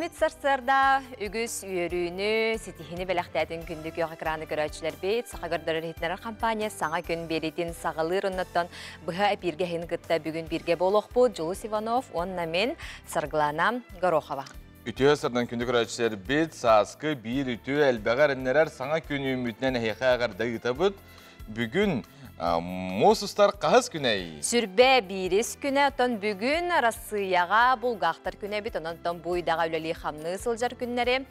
Үүммүт сарсыарда үгүс үөрүүнү, ситиһини бэлэхтээтин күндү күөх экраны көрөөччүлэрбит, Саха көрдөрөр иһитиннэрэр компания саҥа күн биэриитин саҕалыыр оннуттан быһа эпииргэ иһин кытта бүгүн бииргэ буолуохпут Дьулус Иванов уонна мин Саргылана Горохова. Үтүө сырдан күндү көрөөччүлэрбит, сааскы биир үтүө элбэҕи эрэннэрэр саҥа күн үүммүтүнэн эһиэхэ эҕэрдэ ыытабыт. Бүгүн муус устар хаһыс күнэй? Сүрбэ биирис күнэ, оттон бүгүн Арассыыйаҕа булгаахтар күнэ эбит, онон бу ыйдаҕа үлэлии-хамныы сылдьар күннэри,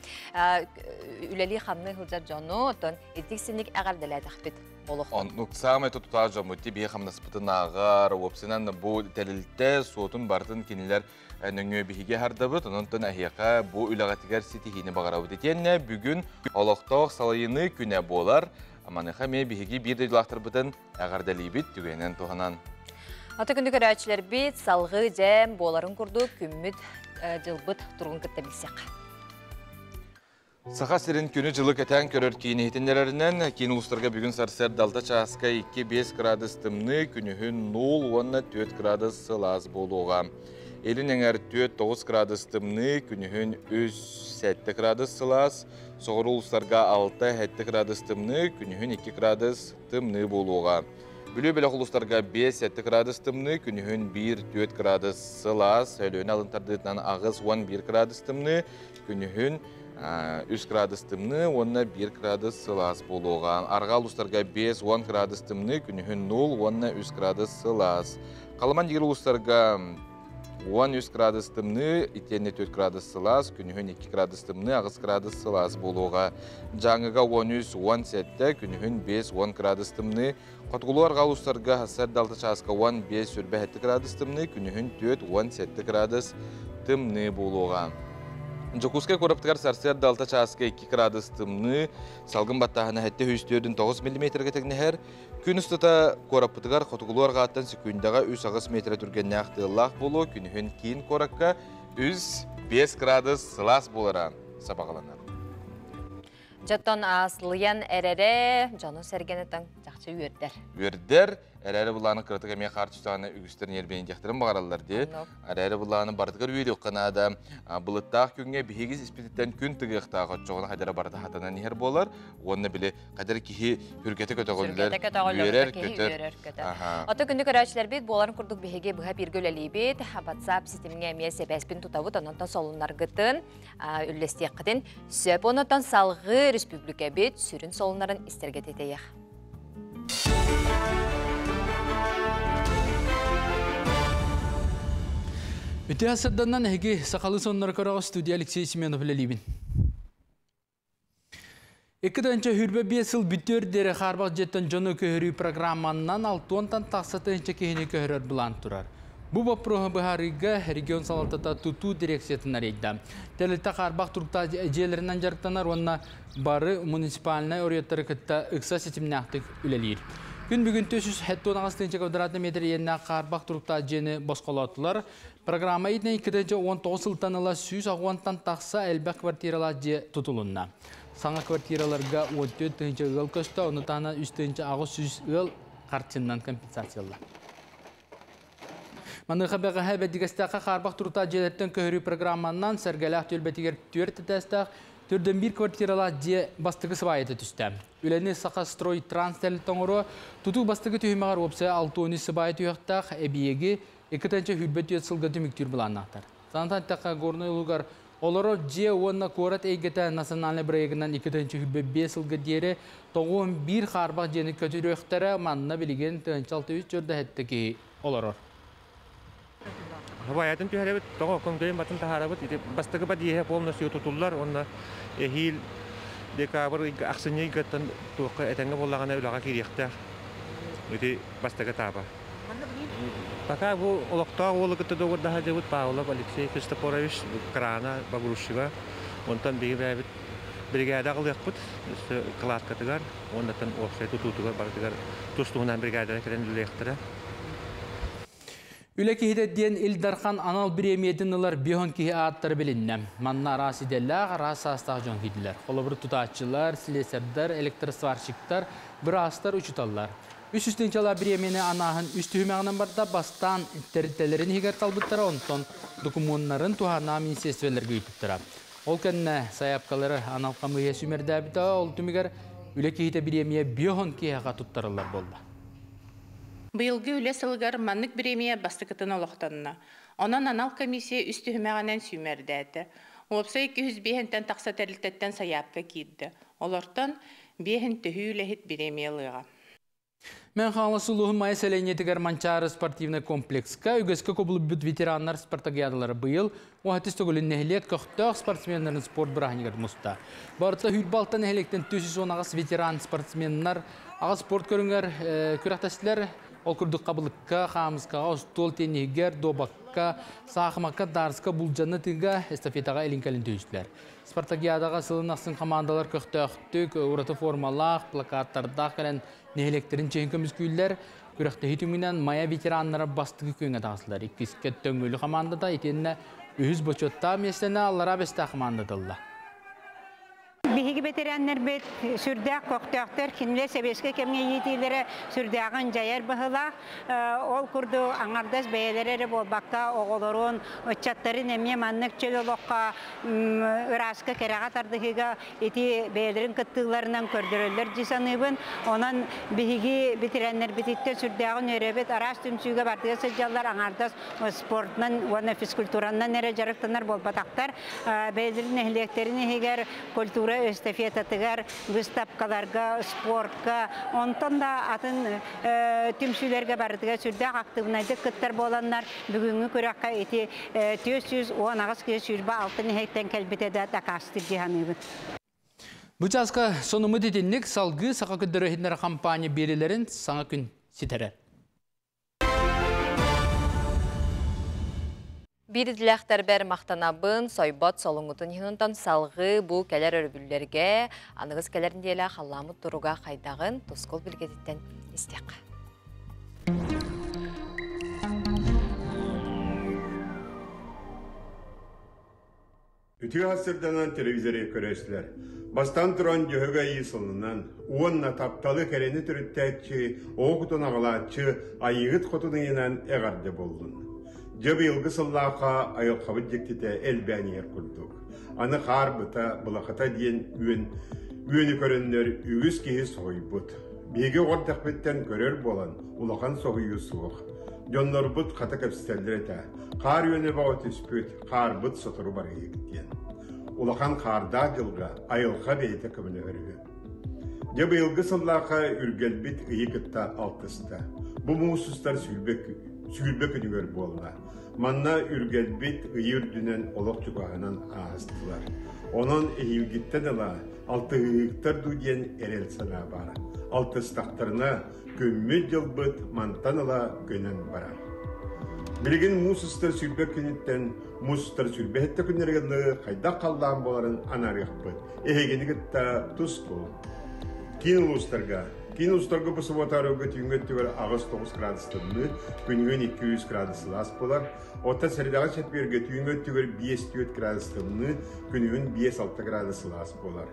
үлэлии-хамныы сылдьар дьону, оттон итик-синик эҕэрдэлээтэхпит болох. Оннук саамай тутутаах дьоммут биһи хамнаспытын ааҕар, уопсайынан бу тэрилтэ суотун барытын кинилэр нөҥүө биһиги аһардабыт, онон эһиэхэ бу үлэҕитигэр ситиһиини баҕарабыт. Итиэннэ бүгүн олохтоох салайыныы күнэ буолар. Маныаха эмиэ биһиги биир дойдулаахтарбытын эҕэрдэлиибит түгэнинэн туһанан. Ата күндү көрөөччүлэрбит салгыы дьэм буоларын курдук күммүт дьылбыт туругун кытта билсиэххэ. Саха сирин күнү-дьылы кэтээн көрөр киин иһитиннэрэринэн, киин улуустарга бүгүн сарсыарда 6 чааска 2-5 градус тымныы, күнүһүн 0 уонна 4 градус сылаас буолуоҕа. Илин эҥэр 4-9 градус тымныы, күнүһүн 3-7 градус сылаас, соҕуруу улуустарга 6-7 градус тымныы, күнүһүн 2 градус тымныы буолуоҕа. Бүлүү бөлөх улуустарга 5-7 градус тымныы, күнүһүн 1-4 градус сылаас, Өлүөнэ алын тардыытынан 8-11 градус тымныы, күнүһүн 3 градус тымныы уонна 1 градус сылаас буолуоҕа. Арҕаа улуустарга 5-10 градус тымныы, күнүһүн 0 уонна 3 градус сылаас. Халыман диир улуустарга 13 градус тымныы, итиэннэ 4 градус сылаас, күнүһүн 2 градус тымныы, 8 градус сылаас буолуоҕа. Дьааҥыга 13-17, күнүһүн 5-10 градус тымныы, Хотугулуу арҕаа улуустарга сарсыарда 6 чааска 15-27 градус тымныы, күнүһүн 4-17 градус тымныы буолуоҕа. Дьокуускай куораттыгар сарсыарда 6 чааска 2 градус тымныы, салгын баттааһына 749 миллиметргэ тэҥнэһэр. Күн устата куораппытыгар хотугулуу арҕааттан секундаҕа 3-8 метрэ түргэннээх тыаллаах буолуо, күнүһүн киин куоракка 3-5 градус сылаас буолара сабаҕаланар. Дьоттон ааслыйан эрэрэ, дьону-сэргэни таҥ чахчы үөрдэр. Үөрдэр, эрээри былааны кыратык эмиэ хаар түстэҕинэ үгүстэр ньиэрбэйдиэхтэрин баҕараллар дии. Эрээри былааны барытыгар үөрүөххэ наада. Былыттаах күҥҥэ биһиги испититтэн күн тыгыахтаах оччоҕуна хайдара барыта хатанан иһэр буолар. Уонна били хайдара киһи хүргэтэ көтөҕүллэр, үөрэр, көтөр. Ото күндү көрөөччүлэрбит буоларын курдук биһиги быһа бииргэ үлэлиибит. WhatsApp ситимҥэ эмиэ сэбээспин тутабыт, онон солуннаргытын үллэстиэххитин сөп. Онотон салгыы республикабит сүрүн солуннарын истэргэ титэйэх. Үтүө сырданнан эһиги сахалыы соннор көрөҕө студия Алексей Семенов үлэлиибин. 2025 сыл бүтүөр диэри хаарбах дьиэттэн дьону көһөрүү программаннан 60-тан тахса тыһыынча киһини көһөрөр былаан турар. Бу боппуруоһу быһаарыыга регион салалтата тутуу дирекциятын арыйда. Тэрилтэ хаарбах туруктаах дьиэлэринэн дьарыктанар уонна бары муниципальнай оруйаттары кытта ыкса ситимнээхтик үлэлиир. Күн бүгүн 478 тыһыынча квадратный метр иэннээх хаарбах туруктаах дьиэни босхолоотулар. Программа иитинэн 2019 сылтан ыла 160-тан тахса элбэх квартиралаах дьиэ тутулунна. Саҥа квартираларга 14 тыһыынча ыал көстө, ону таһынан 3 тыһыынча 800 ыал харчыннан компенсациялар. Маныаха бэҕэһээ Бэрдигэстээххэ хаарбах туруктаах дьиэлэртэн көһөрүү программанан Сэргэлээх түөлбэтигэр түөрт этээстээх төрдөн биир квартиралаах дьиэ бастакы сыбаайата түстэ. Үлэни Саха строй транс тэрилтэ оҥоруо, тутуу бастакы түһүмэҕэр уопсайа 63 сыбаайа түһүөхтээх, эбийиэги 2,24 сылга түмүктүүр былааннаахтар. Санатан эттэххэ, Горнай улуугар олорор дьиэ уонна куорат эйгэтэ национальнай бырайыагынан 2,25 сылга диэри 91 хаарбах дьиэни көтүрүөхтэрэ, манна билигин 6 407 киһи олорор. Хабаайатын түһэрэбит, тоҕо көҥдөйүн батын таһаарабыт. Ити бастакы подъеһа полностью тутуллар уонна эһиил декабрь ыйга, ахсынньы ыйгаттан туохха этэҥҥэ буоллаҕына үлэҕэ киириэхтээх. Ити бастакы этапа. Пока бу олохтоох уолу кытта доҕордоһо дьыбыт Павлов Алексей Христофорович крана погрузчига. Онтон биһиги бэйэбит бригада аҕалыахпыт өссө кладкатыгар уоннаттан уопсай тутуутугар барытыгар тус-туһунан бригадалар кэлэн үлэлиэхтэрэ. Үлэ киһитэ диэн Ил Дархан анал бириэмийэтин ылар бион киһи ааттара билиннэ. Манна араас идэлээх, араас саастаах дьон киирдилэр. Холобур, тутааччылар, слесардар, электросварщиктар, быраастар, учууталлар. Үс үстүнчала бириэмийэни анааһын үс түһүмэҕинэн барда, бастаан тэрилтэлэрин иһигэр талбыттара, онтон докумуоннарын туһааннаах министерстволарга ыыппыттара. Ол кэннэ сайаапкалары анал хамыыһыйа сүүмэрдээбитэ, ол түмүгэр үлэ киһитэ бириэмийэ 50 киһиэхэ туттарыллар буолла. Быйылгы үлэ сылыгар маннык бириэмийэ бастакытын олохтонно. Онон анал комиссия үс түһүмэҕинэн сүүмэрдээтэ. Уопсай 205-тэн тахса тэрилтэттэн сайаапка киирдэ. Олортон 5 төһүү үлэһит бириэмийэ ылыаҕа. Мэҥэ Хаҥалас улууһун Майа сэлиэнньэтигэр Манчаары спортивнай комплекска үгэскэ кубулуйбут ветераннар спартакиадалара быйыл 18 төгүлүн нэһилиэк көхтөөх спортсменнарын спорт бырааһынньыгар муста. Барыта 26 нэһилиэктэн 418 ветеран спортсменнар аҕа спорт көрүҥэр күрэхтэстилэр. Ол курдук хабылыкка, хаамыскаҕа, остуол тенниһигэр, дуобакка, саахымакка, дартска, булдьаны тыга эстафетаҕа илин-кэлин түһүстүлэр. Спартакиадаҕа сылын ахсын хамаандалар көхтөөхтүк, ураты формалаах, плакаттардаах кэлэн нэһилиэктэрин чиһин көмүскүүллэр. Күрэхтэһии түмүгүнэн Майа ветераннара бастакы күөҥҥэ таҕыстылар. Иккискэ Төҥүлү хамаандата итиэннэ үһүс бочуоттаах миэстэни Аллараа Бэстээх хамаандата ылла. Биһиги бэтэрээннэрбит сүрдээх көхтөөхтөр, кинилэр сэбиэскэй кэмҥэ иитиилэрэ сүрдээҕин дьайар быһыылаах. Ол курдук аҥардас бэйэлэрэ эрэ буолбакка, оҕолорун, ыччаттарын эмиэ маннык чөл олоххо, ырааска, кэрэҕэ тардыһыыга ити бэйэлэрин кыттыыларынан көрдөрөллөр дии саныыбын. Онон биһиги бэтэрээннэрбититтэн сүрдээҕин үөрэбит, араас түмсүүгэ бардыга сылдьаллар, аҥардас спортунан уонна физкультуранан эрэ дьарыктанар буолбатахтар. Бэйэлэрин нэһилиэктэрин иһигэр культура эстафетатыгар, выставкаларга, спортка, онтон да атын түмсүүлэргэ барытыгар сүрдээх актыыбынайдык кыттар буоланнар, бүгүҥҥү күрэххэ ити 418 киһи 26 нэһилиэктэн кэлбитэ да дакаастыыр дии саныыбын. Бу чааска сонуммут итинник, салгыы Саха көрдөрөр иһитиннэрэр хампаанньа биэриилэрин саҥа күн ситэрэр. Биир идэлээхтэрбэр махтанабын, сойбот солуҥҥутун иһин салҕыы бу кэлэр өрөбүллэргэ аныгыс кэлэр нэдиэлэ халлааммыт туруга хайдаҕын тускул билгэтиттэн истиэххэ. Үтүө сарсыарданан телевизоры көрөөччүлэр. Бастаан туран Дьөһөгөй Айыы сылынан уонна тапталы кэрэни төрүттээччи, оҕо кутун аҕалааччы Айыыһыт Хотун ыйынан эҕэрдэ буоллун. Дьэ быйылгы сыллаахха айылҕабыт дьиктитэ элбээн иһэр курдук. Аны хаар быта, былахыта диэн үөн үөнү көрөннөр үгүс киһи соһуйбут. Биһиги оҕо эрдэхпиттэн көрөр буолан улахан соһуйуу суох. Дьоннорбут хата кэпсэтэллэр этэ. Хаар үөнэ бөҕө түспүт, хаарбыт сотору барыйык диэн. Улахан хаардаах дьылга айылҕа бэйэтэ көмөлөһөр үһү. Дьэ быйылгы сыллаахха үргэлбит ыйы кытта алтыста. Бу муус устар сүүрбэ күнүгэр буолла. Манна үргэлбит ыйы үрдүнэн олох чугаһынан ааһыстылар. Онон эһиилгиттэн ыла алтыһыыһыктар дуу диэн эрэл санаа баара. Алтыстахтарына күммүт-дьылбыт мантан ыла көнөн барар. Билигин муус устар 20 күнүттэн муус устар 27 күннэригэр дылы хайдах халлаан буоларын анаарыахпыт. Эһигини кытта тус-тул. Киин улуустарга Киин улуустарга бу субуота түүҥҥү өттүгэр 8-9 градус тымныы, күнүгүн 2-3 градус сылаас буолар. Оттон сэрэдэҕэ чэппиэргэ түүҥҥү өттүгэр 5-4 градус тымныы, күнүгүн 5-6 градус сылаас буолар.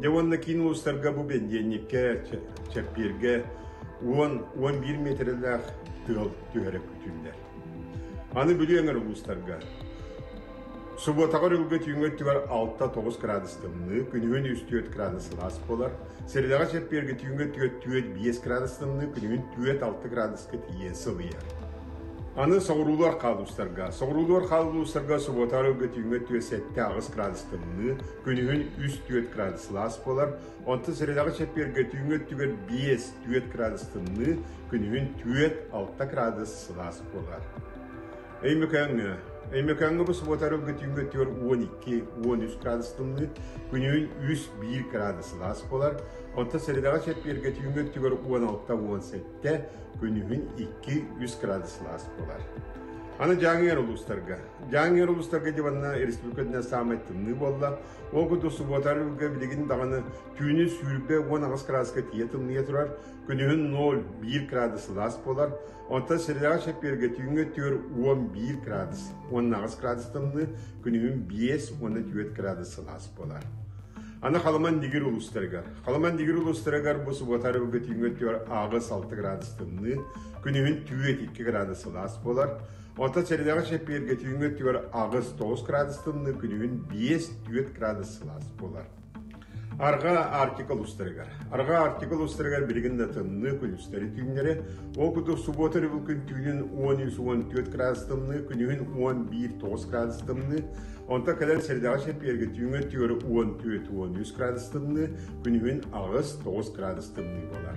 Дьэ уонна киин улуустарга бу бэнидиэнньиккэ чэппиэргэ 10-11 миэтэрэлээх тыал түһэрэ күүтүллэр. Аны Бүлүү эҥэр улуустарга Субуотаҕа өрүлгэ түүҥҥү өттүгэр 6-9 градус тымныы, күнүһүн 3-4 градус сылаас буолар. Сэрэдэҕэ чэппиэргэ түүҥҥү өттүгэр 4-5 градус тымныы, күнүһүн 4-6 градуска тиийэ сылыйар. Аны соҕуруулар хаалуустарга. Соҕуруулар хаалуустарга субуота өрүлгэ түүҥҥү өттүгэр 7-8 градус тымныы, күнүһүн 3-4 градус сылаас буолар. Онтон сэрэдэҕэ чэппиэргэ түүҥҥү өттүгэр 5-4 градус тымныы, күнүһүн 4-6 градус сылаас буолар. Өймөкөөҥҥө. Өймөкөөҥҥө бу субуота өрүлгэ түүҥҥү өттүгэр 12-13 градус тымныы, күнүһүн 3-1 градус сылаас буолар. Онтон сэрэдэҕэ чэппиэргэ түүҥҥү өттүгэр 16-17, күнүһүн 2-3 градус сылаас буолар. Аны Дьааҥы улуустарга. Дьааҥы улуустарга диванна республика үрдүнэн саамай тымныы буолла. Ол курдук субуота өрүлгэ билигин даҕаны түүнү 28 градуска тиийэ тымныйа турар, күнүһүн 0-1 градус сылаас буолар. Онтон сэрэдэҕэ чэппиэргэ түүҥҥү өттүгэр 11 градус, 18 градус тымныы, күнүһүн 5 уонна 4 градус сылаас буолар. Аны Халыман Дигир улуустарыгар. Халыман Дигир улуустарыгар бу субуота арыбыга түүҥҥү өттүгэр аҕыс алта градус тымныы, күнүһүн түүө 2 градус сылаас буолар. Онтон сэрэдэҕэ чэппиэргэ түүҥҥү өттүгэр 8-9 градус тымныы, күнүһүн 5-4 градус сылаас буолар. Арҕаа Арктика улуустарыгар. Арҕаа Арктика улуустарыгар билигин да тымныы күнүстэри түүннэри, ол курдук субуота өрөбүл күн түүнүн 13-14 градус тымныы, күнүһүн 11-9 градус тымныы, онтон кэлэн сэрэдэҕэ чэппиэргэ түүҥҥү өттүгэр 14-13 градус тымныы, күнүһүн 8-9 градус тымныы буолар.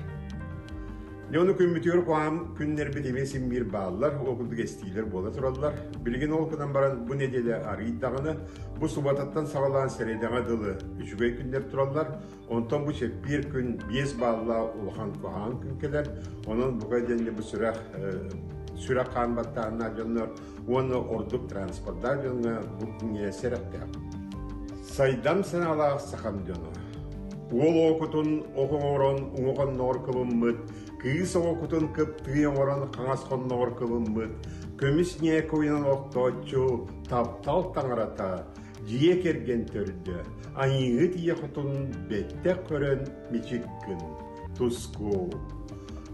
Дьэ ону күммүтүгэр куһаҕан күннэрбит эмиэ син биир бааллар, ол курдук эстиилэр буола тураллар. Билигин ол гынан баран бу нэдиэлэ арыйдаҕына, бу субататтан саҕалаан сэрэдэҕэ дылы үчүгэй күннэр тураллар. Онтон бу чэппиэр күн 5 бааллаах улахан куһаҕан күн кэлэр. Онон бука диэн бу сүрэх сүрэх хаан баттааһыннаах дьоннор уонна ордук транспордаах дьоҥҥо бу күҥҥэ сэрэхтээх. Сайдам санаалаах сахам дьоно. Уол оокутун ох оҥорон уҥа хонноҕор кыбыммыт, кыыс оҕокутун кыптыый оҥорон хаҥас хонноҕор кыбыммыт, көмүс ньээкэ уйанан охтооччу, таптал таҥарата, дьиэ кэргэн төрдө, айыыһыт ийэ хотун бэттэх көрөн мичик гын, туску.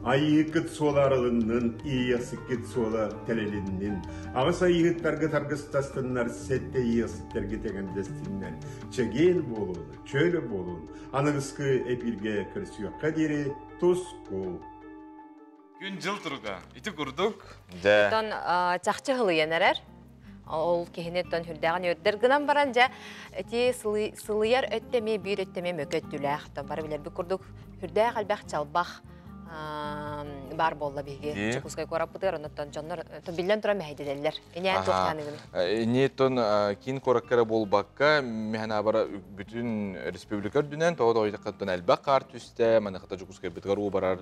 Айыыкыт суола арылыннын, иэйиэхсиккит суола тэлэлиннин. Аҕыс айыыһыттаргыт аргыстастыннар, сэттэ иэйиэхситтэргит эҥэрдэстиннэр. Чэгиэн буолун, чөл буолун. Аныгыскы эпииргэ көрсүөххэ диэри туску! Күн-дьыл туруга ити курдук. Дьэ. Оттон чахчы сылыйан эрэр. Ол киһини оттон сүрдээҕин үөрдэр гынан баран дьэ ити сылыйар өттө эмиэ биир өттө эмиэ мөкө өттүлээх. Оттон бары билэрбит курдук сүрдээх элбэх чалбах баар буолла биһиги Дьокуускай куораппытыгар оннуттан дьоннор биллэн туран мэһэйдэтэллэр. Инээн туохтааныгын? Ини тон киин куоракка эрэ буолбакка, миһанаабара бүтүн республика үрдүнэн тоҕо тоҕо элбэх хаар түстэ, маныхата Дьокуускайбытыгар уу барар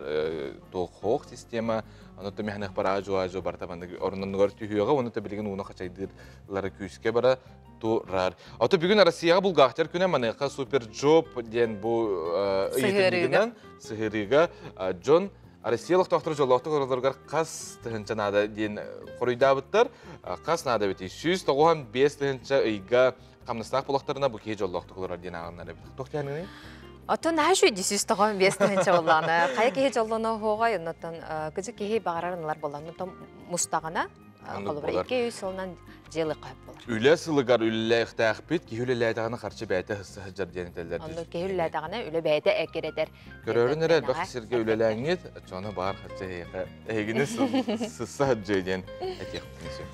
туох система Онон механах бар аажу-аажу барта маннык орнонугар түһүөҕэ, уонна билигин ууну хачайдыылара күүскэ бара турар. Ото бүгүн Россияҕа булгаахтар күнэ маныаха Суперджоп диэн бу ыйытыгынан сыһыарыыга дьон Россия олохтоохторо дьоллоохтук олороллоругар хас тыһынча наада диэн хоруйдаабыттар. Хас наада эбитий? 195 тыһынча ыйга хамнастаах булахтарына бу киһи дьоллоохтук олорор диэн ааҕыннар эбит. Туох диэниний? Оттон наһаа үчүгэй 195 тыһыынча буоллаҕына, хайа киһи дьоллоно оһуоҕай, оннуттан кыдьык киһи баҕарарын ылар буолла. Оннуттан мустаҕына, холобура, 2-3 сылынан дьиэлэ хөп болар. Үлэ сылыгар үлэлээхтээхпит, киһи үлэлээтэҕинэ харчы бэйэтэ сысса сылдьар диэн этэллэр. Онно киһи үлэлээтэҕинэ үлэ бэйэтэ эккирэтэр. Көрөрүн эрэ элбэх сиргэ үлэлээҥҥит, оччоҕуна баар харчы эһиэхэ эһигини сысса сылдьыа диэн этиэхпин сөп.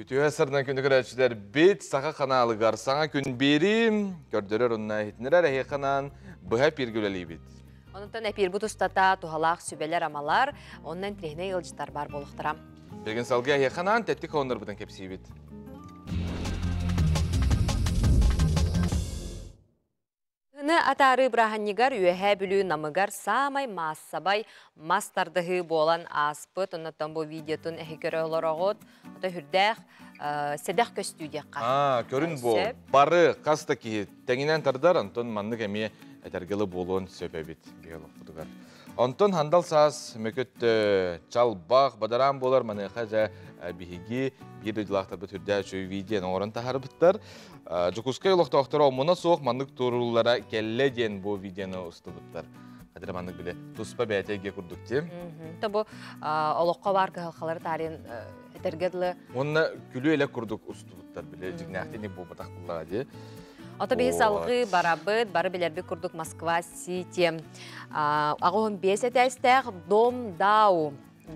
Үтүө сарынан күндү көрөөччүлэр бит саха ханаалыгар саҥа күн биэрии көрдөрөр уонна иһитиннэрэр эһиэхэ быһа эпииргэ үлэлиибит. Онтон эпиирбит устата туһалаах сүбэлэр-амалар, онон интириэһинэй ыалдьыттар баар буолуохтара. Билигин салгыы эһиэхэ анаан тэттик хоһооннорбутун кэпсиибит. Ны атаарыы бырааһынньыгар Үөһээ Бүлүү Намыгар саамай маассабай мас тардыһыы буолан ааспыт. Оннуттан бу видеотун эһи көрө олороҕут. Ото хүрдээх сэдэх көстүү диэххэ. Аа, көрүн бу. Бары хас да киһи тэҥинэн тардар, онтон маннык эмиэ этэргилы буолуон сөп эбит биологпутугар. Онтон хандал саас мөкүт чалбах, бадараан буолар маныаха дьэ биһиги биир дойдулаахтарбыт үрдээх үчүгэй видеоны оҥорон таһаарбыттар. Дьокуускай олохтоохторо омуна суох маннык туруулара кэллэ диэн бу видеоны устубуттар. Хадыр маннык биле туспа бэйэтэ эйгэ курдук дии. Бу олоххо баар кыһалҕалары таарыйан этэргэ дылы. Уонна күлүү элек курдук устубуттар биле дьиҥнээхтик буолбатах буллаҕа дии. Ото биһи салгыы барабыт, бары билэрбит курдук Москва Сити 85 этээстээх Дом Дау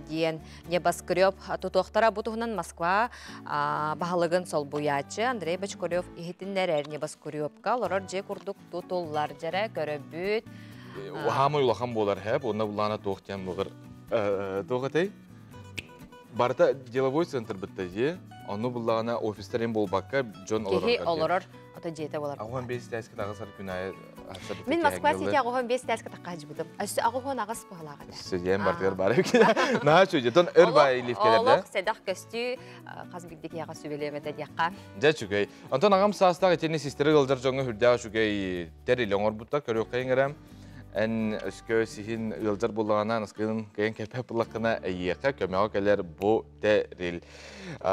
диэн небоскреб тутуохтара. Бу туһунан Москва баһылыгын солбуйааччы Андрей Бочкарев иһитиннэрэр. Небоскребка олорор дьиэ курдук тутуллар дьэрэ көрөбүт. Хаамай улахан буолар хэп, онно булаана туох диэн былыр туох этэй? Барыта деловой центр бытта дии. Ону буллаҕына офистар буолбакка дьон олорор. Киһи олорор ото дьиэтэ болар. Аҕуһан бес тээскэ тагысар күн айы Мин Москва Сити аҕуһан бес тээскэ таххаажыбытым. Өссө аҕуһан аҕыс быһалаах этэ. Сөдьээн бартыгар бар эбит. Наһаа үчүгэй. Тон өр баай лифкелерде. Олох сэдэх көстүү хас бигди киһиэхэ сүбэлиэм этэ диэххэ. Дьэ үчүгэй. Онтон аҕам саастаах итини систери ыалдьар дьоҥҥо үрдээх үчүгэй тэрил оҥорбуттар көрүөххэ иҥэрэ. Эн өскө сиһин ыалдьар буоллаҕына, наскыын кыайан кэлбэт буоллаххына, эйиэхэ көмөҕө кэлэр бу тэрил.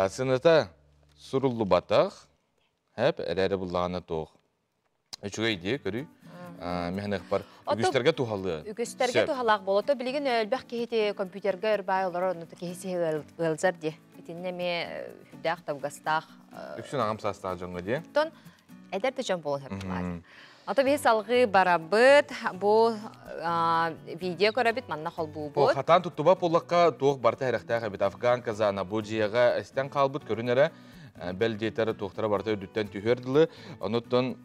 Сыната суруллубатах, хэп эрээри буллаҕына туох. Үчүгэй дии көрүй. Механехпар үгүстэргэ туһалыа. Үгүстэргэ туһалаах болото билигин өлбөх киһити компьютерга өрбай олорор онно киһи сиһи ыалдьар дии. Итиннэ эмиэ сүрдээх табыгастаах. Үксүн аҕам саастаах дьоҥҥо дии. Оттон эдэр да дьон буолан сөп. Ото биһи салгыы барабыт, бу видео көрөбүт, манна холбуубут. Хатаан туттуба буоллахха туох барыта эрэхтээх эбит. Афган казана бу дьиэҕэ эстэн хаалбыт көрүн эрэ бэл диэтэр туохтара барыта үрдүттэн түһүөр дылы. Онуттан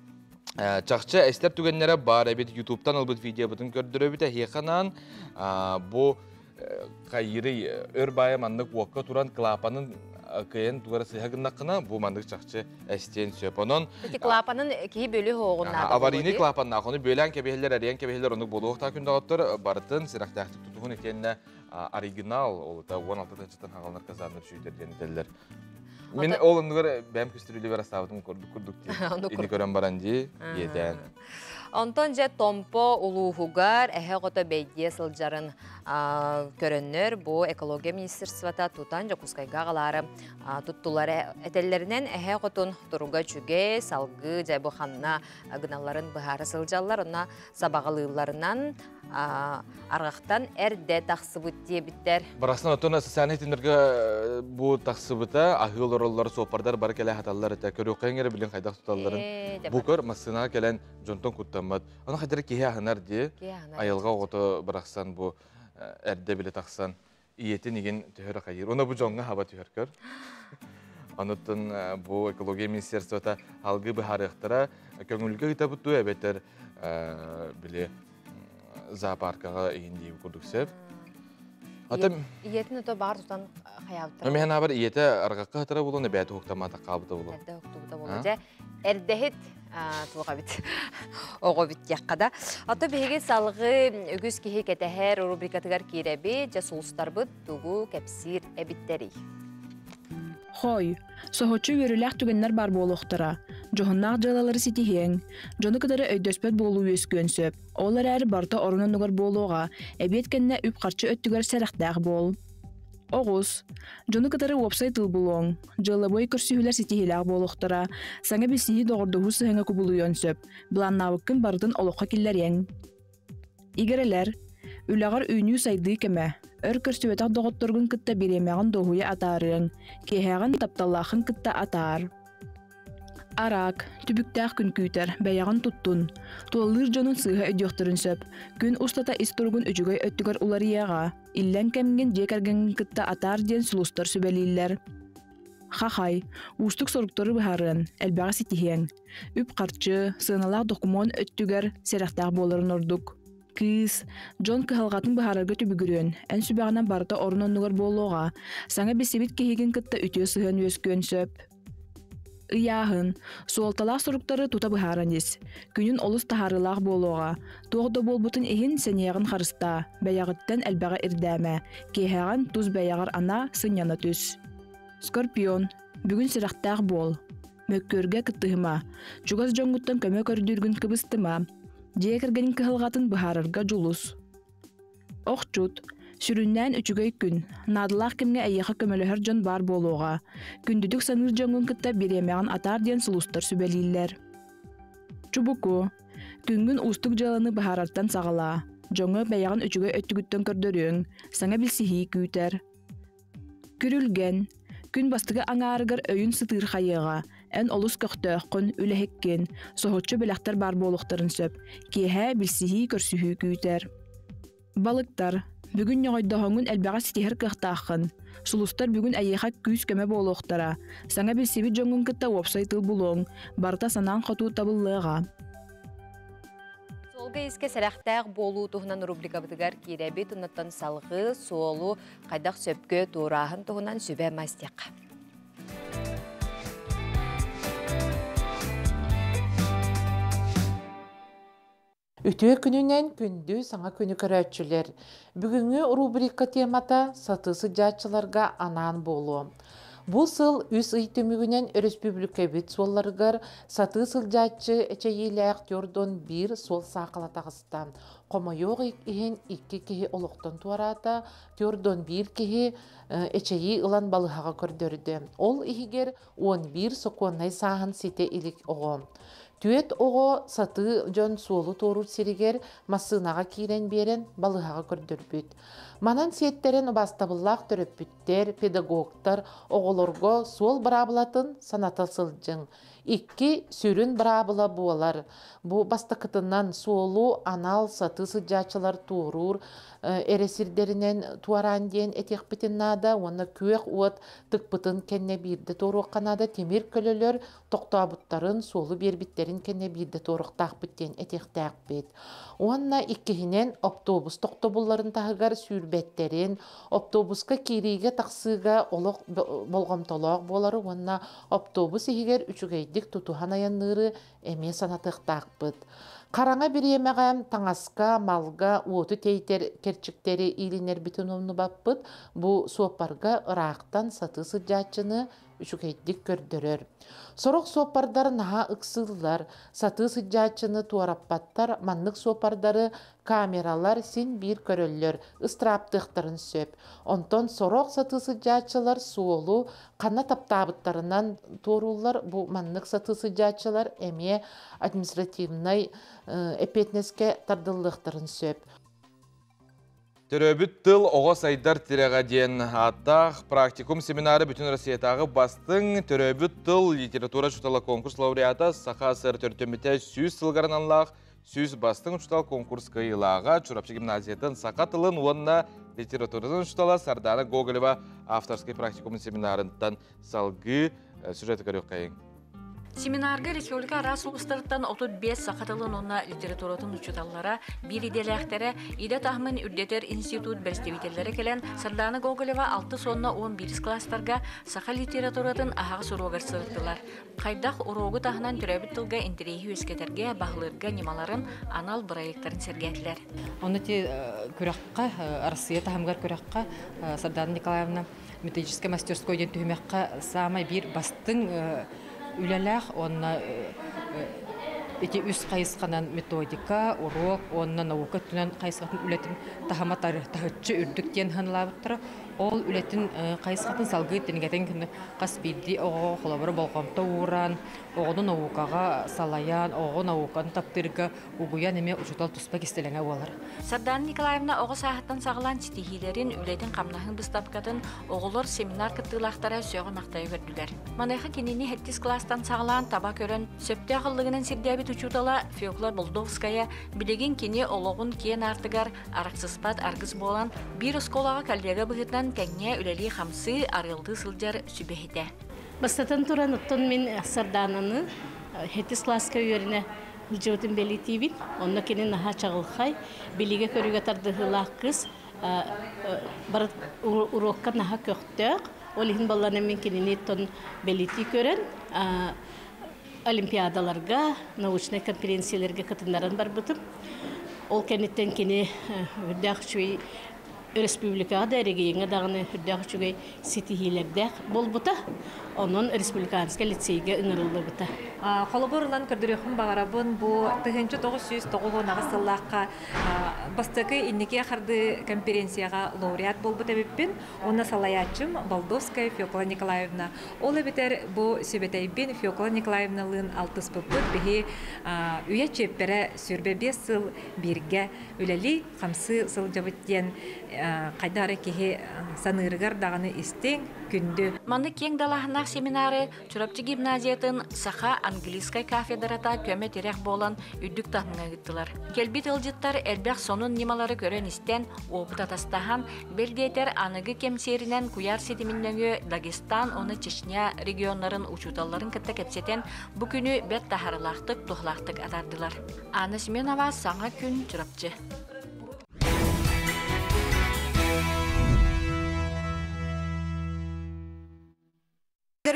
чахчы эстэр түгэннэрэ баар эбит. Ютубтан ылбыт видеобытын көрдөрөбүт. Эһиэхэ анаан бу хайырый өр баайа маннык уокка туран клапанын кыайан тугара сыһа гыннаххына бу маннык чахчы эстиэн сөп. Онон Ити клапанын киһи бөлү хоҕуннаада. Аварийный клапаннаах, ону бөлөөн кэбиһэллэр, эрийэн кэбиһэллэр, оннук буолуохтаах күндөҕөттөр барытын сирэхтээхтик тутуһун итиэннэ оригинал олута 16 тыһыынчаттан хагаланар казаннар сүүйтэр диэн этэллэр. Мин ол оннугар бэйэм көстүрүүлүбэр астаабытым курдук курдук дии. Ини көрөн баран дии, иэдээн. Онтон дьэ Томпо улууһугар эһэ оҕото бэйдиэ сылдьарын көрөннөр бу экология министерствота тутан Дьокуускайга аҕалаары туттулар. Этэллэринэн эһэ оҕотун туруга үчүгэй, салгыы дьэ бу ханна гыналларын быһаара сылдьаллар. Онно сабаҕалыылларынан арҕахтан эрдэ тахсыбыт диэбиттэр. Барахсан оттон социальнай ситимнэргэ бу тахсыбыта аһыы олороллор суоппардар бары кэлэ хаталлар этэ. Көрүөххэ эрэ билин хайдах туталларын. Бу көр массыынаҕа кэлэн дьонтон куттаммат. Аны хайдара киһи аһынар дии. Айылҕа оҕото барахсан бу эрдэ биле тахсан ийэтин игин түһэр хайыр. Оны бу дьоҥҥо хаба түһэр көр. Онуттан бу экология министерствота алгы быһаарыахтара көҥүлгэ ыытабыт дуо эбэтэр били зоопаркаҕа иһин дии курдук сөп. Ата ийэтин ото баар тутан хаябыттар. Мehen абар ийэтэ аргакка хатара булун эбээт уһуктамаата хаабыта булун. Эрдэ уһуктубута булун. Дьэ эрдэһит туох эбит оҕо эбит диэххэ да. Ото биһиги салгыы үгүс киһи кэтэһэр рубрикатыгар киирэбит, дьэ сулустарбыт тугу кэпсиир эбиттэрий? Хой, соһуччу үөрүүлээх түгэннэр баар буолуохтара. Дьоһуннаах дьыалалары ситиһиэҥ. Дьону кытары өйдөспөт буолуу үөскүөн сөп. Ол эрээри барыта орун-оннугар буолуоҕа. Эбиэт кэннэ үп-харчы өттүгэр сэрэхтээх буол. Оҕус. Дьону кытары уопсай тыл булуоҥ. Дьыалабыай көрсүһүүлэр ситиһиилээх буолуохтара. Саҥа билсиһии доҕордоһуу сыһыаҥа кубулуйуон сөп. Былааннаабыккын барытын олоххо киллэриэҥ. Игирэлэр. Үлэҕэр үүнүү-сайдыы кэмэ. Өр көрсүбэтэх доҕотторгун кытта бириэмэҕин дуоһуйа атаарыаҥ. Киэһэҕин тапталлааххын кытта атаар. Араак, түбүктээх күн күүтэр, бэйэҕин туттун. Тулалыыр дьонун сыыһа өйдүөхтэрин сөп. Күн устата ис туругун үчүгэй өттүгэр уларыйыаҕа. Иллэҥ кэмҥин дьиэ кэргэҥҥин кытта атаар диэн сулустар сүбэлииллэр. Хахай, уустук соруктары быһаарыан, элбэҕи ситиһиэҥ. Үп-харчы, сыаналаах докумуон өттүгэр сэрэхтээх буоларын ордук. Кыыс, дьон кыһалҕатын быһаарарга түбүгүрүөн, эн сүбэҕинэн барыта орун-оннугар буолуоҕа. Саҥа билсибит киһигин кытта үтүө сыһыан үөскүөн сөп. Ыйааһын, суолталаах суруктары тута быһааран ис. Күнүн олус таһаарыылаах буолуоҕа. Туох да буолбутун иһин сэниэҕин харыстаа, бэйэҕиттэн элбэҕи ирдээмэ. Киэһэҕин тус бэйэҕэр анаа, сынньана түс. Скорпион, бүгүн сүрэхтээх буол. Мөккүөргэ кыттыһыма. Чугас дьоҥҥуттан көмө көрдүүргүн кыбыстыма. Дьиэ кэргэниҥ кыһалҕатын быһаарарга дьулус. Охчут, сүрүннээн үчүгэй күн, наадалаах кэмҥэ эйиэхэ көмөлөһөр дьон баар буолуоҕа. Күндүтүк саныыр дьоҥҥун кытта бириэмэҕин атаар диэн сулустар сүбэлииллэр. Чубуку, күҥҥүн уустук дьыаланы быһаарартан саҕалаа. Дьоҥҥо бэйэҕин үчүгэй өттүгүттэн көрдөрүөҥ, саҥа билсиһии күүтэр. Күрүлгэн, күн бастакы аҥаарыгар өйүн сытыырхайыаҕа, эн олус көхтөөххүн, үлэһиккин, соһуччу бэлэхтэр баар буолуохтарын сөп, киэһэ билсиһии-көрсүһүү күүтэр. Балыктар, бүгүн ньоҕойдоһоҥҥун элбэҕи ситиһэр кыахтааххын. Сулустар бүгүн эйиэхэ күүс-көмө буолуохтара. Саҥа билсибит дьоҥҥун кытта уопсай тыл булуоҥ, барыта санаан хотуу табыллыаҕа. Суолга искэ сэрэхтээх буолуу туһунан рубрикабытыгар киирэбит. Оннуттан салгыы суолу хайдах сөпкө туорааһын туһунан сүбэ мастиахха. Үтүө күнүнэн күндү саҥа күнү көрөөччүлэр! Бүгүҥҥү рубрика темата сатыы сылдьааччыларга анаан буолуо. Бу сыл үс ый түмүгүнэн өрөспүүбүлүкэбит суолларыгар сатыы сылдьааччы эчэйиилээх 41 суол саахала таҕыста. Хомойуох иһин икки киһи олохтон туораата, 41 киһи эчэйии ылан балыһаҕа көрдөрдө. Ол иһигэр 11 сокуоннай сааһын ситэ илик оҕо. Түөрт оҕо сатыы дьон суолу туоруур сиригэр массыынаҕа киирэн биэрэн балыһаҕа көрдөрбүт. Манан сиэттэрэн убаастабыллаах төрөппүттэр, педагогтар оҕолорго суол быраабылатын саната сылдьыҥ. Икки сүрүн быраабыла буолар. Бу бастакытынан суолу анал сатыы сылдьааччылар туоруур эрэ сирдэринэн туораан диэн этиэхпитин наада уонна күөх уот тыкпытын кэннэ биирдэ туоруохха наада тимир көлөлөр тохтообуттарын, суолу биэрбиттэрин кэннэ биирдэ туоруохтаахпыт диэн этиэхтээхпит. Уонна иккиһинэн, оптуобус тохтобулларын таһыгар сүүрбэттэрин, оптуобуска киириигэ-тахсыыга олох болҕомтолоох буолары уонна оптуобус иһигэр үчүгэйдик тутуһан айанныыры эмиэ санатыахтаахпыт. Хараҥа бириэмэҕэ таҥаска, малга уоту тэйтэр кэрчиктэри иилинэрбитин умнубаппыт. Бу суоппарга ыраахтан сатыы сылдьааччыны үчүгэйдик көрдөрөр. Сорох суоппардар наһаа ыксыыллар, сатыы сылдьааччыны туораппаттар, маннык суоппардары камералар син биир көрөллөр, ыстырааптыахтарын сөп. Онтон сорох сатыы сылдьааччылар суолу ханна таптаабыттарынан туорууллар, бу маннык сатыы сылдьааччылар эмиэ административнай эппиэтинэскэ тардыллыахтарын сөп. Төрөөбүт тыл оҕо сайдар тирэҕэ диэн ааттаах практикум семинары Бүтүн Россиятааҕы бастыҥ төрөөбүт тыл литература учуутала конкурс лауреата Саха СССР төрүттэммитэ 100 сылыгар аналлаах 100 бастыҥ учуутал конкурс кыайыылааҕа Чурапчы гимназиятын саха тылын уонна литературатын учуутала Сардана Гоголева авторскай практикумун семинарыттан салгыы сюжеты көрүөххэйиҥ. Семинарга республика араас улуустарыттан 35 саха тылын уонна литературатын учууталлара, биир идэлээхтэрэ, идэ таһымын үрдэтэр институт бэрэстэбиитэллэрэ кэлэн Сардаана Гоголева алтыс уонна 11 кылаастарга саха литературатын аһаҕас уруогар сырыттылар. Хайдах уруогу таһынан төрөөбүт тылга интэриэһи үөскэтэргэ, баһылыырга ньымаларын, анал бырайыактарын сэргээтилэр. Ону ити күрэххэ, Арассыыйа таһымыгар күрэххэ Сардаана Николаевна методическай мастерской диэн түһүмэххэ саамай биир бастыҥ үлэлээх уонна ити үс хайысханан методика, уруок уонна наука өттүнэн хайысхатын үлэтин таһыма таһыччы үрдүк диэн сыаналаабыттара. Ол үлэтин хайысхатын салгыы тингэтин хас биирдии оҕоҕо холобура болҕомто ууран, оҕону наукаҕа салайан, оҕо науканы таптыырга угуйан эмиэ учуутал туспа кистэлэҥэ буолар. Сардаана Николаевна оҕо сааһыттан саҕалаан ситиһиилэрин, үлэтин-хамнаһын быыстапкатын оҕолор семинар кыттыылаахтара сөҕө-махтайа көрдүлэр. Маныаха кинини сэттис кылаастан саҕалаан таба көрөн, сөптөөх ыллыгынан сирдээбит учуутала Фекла Болдовская билигин кини олоҕун киэн аартыгар арахсыспат аргыс буолан, биир оскуолаҕа коллега быһыытынан тэҥҥэ үлэлии-хамсыы, арыаллыы сылдьар сүбэһитэ. Бастатан туран, оттон мин Сардаананы сэттис кылааска үөрэнэ Дьыбытын бэлиэтиибин. Онно кини наһаа чаҕылхай, билиигэ-көрүүгэ тардыһыылаах кыыс. Бары уруокка наһаа көхтөөх. Ол иһин баллана мин кинини тон бэлиэтии көрөн, олимпиадаларга, научнай конференцияларга кытыннаран барбытым. Ол кэнниттэн кини үрдээх үчүгэй республикаҕа да, эрэгийиэҥҥэ даҕаны үрдээх үчүгэй ситиһиилэрдээх буолбута. Онон республиканскай лицейгэ ыҥырыллыбыта. Холобур ылан көрдөрүөхпүн баҕарабын, бу 1998 сыллаахха бастакы инники хардыы конференцияҕа лауреат буолбут эбиппин. Уонна салайааччым Болдовская Фекла Николаевна. Ол эбэтэр бу сүбэтэйбин Фекла Николаевналыын алтыспыппыт биһи үйэ чиэппэрэ 25 сыл бииргэ үлэлии хамсыы сылдьабыт диэн хайдах эрэ киһи саныырыгар даҕаны истиҥ, күндү. Маннык киэҥ далааһыннаах семинары Чурапчы гимназиятын саха английскай кафедрата көмө-тирэх буолан үрдүк таһымҥа ыыттылар. Кэлбит ыалдьыттар элбэх сонун ньымалары көрөн-истэн, уопут атастаһан, бэл диэтэр аныгы кэм сиэринэн куйаар ситимин нөҥүө Дагестан уонна Чечня регионнарын учууталларын кытта кэпсэтэн, бу күнү бэрт таһаарыылаахтык, туһалаахтык атаардылар. Анна Семенова, Саҥа күн, Чурапчы.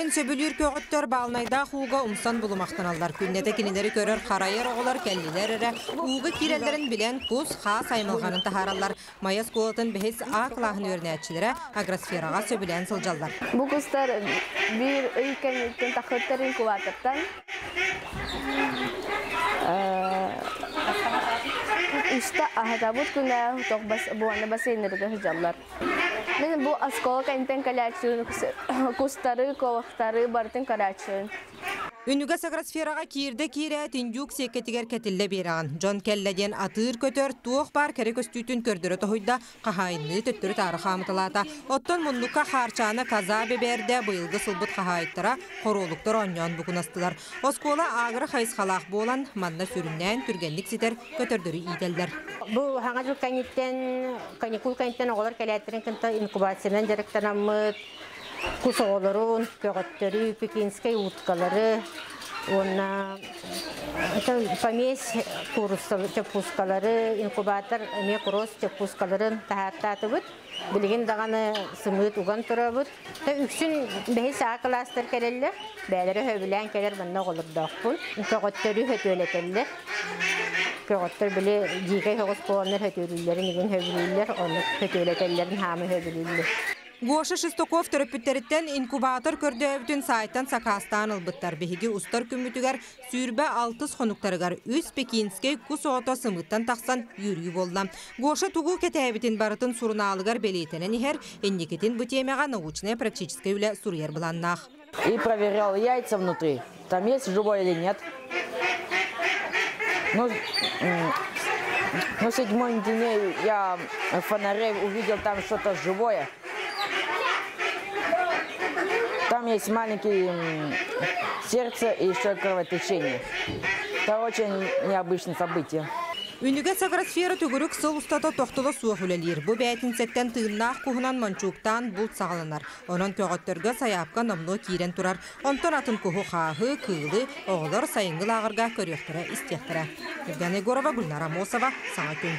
Күүрэллэрин сөбүлүүр көҕөттөр баалынайдаах ууга умсан булумахтаналлар. Күннэтэ кинилэри көрөр харайар оҕолор кэллилэр эрэ ууга киирэллэрин билэн кус, хаас аймалҕанын таһаараллар. Майа оскуолатын бэһис А кылааһын үөрэнээччилэрэ агросфераҕа сөбүлээн сылдьаллар. Бу кустар биир ый кэнниттэн тахсыттар инкубатортан. Үстэ аһатабыт күнэ буонна бассейннарга сылдьаллар. Мин бу оскуола кэнниттэн кэлээччибин, кустары, куобахтары барытын көрөөччүбүн. Үнүгэс агросфераҕа киирдэ киирээт индюк сиэккэтигэр кэтиллэ биэрэҕин. Дьон кэллэ диэн атыыр көтөр туох баар кэрэ көстүүтүн көрдөрө тоһуйда, хаһаайынныы төттөрү-таары хаамыталаата. Оттон муннукка Хаарчаана коза бэбээрдэ быйылгы сылбыт хаһаайыттара хоруолуктар оонньоон букунастылар. Оскуола агро хайысхалаах буолан, манна сүрүннээн түргэнник ситэр көтөрдөрү иитэллэр. Бу хаҥа жыл кэнниттэн, каникул кэнниттэн оҕолор кэлээттэрин кытта инкубациянан дьарыктанаммыт, кус оҕолорун, көҕөттөрү, пекинскэй уткалары уонна помесь чоппуускалары, инкубатор эмиэ кросс чоппуускаларын таһаартаатыбыт. Билигин даҕаны сымыыт уган турабыт. Үксүн бэһис А кылаастар кэлэллэр. Бэйэлэрэ сөбүлээн кэлэр манна оҕолордоохпун. Көҕөттөрү хөтүөлэтэллэр. Көҕөттөр били дьиикэй соҕус буоланнар хөтүөлүүллэрин игин сөбүлүүллэр, ону хөтүөлэтэллэрин хаамы сөбүлүүллэр. Гоша Шестаков төрөппүттэриттэн инкубатор көрдөөбүтүн саайтан сакаастаан ылбыттар. Биһиги устар күммүтүгэр 26 хонуктарыгар үс пекинскэй кус оҕото сымыыттан тахсан үөрүү буолла. Гоша тугу кэтээбитин барытын сурунаалыгар бэлиэтэнэн иһэр, инникитин бу тиэмэҕэ научнай-практическай үлэ суруйар былааннаах. И проверял яйца внутри, там есть живое или нет. Ну, ну седьмой день я в фонаре увидел там что-то живое. Там есть маленький сердце и еще кровотечение. Это очень необычное событие. Үнүгэс агросфера төгүрүк сыл устата тохтоло суох үлэлиир. Бу бээтинсэттэн тыыннаах куһунан мончууктаан булт саҕаланар. Онон көҕөттөргө сайаапка номнуо киирэн турар. Онтон атын куһу хааһы, кыылы оҕолор сайыҥҥы лааҕырга көрүөхтэрэ, истиэхтэрэ. Евгения Егорова, Гульнара Амосова, Саҥа күн.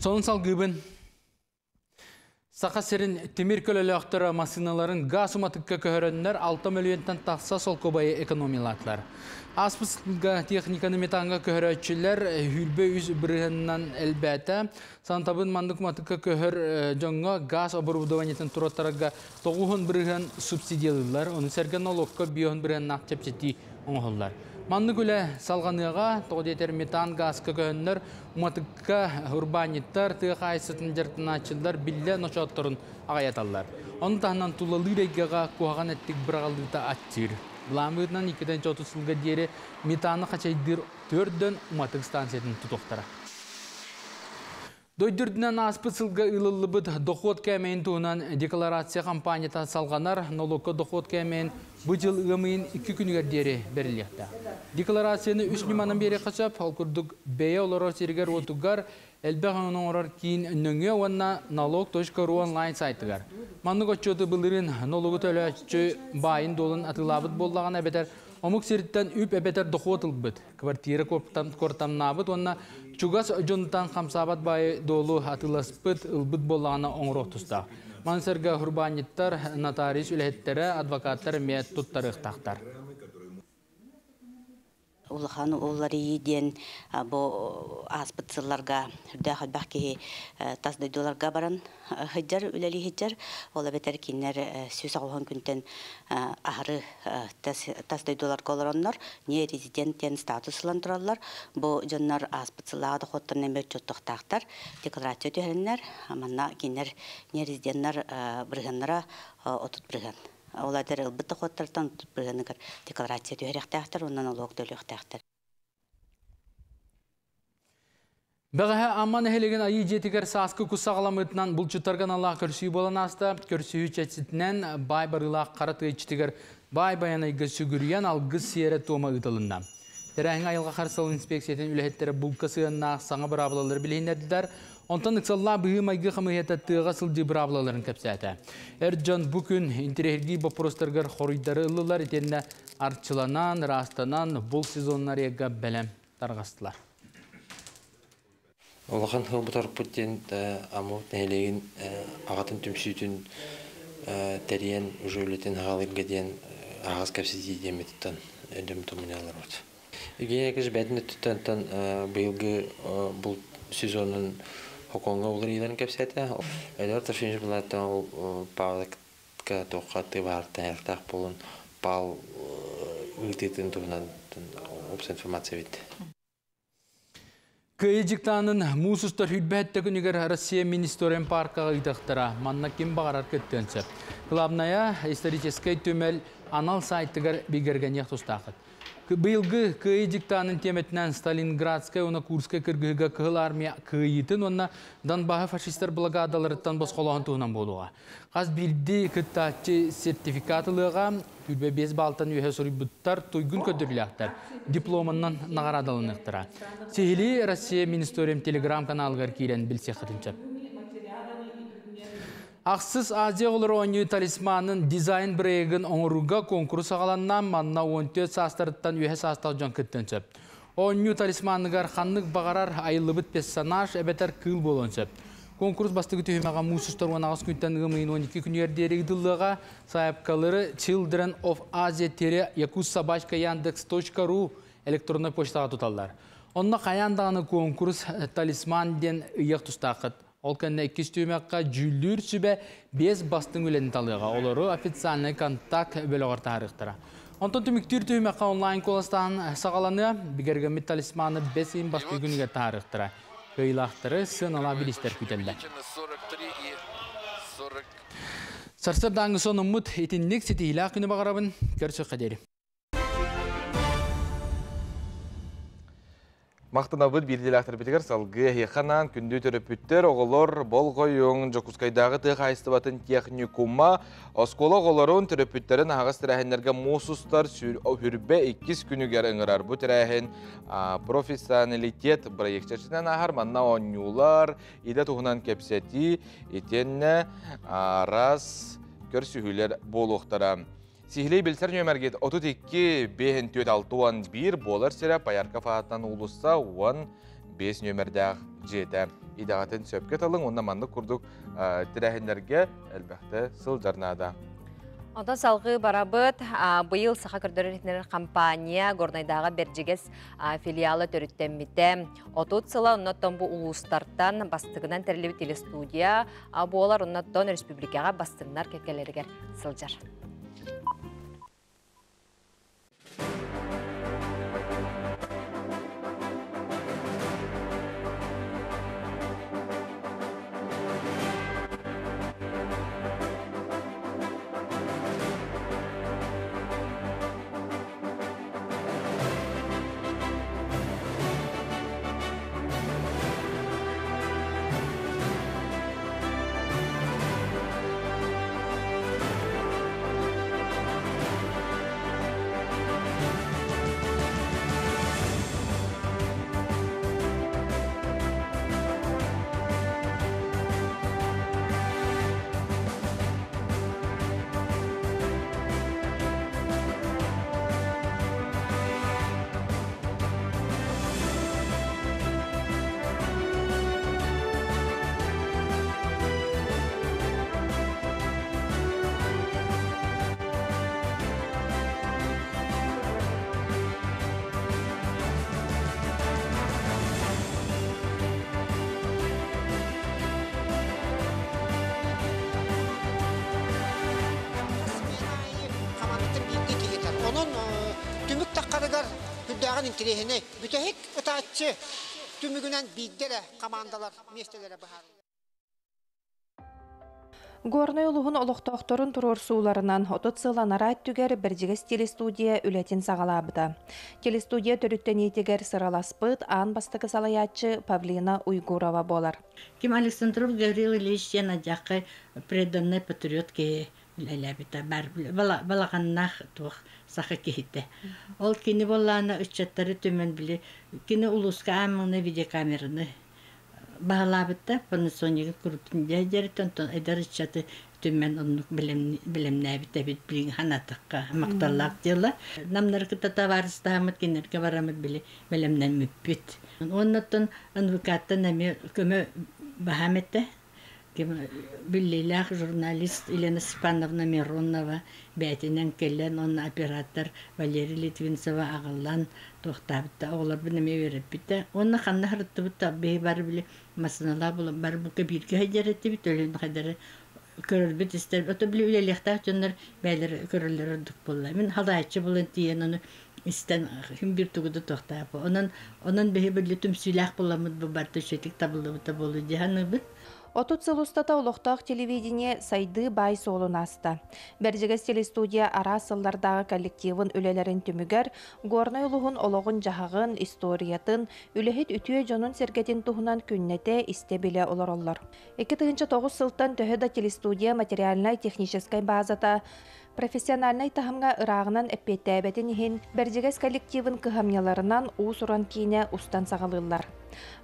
Сонун салгыыбын. Саха сирин тимир көлөлөөхтөрө массыыналарын газ уматыкка көһөрөннөр 6 мөлүйүөнтэн тахса солкуобайы экономиялаатылар. Ааспыт сылга техниканы метанга көһөрөөччүлэр 23% элбээтэ. Сантабын маннык уматыкка көһөр дьоҥҥо газ оборудованиетын туруоттарарга 9% субсидиялыыллар. Ону сэргэ нолуокка 5% чэпчэтии оҥоһуллар. Маннык үлэ салҕаныаҕа, тоҕо диэтэр метан газка көһөннөр уматыкка урбаанньыттар, тыа хаһаайыстыбатын дьарыктанааччылар биллэ ночоотторун аҕайаталлар. Ону таһынан тулалыыр эйгэҕэ куһаҕан эттик быраҕыллыыта аччыыр. Былаан быһыытынан 230 сылга диэри метаны хачайдыыр төрдөн уматык станциятын тутуохтара. Дойду үрдүнэн ааспыт сылга ыылыллыбыт дохуот кээмэйин туһунан декларация хампаанньата салҕанар. Нолуокка дохуот кээмэйин бу дьыл ыам ыйын икки күнүгэр диэри бэриллиэхтээх. Декларацияны үс ньыманан биэриэххэ сөп. Ол курдук бэйэ олорор сиригэр-уотугар элбэх өҥөнү оҥорор киин нөҥүө уонна налог.ру онлайн сайтыгар. Маннык отчуоту былырыын нолугу төлөөччү баайын-дуолун атыылаабыт буоллаҕына эбэтэр омук сириттэн үп эбэтэр дохуот ылбыт, квартира куортамнаабыт уонна чугас дьонтон хамсаабат баайы-дуолу атыыласпыт, ылбыт буоллаҕына оҥоруох тустаах. Маны сэргэ урбаанньыттар, нотариус үлэһиттэрэ, адвокаттар эмиэ туттарыахтаахтар. Улахан уларыйыы диэн бу ааспыт сылларга үрдээх элбэх киһи тас дойдуларга баран сылдьар, үлэлии сылдьар. Ол эбэтэр кинилэр 180 күнтэн аһары тас дойдуларга олороннор не резидент диэн статус ылан тураллар. Бу дьоннор ааспыт сыллааҕы дохуоттарын эмиэ отчуоттуохтаахтар, декларация түһэриннэр. Манна кинилэр не резиденнэр бырыһыаннара 30%. Ол эбэтэр ылбыт дохуоттартан 30 бырыһыаныгар декларация түһэриэхтээхтэр уонна нолуок төлүөхтээхтэр. Бэҕэһээ Амма нэһилиэгин Айыы дьиэтигэр сааскы кус саҕаламмытынан булчуттарга аналлаах көрсүү буолан ааста. Көрсүһүү чэрчитинэн баай барыылаах хара тыа иччитигэр Баай Байанайга сүгүрүйэн алгыс сиэрэ-туома ыытылынна. Тэрээһиҥҥэ айылҕа харыстабыл инспекциятын үлэһиттэрэ булка сыһыаннаах саҥа быраабылалары билиһиннэрдилэр. Онтон ыксаллаах быһыы-майгы хамыыһыйата тыаҕа сылдьыы быраабылаларын кэпсээтэ. Эр дьон бу күн интэриэһиргии боппуруостарыгар хоруйдары ыллылар итиэннэ арчыланан, ыраастанан, булт сезоннарыгар бэлэм тарҕастылар. Улахан сыалбыт орпут диэн Амур нэһилиэгин аҕатын түмсүүтүн тэрийэн уже үлэтин аҕалырга диэн аһаҕас кэпсэтии диэммититтэн өйдөммүт омуньаларбыт. Евгений Яковлевич бэйэтин өттүттэн быйылгы булт сезонун Хокоҥҥо уларыйыыларын кэпсээтэ. Эдуард Трофимович былааттан ол Павликка туохха тыы баһартан элтээх буолун пал ыытыытын туһунан уопсай информация бит. Кыайыы дьыктаанын муус устар хүрбэһэттэ күнүгэр Россия Министорен паркаҕа ыытахтара. Манна ким баҕарар кыттыан сөп. Главная историческай түмэл анал сайтыгар бигэргэниэх тустаахыт. Быйылгы Кыайыы дьыктаанын тиэмэтинэн Сталинградскай уонна Курскай кыргыһыыга Кыһыл Армия кыайыытын уонна Донбаһы фашистар блокадаларыттан босхолооһун туһунан буолуоҕа. Хас биирдии кыттааччы сертификат ылыаҕа, Түрбэ 5 баалтан үөһэ суруйбуттар туйгун көрдөрүүлээхтэр дипломаннан наҕараадаланыахтара. Сиһилии Россия Министориум телеграм-каналыгар киирэн билсиэххитин сөп. Ахсыс Азия оҕолоро оонньуу талисманын дизайн бырайыагын оҥорууга куонкурус саҕаланна. Манна 14 саастарыттан үөһэ саастаах дьон кыттыан сөп. Оонньуу талисманыгар ханнык баҕарар айыллыбыт персонаж эбэтэр кыыл буолуон сөп. Конкурс бастакы түһүмэҕэ муус устар 18 күнтэн ыам ыйын 12 күнүгэр диэри ыытыллыаҕа. Сайапкалары Children of Asia тире якутсобачка яндекс.ру электроннай почтаҕа туталлар. Онно хайаан даҕаны конкурс талисман диэн ыйыах тустааххыт. Ол кэннэ иккис түһүмэххэ дьүүллүүр сүбэ биэс бастыҥ үлэни талыаҕа. Олору официальный контакт бөлөҕөр таһаарыахтара. Онтон түмүктүүр түһүмэххэ онлайн куоластааһын саҕаланыа. Бигэргэммит талисманы бэс ыйын бастакы күнүгэр таһаарыахтара. Кыайыылаахтары сыаналаах бириистэр күүтэллэр. Сарсыардааҥҥы сонуммут итинник ситиһиилээх күнү баҕарабын. Көрсүөххэ диэри. Махтанабыт биирдиилээхтэрбитигэр салгыы эһиэхэ анаан күндү төрөппүттэр, оҕолор болҕойуҥ, Дьокуускайдааҕы тыа хаһаайыстыбатын техникума оскуола оҕолорун, төрөппүттэрин аһаҕас тэрээһиннэргэ муус устар хүрбэ иккис күнүгэр ыҥырар. Бу тэрээһин профессионалитет бырайыак чэрчитинэн ааһар. Манна оонньуулар, идэ туһунан кэпсэтии, итиэннэ араас көрсүһүүлэр буолуохтара. Сиһилии билсэр нүөмэргит 32 5 4 61 буолар сирэ Поярков аатынан уулусса 15 нүөмэрдээх дьиэтэ. Идэҕитин сөпкө талыҥ уонна маннык курдук тэрээһиннэргэ элбэхтэ сылдьар наада. Онтон салгыы барабыт. Быйыл Саха көрдөрөр-иһитиннэрэр компания Горнайдааҕы Бэрдьигэс филиала төрүттэммитэ. 30 сыла оннуттан бу улуустартан бастыгынан тэриллибит телестудия буолар, оннуттан республикаҕа бастыҥнар кэккэлэригэр сылдьар. Хамаандатын биирдии киһитэ. Онон түмүк таххарыгар үрдээҕин интириэһинэй. Бүтэһик ытааччы түмүгүнэн биирдэ эрэ хамаандалар миэстэлэрэ быһаарыллар. Горнай улууһун олохтоохторун туруорсууларынан 30 сыл анараа өттүгэр Бэрдьигэс телестудия үлэтин саҕалаабыта. Телестудия төрүттэниитигэр сыраласпыт аан бастакы салайааччы Павлина Уйгурова буолар. Ким Александров Гаврил Ильич диэн адьаххай преданный патриот киһи үлэлээбитэ баар балаҕаннаах туох саха киһитэ. Ол кини буоллаҕына ыччаттары түмэн били кини улууска аан маҥнай видеокамераны баһылаабыта Панасонига крупнее диэриттэн онтон эдэр ыччаты түмэн оннук бэлэмнээбит эбит билигин санаатахха махталлаах дьыала. Намнары кытта табаарыстаһаммыт кинилэргэ бараммыт били бэлэмнэммиппит. Уоннаттан НВК-ттан эмиэ көмө баһаам этэ. Биллиилээх журналист Елена Степановна Миронова бэйэтинэн кэлэн уонна оператор Валерий Литвинцева аҕалан туохтаабыта оҕолорбун эмиэ үөрэппитэ. Уонна ханна сырыттыбыт да биһи бары били массыыналаах буолан бары бука бииргэ сылдьар этибит, өлөн хайдары көрөрбүт истэр ото били үлэлиэхтээх дьоннор бэйэлэрэ көрөллөрө ордук буолла. Мин халааччы буолан тиийэн ону истэн хим бир тугу да туохтаах онон онон биһи били түмсүүлээх буоламмыт бу барыта үчүгэй табыллыбыта буолуо дии саныыбын. 30 сыл устата олохтоох телевидение сайдыы баай суолун ааста. Бэрдьигэс телестудия араас сыллардааҕы коллективын үлэлэрин түмүгэр Горнай улуһун олоҕун-дьаһаҕын, историятын, үлэһит үтүө дьонун-сэргэтин туһунан күннэтэ истэ-билэ олороллор. 2009 сылтан төһө да телестудия материальнай-техническэй базата профессиональнай таһымҥа ырааҕынан эппиэттээбэтин иһин, Бэрдьигэс коллективын кыһамньыларынан уус-уран киинэ устан саҕалыыллар.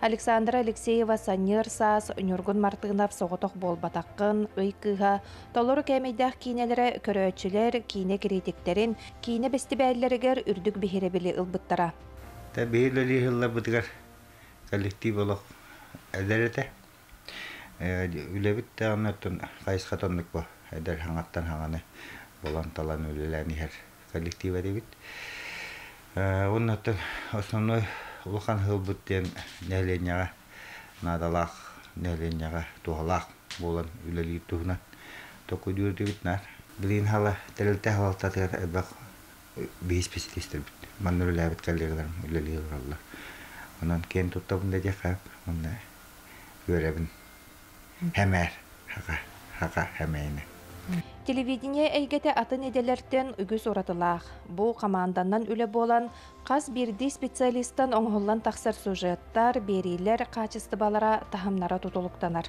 Александра Алексеева Санньыар саас, Ньургун Мартынов Соҕотох буолбатаххын, Ый кыыһа толору кээмэйдээх киинэлэрэ көрөөччүлэр киинэ кириитиктэрин, киинэ бэстибээллэригэр үрдүк биһирэбили ылбыттара. Биһи үлэлии сылларбытыгар коллектив олох эдэр этэ. Үлэбит даҕаны оттон хайысхата оннук бу эдэр хаҥаттан хаҥаны булан-талан үлэлээн иһэр коллектив этибит. Уонна оттон основной улахан ыһылбыт диэн нэһилиэнньэҕэ наадалаах, нэһилиэнньэҕэ туһалаах буолан үлэлиир туһунан толкуйдуур этибит наар. Билигин хала тэрилтэ салалтатыгар элбэх биһи специалистэрбит манна үлэлээбит коллегаларым үлэлии олороллор. Онон киэн туттабын да диэххэ уонна үөрэбин. Хэмээр, хака, хака хэмэйинэ. Телевидение эйгэтэ атын идэлэртэн үгүс уратылаах. Бу хамаанданнан үлэ буолан, хас биирдии специалистан оҥоһуллан тахсар сюжеттар, биэриилэр хаачыстыбалара, таһымнара тутулуктанар.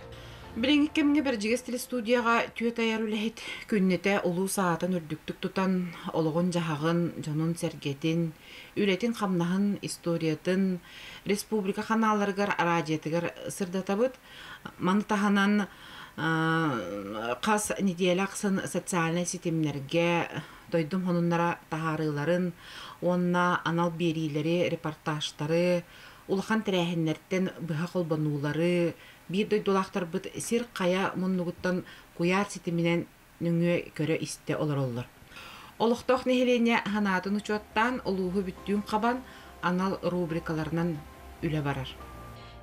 Билиҥҥи кэмҥэ Бэрдьигэс телестудияҕа түөрт айар үлэһит күннэтэ улуус аатын үрдүктүк тутан, олоҕун-дьаһаҕын, дьонун-сэргэтин, үлэтин-хамнаһын, историятын республика ханаалларыгар, араадьыйатыгар сырдатабыт. Маны таһынан хас неделя ахсын социальнай ситимнэргэ дойдум сонуннара таһаарыыларын уонна анал биэриилэри, репортажтары, улахан тэрээһиннэртэн быһа холбонуулары биир дойдулаахтарбыт сир хайа муннугуттан куйаар ситиминэн нөҥүө көрө-истэ олороллор. Олохтоох нэһилиэнньэ санаатын учуоттаан, улууһу бүттүүн хабан, анал рубрикаларынан үлэ барар.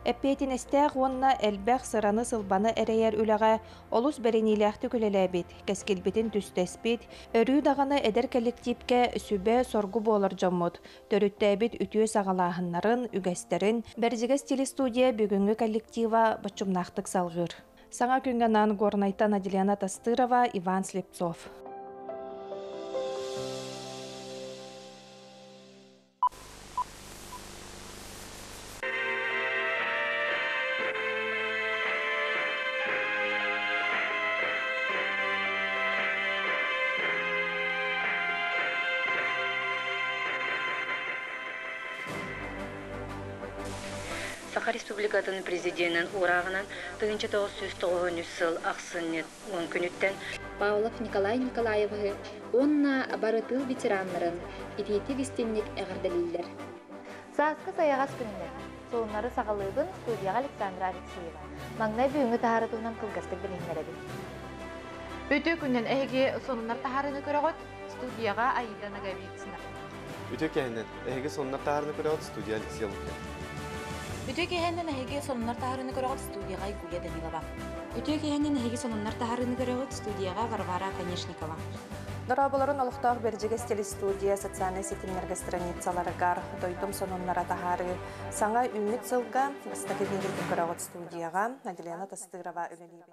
Эппиэтинэстээх уонна элбэх сыраны-сылбаны эрэйэр үлэҕэ олус бэриниилээхтик үлэлээбит, кэскилбитин түстэспит, өрүү даҕаны эдэр кэлликтиипкэ сүбэ-соргу буолар дьоммут, төрүттээбит үтүө саҕалааһыннарын, үгэстэрин Бэрдьигэс телестудия бүгүҥҥү коллектива боччумнаахтык салҕыыр. Саҥа күҥҥэ анаан Горнайтан Аделена Тастырова, Иван Слепцов. Саха Республикатын Президенин уурааҕынан 1993 сыл ахсынньы уон күнүттэн Павлов Николай Николаевиһы уонна бары тыыл ветераннарын итиитик-истинник эҕэрдэлииллэр. Сааскы сайаҕас күнүнэн Сонуннары саҕалыыбын студияҕа Александра Алексеева. Маҥнай бүгүҥҥү таһаары туһунан кылгастык билиһиннэрэбин. Үтүө күнүнэн эһиги сонуннар таһаарыыны көрөҕүт студияҕа Аида Ноговицына. Үтүө кэһинэн эһиги сонуннар таһаарыыны көрөҕүт студия Алексей Лукин. Үтүө кэһэннэн эһиги сонуннар таһаарыыны көрөҕүт студияҕа Гуля Данилова. Үтүө кэһэннэн эһиги сонуннар таһаарыыны көрөҕүт студияҕа Варвара Конешникова. Дорооболорун олохтоох Бэрдьигэс телестудия социальнай ситимнэргэ страницаларыгар дойдум сонуннара таһаарыы саҥа үүммүт сылга бастакы биэриитин көрөҕүт студияҕа Аделена Тастырова үлэлиибин.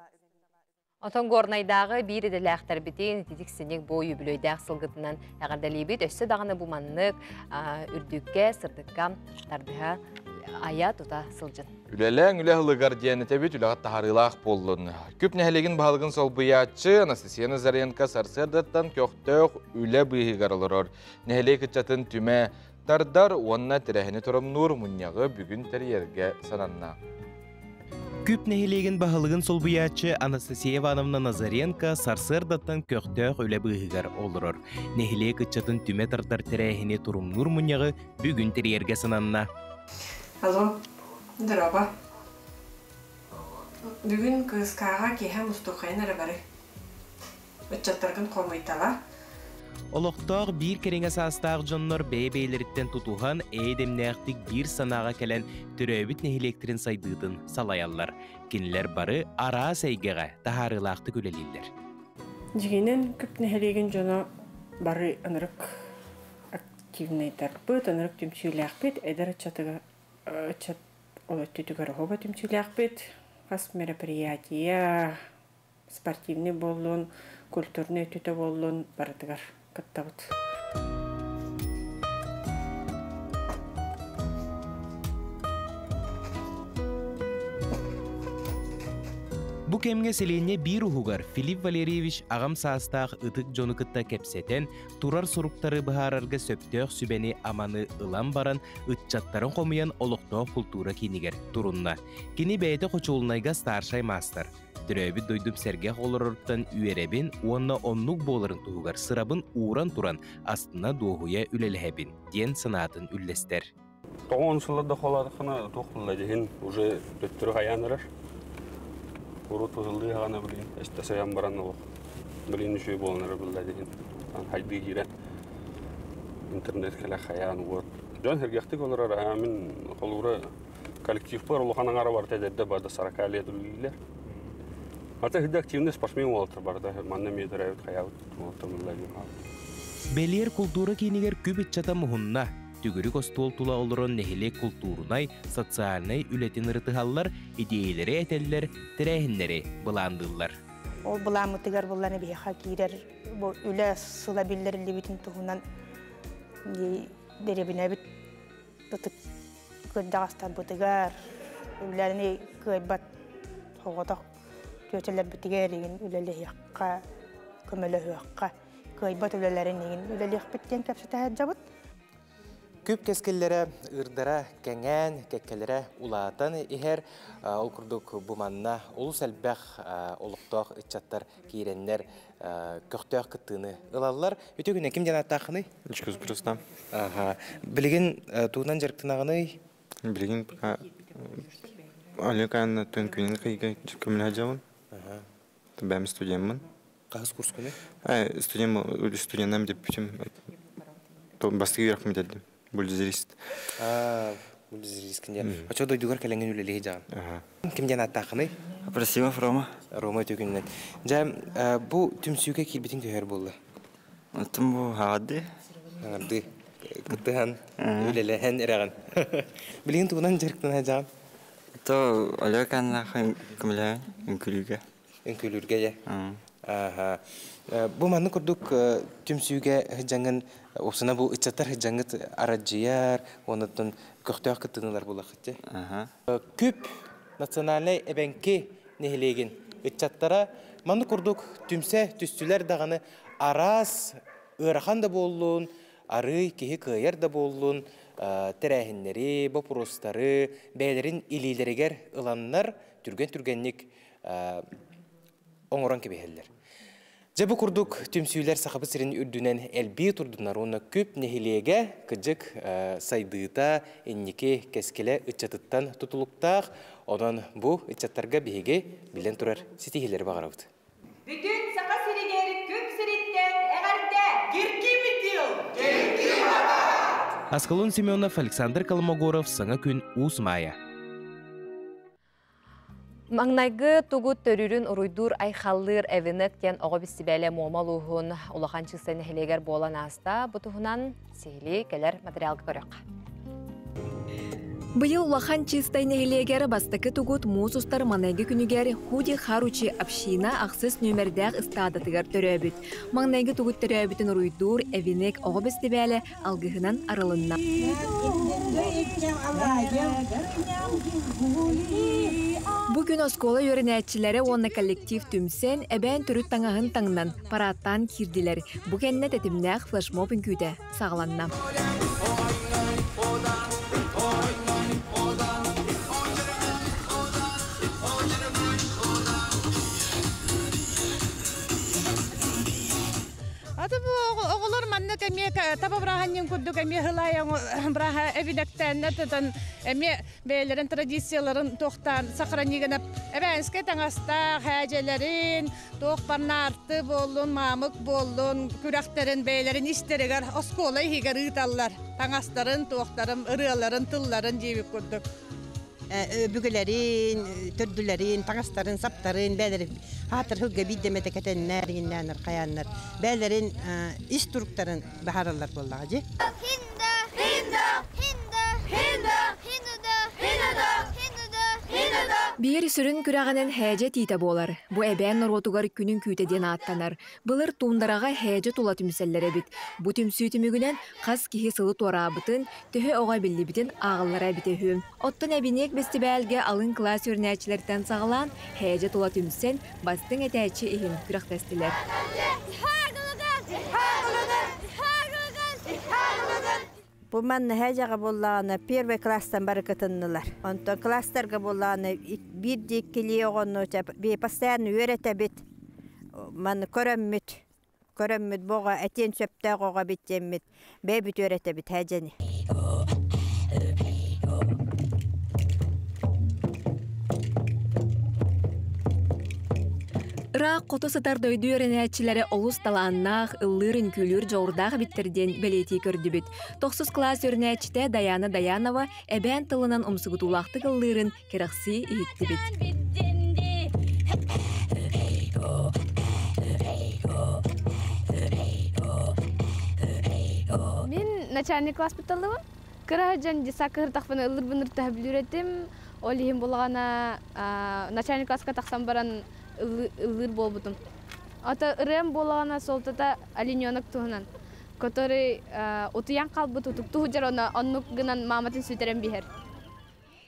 Отон Горнайдааҕы биир идэлээхтэрбитин ититик синик бу үбүлүөйдээх сылгытынан эҕэрдэлиибит. Өссө даҕаны бу маннык үрдүккэ, сырдыкка тардыһа айа тута сылдьын. Үлэлээҥ үлэ ылыгар диэн этэбит үлэҕэ таһаарыылаах буоллун. Күп нэһилиэгин баһылыгын солбуйааччы Анастасия Назаренко сарсыардаттан көхтөөх үлэ быыһыгар олорор. Нэһилиэк ыччатын түмэ тардар уонна тэрээһини торомнуур мунньаҕы бүгүн тэрийэргэ сананна. Күп нэһилиэгин баһылыгын солбуйааччы Анастасия Ивановна Назаренко сарсыардаттан көхтөөх үлэ быыһыгар олорор. Нэһилиэк ыччатын түмэ тардар тэрээһини турумнуур мунньаҕы бүгүн тэрийэргэ сананна. Алло, здорово. Бүгүн кыыскааҕа киэһэ мустуоххайын эрэ бары. Ыччаттаргын хомуйтала. Олохтоох биир кэриҥэ саастаах дьоннор бэйэ-бэйэлэриттэн тутуһан, эйэ-дэмнээхтик биир санааҕа кэлэн, төрөөбүт нэһилиэктэрин сайдыытын салайаллар. Кинилэр бары араас эйгэҕэ таһаарыылаахтык үлэлииллэр. Дьиҥинэн, Күп нэһилиэгин дьоно бары ынырык активнайдарбыт, ынырык түмсүүлээхпит, эдэр ыччатыгар ыччат ол өттүтүгэр оһуоба түмсүүлээхпит. Хас мероприятие, спортивный буоллун, культурный өттүтэ буоллун барытыгар кыттабыт. Бу кэмҥэ сэлиэнньэ биир уһугар Филипп Валерьевич аҕам саастаах ытык дьону кытта кэпсэтэн, турар суруктары быһаарарга сөптөөх сүбэни-аманы ылан баран, ыччаттарын хомуйан олохтоох култуура киинигэр турунна. Кини бэйэтэ хочуолунайга старшай маастар. Төрөөбүт дойдум сэргэх олороруттан үөрэбин уонна оннук буоларын туһугар сырабын ууран туран астына-дуоһуйа үлэлэһэбин, диэн санаатын үллэстэр. Тоҕо он сылларда холаатаххына туох буолла дьиһин уже төттөрү хайаан эрэр. Урут ыллыы хаҕана билин эстэ сайан баран олох билин үчүгэй буолан эрэр булла дьиһин. Хайдыы киирэн интернет кэлэ хайаан уот. Дьон сэргэхтик олорор аа мин холуура коллективпар улахан аҥара барыта эдэрдэ барда сорока лет үлэлииллэр. Ата хидде активный спортсмен уолаттар барыта манна эмиэ төрөөбүт хайаабыт уолаттар Бэлиэр култуура киинигэр күп ыччата муһунна. Төгүрүк остуол тула олорон нэһилиэк култуурунай, социальнай үлэтин ырытыһаллар, идиэйэлэри этэллэр, тэрээһиннэри былаанныыллар. Ол былааммытыгар булланы биһиэхэ киирэр бу үлэ сыла биллэриллибитин туһунан дэриэбинэбит ытык кырдьаҕастарбытыгар үлэни кыайбат соҕотох түөтэлэрбитигэр игин үлэлэһиэххэ, көмөлөһүөххэ, кыайбат үлэлэрин игин үлэлиэхпит диэн кэпсэтэ сылдьабыт. Күп кэскиллэрэ ыырдара кэҥээн, кэккэлэрэ улаатан иһэр. Ол курдук бу манна олус элбэх олохтоох ыччаттар киирэннэр көхтөөх кыттыыны ылаллар. Үтүө күнү ким диэн ааттааххыный? Ичкүс Рустам. Аха. Билигин тугунан дьарыктанаҕыный? Билигин пока Олег түн күнүн кыйга көмөлөһө дьабын. Бэм студеммын. Хаһыс курс күнү? Студент студеннам деп бүтүм. Бастыгы үөрэхпин бүтэрдим. Бульдозерист. Бульдозерист диэн. Очо дойдугар кэлэҥин үлэлиһи дьаҕан. Ким диэн ааттааххыный? Просимов Рома. Рома үтүгүннэн. Дьэ, бу түмсүүгэ киирбитиҥ төһөр буолла? Оттон бу хаҕарды. Хаҕарды. Кыттыһан, үлэлэһэн эрэҕин. Билигин тугунан дьарыктана дьаҕан? То Олег Аннахын көмөлөһөн үҥкүүлүүргэ. Үҥкүүлүүргэ дьэ. Ааха. Бу маннык курдук түмсүүгэ сыдьаҥын, уопсана бу ыччаттар сыдьаҥыт арадьыйар, оннуттан көхтөөх кыттыынылар булахыт дьэ. Күп национальнай эбэҥки нэһилиэгин ыччаттара маннык курдук түмсэ түстүлэр даҕаны араас ыарахан да буоллун, арыый киһи кыайар да буоллун тэрээһиннэри, боппуруостары бэйэлэрин илиилэригэр ыланнар түргэн-түргэнник оҥорон кэбиһэллэр. Дьэ бу курдук түмсүүлэр Сахабыт сирин үрдүнэн элбии турдунар уонна күп нэһилиэгэ кыдьык сайдыыта инники кэскилэ ыччатыттан тутулуктаах. Онон бу ыччаттарга биһиги билэн турар ситиһиилэри баҕарабыт. Бүтүн Саха сиригэр күп сириттэн эҕэрдэ! Киркибитил! Аскалон Семенов, Александр Колмогоров, Саҥа күн, Уус Маайа. Маҥнайгы тугут төрүүрүн уруйдуур айхаллыыр Эвинек диэн оҕо бэстибээлэ Муома улууһун Улахан Чыыстай нэһилиэгэр буолан ааста. Бу туһунан сиһилии кэлэр материалга көрүөххэ. Быйыл Улахан Чыыстай нэһилиэгэр бастакы тугут муус устар маҥнайгы күнүгэр Худи Харучи община ахсыс нүөмэрдээх ыстаадатыгар төрөөбүт. Маҥнайгы тугут төрөөбүтүн уруйдуур Эвинек оҕо бэстибээлэ алгыһынан арылынна. Бу күн оскуола үөрэнээччилэрэ уонна коллектив түмсэн, эбээн төрүт таҥаһын таҥнан, парааттаан киирдилэр. Бу кэннэ тэтимнээх флешмоб үҥкүүтэ саҕаланна. Эбээннин курдук эмиэ хылаайа быраха эбинэктэннэр тутан эмиэ бэйэлэрин традицияларын туохтаан сохранигана эбээнскэй таҥастаах хээдьэлэрин туох барнаарты буоллун, маамык буоллун күрэхтэрин бэйэлэрин истэригэр оскуола иһигэр ыыталлар. Таҥастарын, туохтарын, ырыаларын, тылларын диэбит курдук. Өбүгэлэрин, төрдүлэрин, таҥастарын, саптарын бэйэлэрин аатыр сылга биирдэ кэтэннэр, иҥиннээннэр, хайааннар бэйэлэрин ис туруктарын баһараллар буоллаҕа дии. Хинда, хинда, хинда, хинда, хинда, хинда, хинда, хинда. Биир сүрүн күрэҕинэн һээдьэ тиитэ буолар. Бу эбээн норуотугар күнүн күүтэ диэн ааттанар. Былыр туундараҕа һээдьэ тула түмсэллэр эбит. Бу түмсүү түмүгүнэн хас киһи сылы туораабытын, төһө оҕо эбиллибитин ааҕаллара эбитэ үһү. Оттон эбиниэк бэстибээлгэ алын кылаас үөрэнээччилэриттэн саҕалаан, һээдьэ тула түмсэн, бастыҥ этээччи иһин күрэхтэстилэр. Бу манна һээдьэҕэ буоллаҕына первый класстан бары кытыннылар. Онтон класстарга буоллаҕына биирдии иккилии оҕону постоянно үөрэтэбит. Маны көрөммүт, көрөммүт бу оҕо этиэн сөптөөх оҕо эбит диэммит бэйэбит үөрэтэбит һээдьэни. Ыраах хоту сытар дойду үөрэнээччилэрэ олус талааннаах, ыллыыр-үҥкүүлүүр дьоҕурдаах эбиттэр диэн бэлиэтии көрдүбүт. Тохсус кылаас үөрэнээччитэ Даяна Даянова эбээн тылынан умсугутуулаахтык ыллыырын кэрэхсии иһиттибит. Мин начальник класс буталлыбын. Кыра дьон десакка ыртахпына ыллырбын ыртаһа билүүр Ол иһин булаҕана начальник класска тахсан баран ыллыыр буолбутум. Ото ырыам буолаҕана суолтата олененок туһунан, который утуйан хаалбыт утуктуу сылдьар оннук гынан мааматын сүтэрэн биһэр.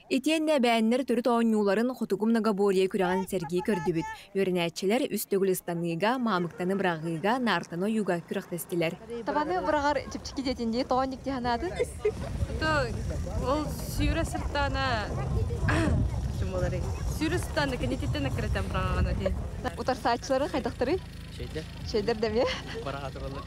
Итиэннэ эбээннэр төрүт оонньууларын Хотугу многоборье күрэҕин сэргии көрдүбүт. Үөрэнээччилэр үс төгүл ыстаныыга, маамыктаны быраҕыыга, наартаны ойууга күрэхтэстилэр. Табаны быраҕар чэпчэки диэтин дии, тоҕо инник дии санаатын? Ол сүүрэ сыртаана сүүрэ сыртаана кэнититтэн аккыратан быраҕаҕына дии. Утарсааччылары хайдахтарый? Шейдер. Шейдер дэмиэ. Бараатыралар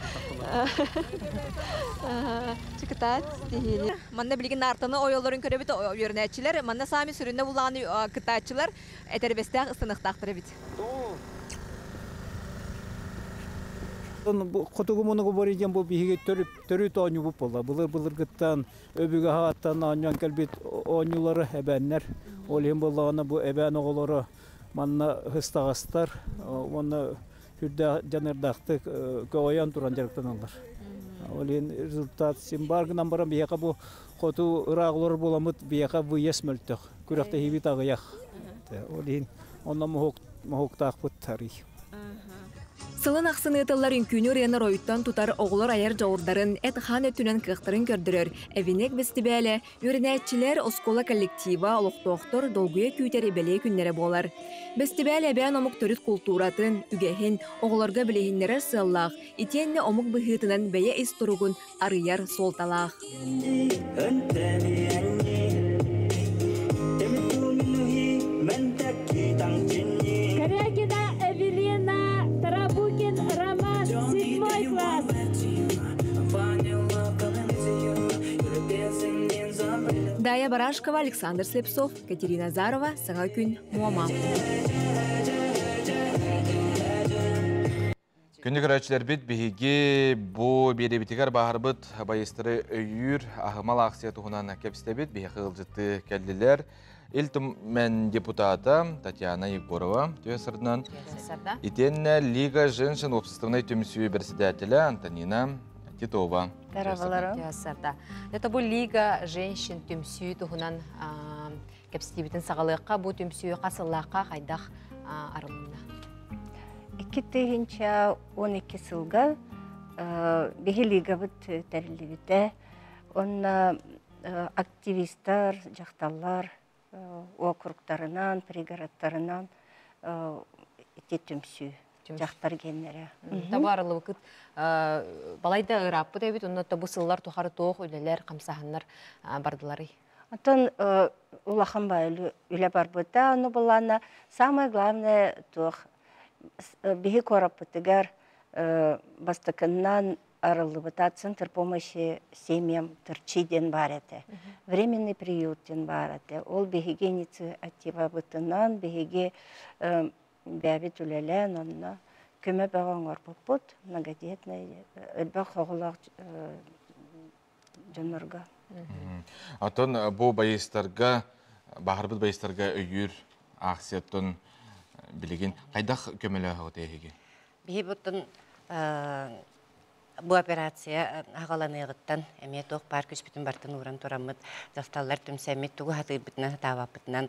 Чыкытаат тиһиини. Манна билигин наартаны ойоллорун көрөбүт үөрэнээччилэр. Манна саами сүрүнэ булааны кыттааччылар этэрбэстээх ыстаныахтаахтар эбит. Хотугу мунугу диэн бу биһиги төрүт оонньуубут буолла. Былыр-былыргыттан өбүгэ аһааттан оонньоон кэлбит оонньуулары эбээннэр. Ол иһин буоллаҕына бу эбээн оҕолоро манна ыстаҕастар уонна үрдээх дьаныардаахтык көҕүйэн туран дьарыктаналлар. Ол иһин результат син баар гынан баран биһиэхэ бу хоту ыраах олорор буоламмыт биһиэхэ выезд мөлтөх, күрэхтэһиибит аҕыйах. Ол иһин онно моһуоктаахпыт арый. Сылын ахсын ыытыллар үҥкүүнү ырыаны оройуттан тутар оҕолор айар дьоҕурдарын, эт-хаан өттүнэн кыахтарын көрдөрөр Эвинек бэстибээлэ үөрэнээччилэр, оскуола коллектива, олохтоохтор долгуйа күүтэр бэлиэ күннэрэ буолар. Бэстибээл эбээн омук төрүт култууратын, үгэһин оҕолорго билиһиннэрэр сыаллаах, итиэннэ омук быһыытынан бэйэ ис туругун арыйар суолталаах. Корякина Эвелина, Тарабукин Роман, седьмой класс. Дая Барашкова, Александр Слепцов, Катерина Азарова, Саҥа күн, Муома. Күндү көрөөччүлэрбит биһиги бу биэрэбитигэр баһарбыт байыстары өйүүр аһымал акция туһунан кэпсэтэбит. Биһиэхэ ыалдьытты кэллилэр. Ил Түмэн депутата Татьяна Егорова түһэ сырдынан итиэннэ Лига женщин общественной түмсүү председателя Антонина Титова. Это бу Лига женщин түмсүү туһунан кэпсэтиибитин саҕалыахха бу түмсүү хас сыллаахха хайдах арылынна? 2012 сылга биһи лигабыт тэриллибитэ. Онно активистар, дьахталлар округтарынан, пригородтарынан ити түмсүү дьахтар геннэрэ. Таба арылыбыкыт балайда ырааппыт эбит, онно бу сыллар тухары туох үлэлэр, хамсаһаннар бардыларый? Оттон улахан үлэ барбыта, ону булаана самое главное туох биһи куораппытыгар бастакыннан арыллыбыта Центр помощи семьям Тырчи диэн баар этэ. Временный приют диэн баар этэ. Ол биһиги инициативабытынан биһиги бэйэбит үлэлээн онно көмө бөҕө оҥорбуппут многодетный элбэх оҕолоох дьоннорго. Оттон бу байыстарга, баһарбыт байыстарга өйүүр акцияттан билигин хайдах көмөлөөхөт эһиги? Биһи буттун Бу операция аҕаланыаҕыттан эмиэ туох баар күспүтүн бартын ууран тураммыт, дьахталлар түмсэммит, тугу сатыырбытынан, сатаабаппытынан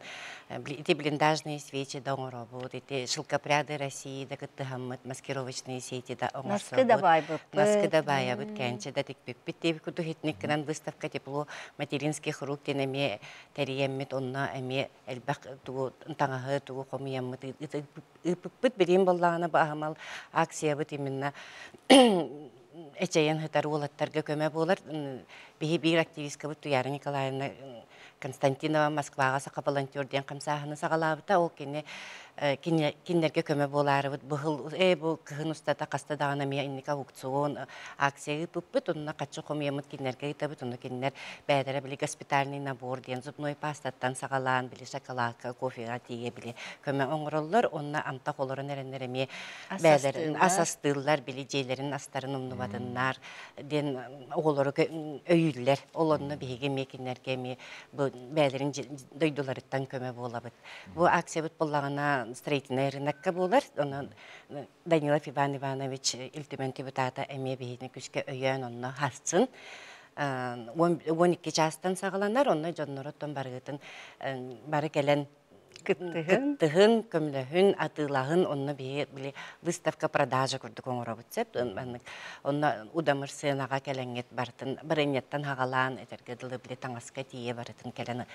ити блиндажные свечи да оҥоробут, ити шелкопряды России да кыттыһаммыт, маскировочные сети да Наскы да оҥорсобут, баайбыппыт. наскы да баайабыт, кээнчэ да тикпиппит диэбит курдук итинник гынан выставка тепло материнских рук диэн эмиэ тэрийэммит, онно эмиэ элбэх тугу таҥаһы тугу хомуйаммыт ыыппыппыт билиим буоллаҕына бу аһымал акциябыт именно эчэйэн сытар уолаттарга көмө буолар. Биһи биир активисткабыт Туяра Николаевна Константинова Москваҕа саха волонтер диэн хамсааһыны саҕалаабыта. Ол кини кинилэргэ көмө буолаарыбыт быһыл бу кыһын устата хаста даҕаны эмиэ инники аукцион акция ыыппыппыт. Онно хаччы хомуйаммыт кинилэргэ ыытабыт. Онно кинилэр бэйэлэрэ били госпитальный набор диэн зубной пастаттан саҕалаан били шоколадка, кофеға тиийэ били көмө оҥороллор. Онно амтах олорон эрэннэр эмиэ бэйэлэрин ас астыыллар, били дьиэлэрин астарын умнубатыннар диэн оҕолору өйүүллэр. Ол онно биһиги эмиэ кинилэргэ эмиэ бу бэйэлэрин дойдуларыттан көмө буолабыт. Бу акциябыт буоллаҕына строительнай рынокка буолар. Онон Данилов Иван Иванович Ил Түмэн депутата эмиэ биһигини күскэ өйөөн онно харсын 12 чаастан саҕаланар, онно дьонноруттан барыгытын бары кэлэн кыттыһын, көмөлөһүн, атыылаһын, онно биһи били выставка продажа курдук оҥоробут сөп. Онно удамыр сыанаҕа кэлэҥҥит барытын барынньаттан хаҕалаан этэргэ дылы били таҥаска тиийэ барытын кэлэн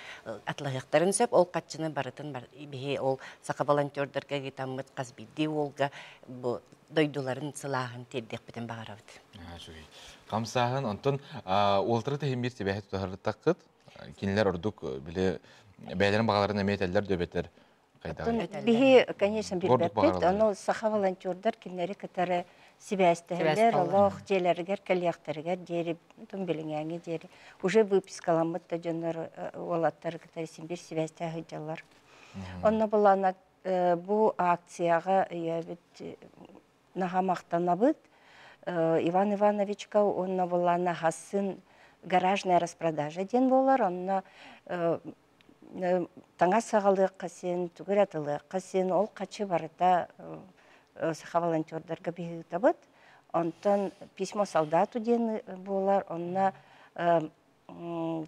атылаһыахтарын сөп. Ол хаччыны барытын биһи ол саха волонтердарга ыытаммыт хас биирдии уолга бу дойдуларын сылааһын тиэрдиэхпитин баҕарабыт. Үчүгэй. Хамсааһын, онтон уолтары тэһин биир сибээһи тутуһарыттаххыт, кинилэр ордук били бэйэлэрин баҕаларын эмиэ этэллэр дөбөтөр хайдаҕый? Биһи, конечно, билбэппит, ону саха волонтердар кинилэри кытары сибээстэһэллэр, олох дьиэлэригэр кэлиэхтэригэр диэри, билиҥээҥи диэри уже выпискаламмыт да дьоннор уолаттары кытары син биир сибээстэһэ сылдьаллар. Онно булана бу акцияҕа өйөөбүт наһаа махтанабыт. Иван Ивановичка уонна булана хасын гаражная распродажа диэн буолар. Онно таҥас саҕалыахха син, тугу эрэ атылыахха син, ол хачы барыта саха волонтердарга биһыытабыт. Онтон письмо солдату диэн буолар. Онно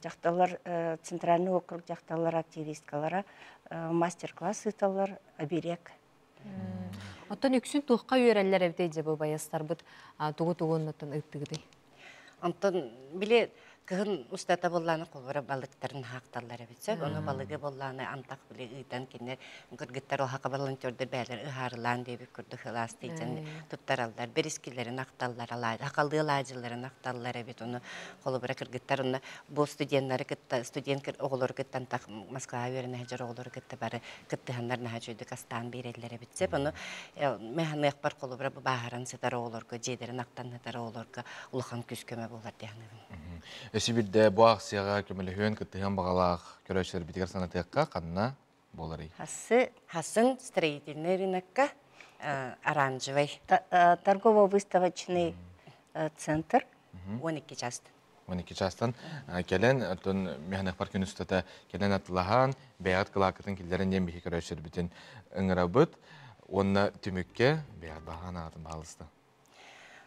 дьахталлар центральный округ дьахталлар активисткалара мастер-класс ыыталлар оберег. Оттон үксүн туохха үөрэллэр эбитий дьэ бу байастарбыт тугу-тугу оннуттан ыыттыгытый? Онтон били кыһын устата буоллааны холбора балыктарын хаакталлар эбит сөп. Ону балыгы буоллааны антах били ыытан кинилэр кыргыттар оһака волонтердар бээлэр ыһаарылаан диэбит курдук ылаастыйдьан туттараллар. Берискилэрин ахталлар, хахалыы алаадьыларын ахталлар эбит. Ону холобура кыргыттар онно бу студеннары кытта студент оҕолору кытта антах Москваҕа үөрэнэ сылдьар оҕолору кытта бары кыттыһаннар наһаа үчүгэйдик астаан биэрэллэр эбит сөп. Ону механыахпар холобура бу бааһыран сытар оҕолорго, дьиэлэрин ахтан сытар оҕолорго улахан күүс-көмө буолар дии саныыбын. Өссө биирдэ бу акцияҕа көмөлөһүөн, кыттыһыан баҕалаах көрөөччүлэрбитигэр санатыахха ханна буоларый? Хассы Хасын строительный рынокка оранжевый. Торгово-выставочный центр. 12 частан. 12 частан кэлэн, оттон механехпар күн устата кэлэн атылаһан, бэйэҕит кылааккытын киллэрэн диэн биһи көрөөччүлэрбитин ыҥырабыт. Уонна түмүккэ бэйэҕит баһаан аатын баһаалыста.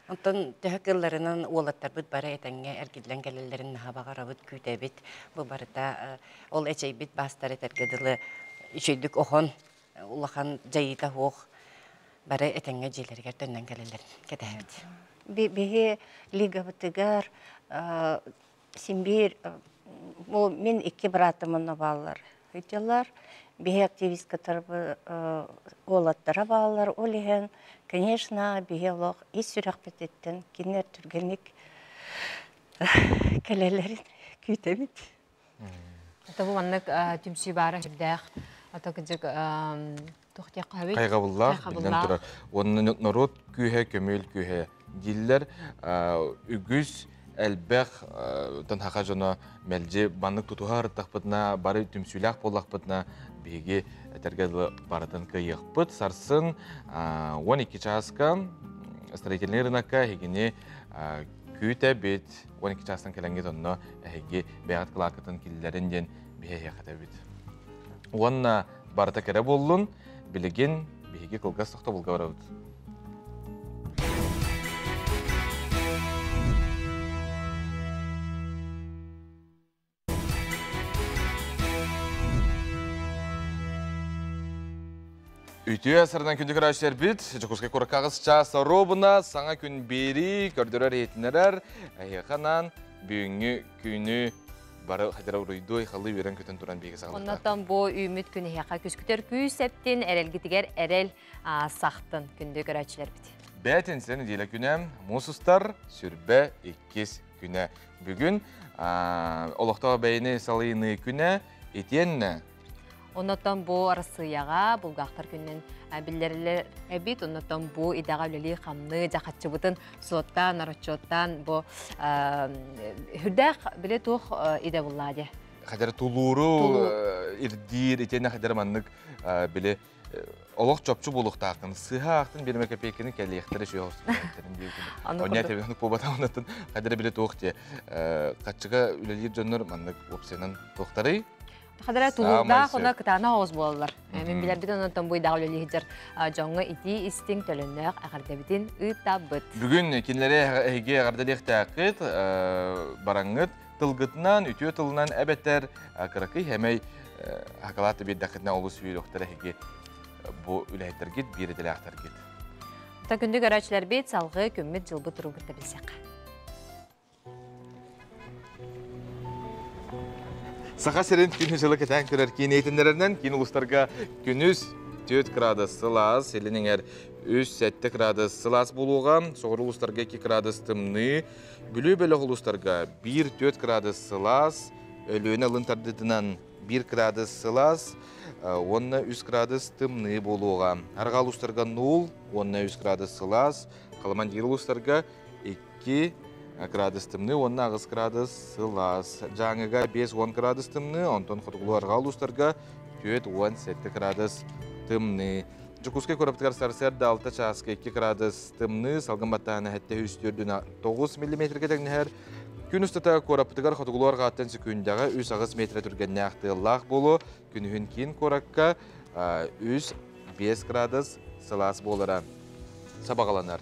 Онтон төһө кылларынан уолаттарбыт бары этэҥҥэ эргиллэн кэлэллэрин наһаа баҕарабыт, күүтэбит. Бу барыта ол эчэйбит баастар этэргэ дылы үчүгэйдик оһон, улахан дьайыыта суох бары этэҥҥэ дьиэлэригэр төннөн кэлэллэрин кэтэһэбит. Биһи лигабытыгар син биир бу мин икки быраатым онно бааллар сылдьаллар. Биһи активисткалар уолаттара бааллар. Ол иһин, конечно, биһи олох ис сүрэхпититтэн кинилэр түргэнник кэлэллэрин күүтэбит. Это бу маннык түмсүү баара сүрдээх. Ата кыдьык туох диэххэ сөбүй? Хайҕабыллаах, биллэн турар. Уонна норуот күүһэ, көмүөл күүһэ дииллэр. Үгүс элбэх тон хака дьоно мэлдьи баннык тутуһа ырыттахпытына, бары түмсүүлээх буоллахпытына, биһиги этэргэ дылы барытын кыайыахпыт. Сарсын 12 чааска строительный рынокка эһигини күүтэбит. 12 чаастан кэлэҥҥит онно эһиги бэйэҕит кылааккытын киллэрин диэн биһиэхэ Уонна барыта кэрэ буоллун, билигин биһиги кылгас тохтобулга барабыт. Үтүө сарынан күндү көрөөччүлэрбит, Дьокуускай куоракка аҕыс чаас оруобуна саҥа күн биэрии көрдөрөр иһитиннэрэр эһиэхэ бүгүҥҥү күнү бары хадара уруйдуй, халы үөрэн көтөн туран биһиги саҕалата. Оннотон бу үүмүт күн эһиэхэ күскүтэр күүс эптин, эрэлгитигэр эрэл сахтын күндү көрөөччүлэрбит. Бээтинсэ нэдиэлэ күнэ муус устар сүрбэ иккис күнэ. Бүгүн олохтоох бэйэни салайыныы күнэ итиэннэ Оннотон бу Арассыыйаҕа булгаахтар күнүн биллэрилэр эбит. Оннотон бу идэҕэ үлэлии хамныы дьахаччыбытын суоттаан, расчеттаан бу хүрдээх биле туох идэ буллаа дии. Хадара тулууру ирдиир итиэннэ хадара маннык биле олох чопчу буолуохтааххын сыһа аахтын биирмэ копейканы кэлиэхтэрэ сүөх устуохтарын диэбитин. Оння тэбиһэн куобата оннотун хадара биле туох дии хаччыга үлэлиир дьоннор маннык уопсайынан туохтарый? Хадара тулуурдаах уна кытаана оҕус буолаллар. Мин билэрбит онон бу идэҕэ үлэлиир дьоҥҥо итии истиҥ төлөннөөх эҕэрдэбитин ыытабыт. Бүгүн кинилэри эһиги эҕэрдэлиэхтээххит, бараҥҥыт тылгытынан, үтүө тылынан эбэтэр кыракый хэмэй хакалааты биэрдэххитинэ олус үөрүөхтэрэ эһиги бу үлэһиттэргит, биир идэлээхтэргит. Та күндү көрөөччүлэрбит салгыы күммүт дьылбыт туругун билсиэххэ. Саха сирин күнү жылы кэтээн көрөр киин иһитиннэрэринэн киин улуустарга күнүс 4 градус сылаас, илин эҥэр 3-7 градус сылаас буолуоҕа, соҕуруу улуустарга 2 градус тымныы, Бүлүү бөлөх улуустарга 1-4 градус сылаас, Өлүөнэ ылын тардыытынан 1 градус сылаас уонна 3 градус тымныы буолуоҕа. Арҕаа улуустарга 0 уонна 3 градус сылаас, Халыман улуустарга 2 градус тымныы уонна 8 градус сылаас. Дьааҥыга 5-10 градус тымныы, онтон хотугулуу арҕаа улуустарга 4-17 градус тымныы. Дьокуускай куорапытыгар сарсыарда 6 чааска 2 градус тымныы, салгын баттааһына 709 миллиметргэ тэҥнэһэр. Күн устата куорапытыгар хотугулуу арҕааттан секундаҕа 3-8 метр түргэннээх тыаллаах буолуо. Күнүһүн киин куоракка 3-5 градус сылаас буолара сабаҕаланар.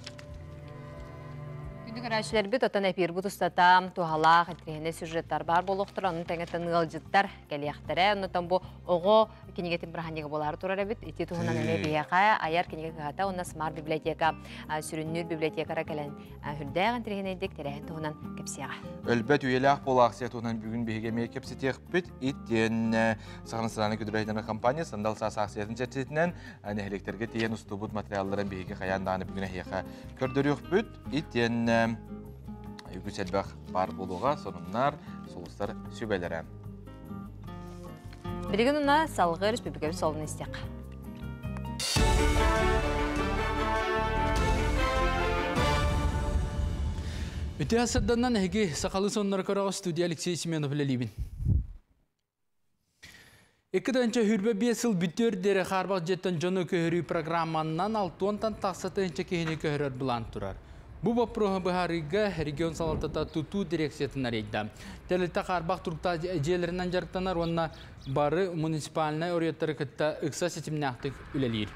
Күндү көрөөччүлэрбит, оттон эпиирбит устата туһалаах интэриэһинэй сюжеттар баар буолуохтара, онон тэҥэ ыалдьыттар кэлиэхтэрэ. Оннотон бу оҕо кинигэтин бырааһынньыга буолаары турар эбит. Ити туһунан эмиэ биһиэхэ айар кинигэ кыһата уонна смарт библиотека сүрүннүүр библиотекара кэлэн үрдээх интэриэһинэйдик тэрээһин туһунан кэпсиэҕэ. Өлбөт үйэлээх буол акция туһунан бүгүн биһиги эмиэ кэпсэтиэхпит. Итиэннэ Саха национальнай көдүрээһиннэрин компания Сандал саас акциятын чэрчитинэн нэһилиэктэргэ тиийэн устубут материалларын биһиги хайаан даҕаны бүгүн эһиэхэ көрдөрүөхпүт. Итиэннэ үгүс элбэх баар буолуоҕа сонуннар, сулустар сүбэлэрэ. Билигин уна салгыы республикабыт солун истиэххэ. Үтүө сырданнан эһиги сахалы соннор көрөҕө студия Алексей Семенов үлэлиибин. 2025 сыл бүтүөр диэри хаарбах дьиэттэн дьону көһөрүү программаннан 60-тан тахса тыһыынча киһини көһөрөр былаан турар. Бу боппуруоһу быһаарыыга регион салалтата тутуу дирекциятын арыйда. Тэрилтэ хаарбах туруктаах дьиэлэринэн дьарыктанар уонна бары муниципальнай оруйаттары кытта ыкса ситимнээхтик үлэлиир.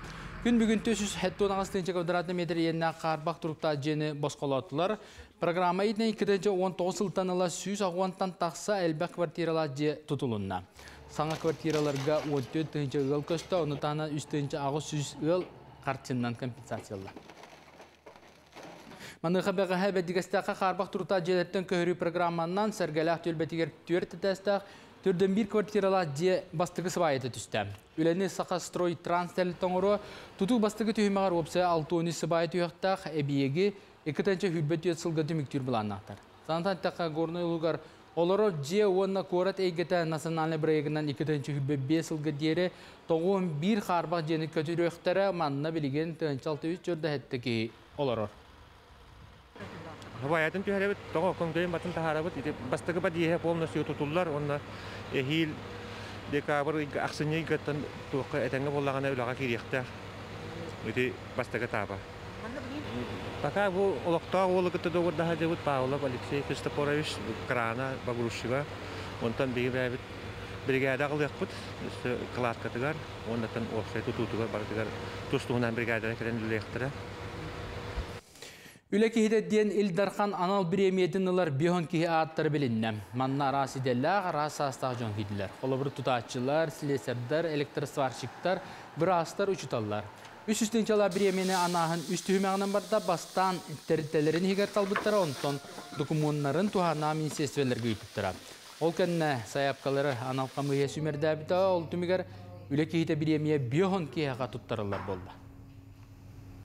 Күн бүгүн 478 тыһыынча квадратный метр иэннээх хаарбах туруктаах дьиэни босхолоотулар. Программа иитинэн 2019 сылтан ыла 160-тан тахса элбэх квартиралаах дьиэ тутулунна. Саҥа квартираларга 14 тыһыынча ыал көстө, ону таһынан 3 тыһыынча 800 ыал харчыннан компенсациялла. Маныаха бэҕэһээ Бэрдигэстээххэ хаарбах туруктаах дьиэлэртэн көһөрүү программанан Сэргэлээх түөлбэтигэр түөрт этээстээх төрдөн биир квартиралаах дьиэ бастакы сыбаайата түстэ. Үлэни Сахастрой Транс тэрилтэ оҥоруо, тутуу бастакы түһүмэҕэр уопсайа 63 сыбаайа түһүөхтээх эбийиэги 2 тыһыынча 24 сылга түмүктүүр былааннаахтар. Санатан эттэххэ, Горнай улуугар Олорор дьиэ уонна куорат эйгэтэ национальнай бырайыагынан 2025 сылга диэри 91 хаарбах дьиэни көтүрүөхтэрэ, манна билигин 603 чөрдөһөттө киһи олорор. Хабаайатын түһэрэбит, тоҕо көҥдөйүн батын таһаарабыт. Ити бастакы подъеһа полностью тутуллар уонна эһиил декабрь ыйга, ахсынньы ыйгаттан туохха этэҥҥэ буоллаҕына үлэҕэ киириэхтээх. Ити бастакы этапа. Пока бу олохтоох уолу кытта доҕордоһо сылдьыбыт Павлов Алексей Христофорович крана погрузчига. Онтон биһиги бэйэбит бригада аҕалыахпыт өссө кладкатыгар уоннаттан уопсай тутуутугар барытыгар тус-туһунан бригадалар кэлэн үлэлиэхтэрэ. Үлэ киһитэ диэн Ил Дархан анал бириэмийэтин ылар биһон киһи ааттара билиннэ. Манна араас идэлээх, араас саастаах дьон киирдилэр. Холобур, тутааччылар, слесардар, электросварщиктар, быраастар, учуталлар. Үс үстүнчала бириэмийэни анааһын үс түһүмэҕинэн барда. Бастаан тэрилтэлэрин иһигэр талбыттара, онтон докумуоннарын туһааннаах министерстволарга ыыппыттара. Ол кэннэ сайаапкалары анал хамыыһыйа сүүмэрдээбитэ, ол түмүгэр үлэ киһитэ бириэмийэ биоһон киһиэхэ туттарыллар буолла.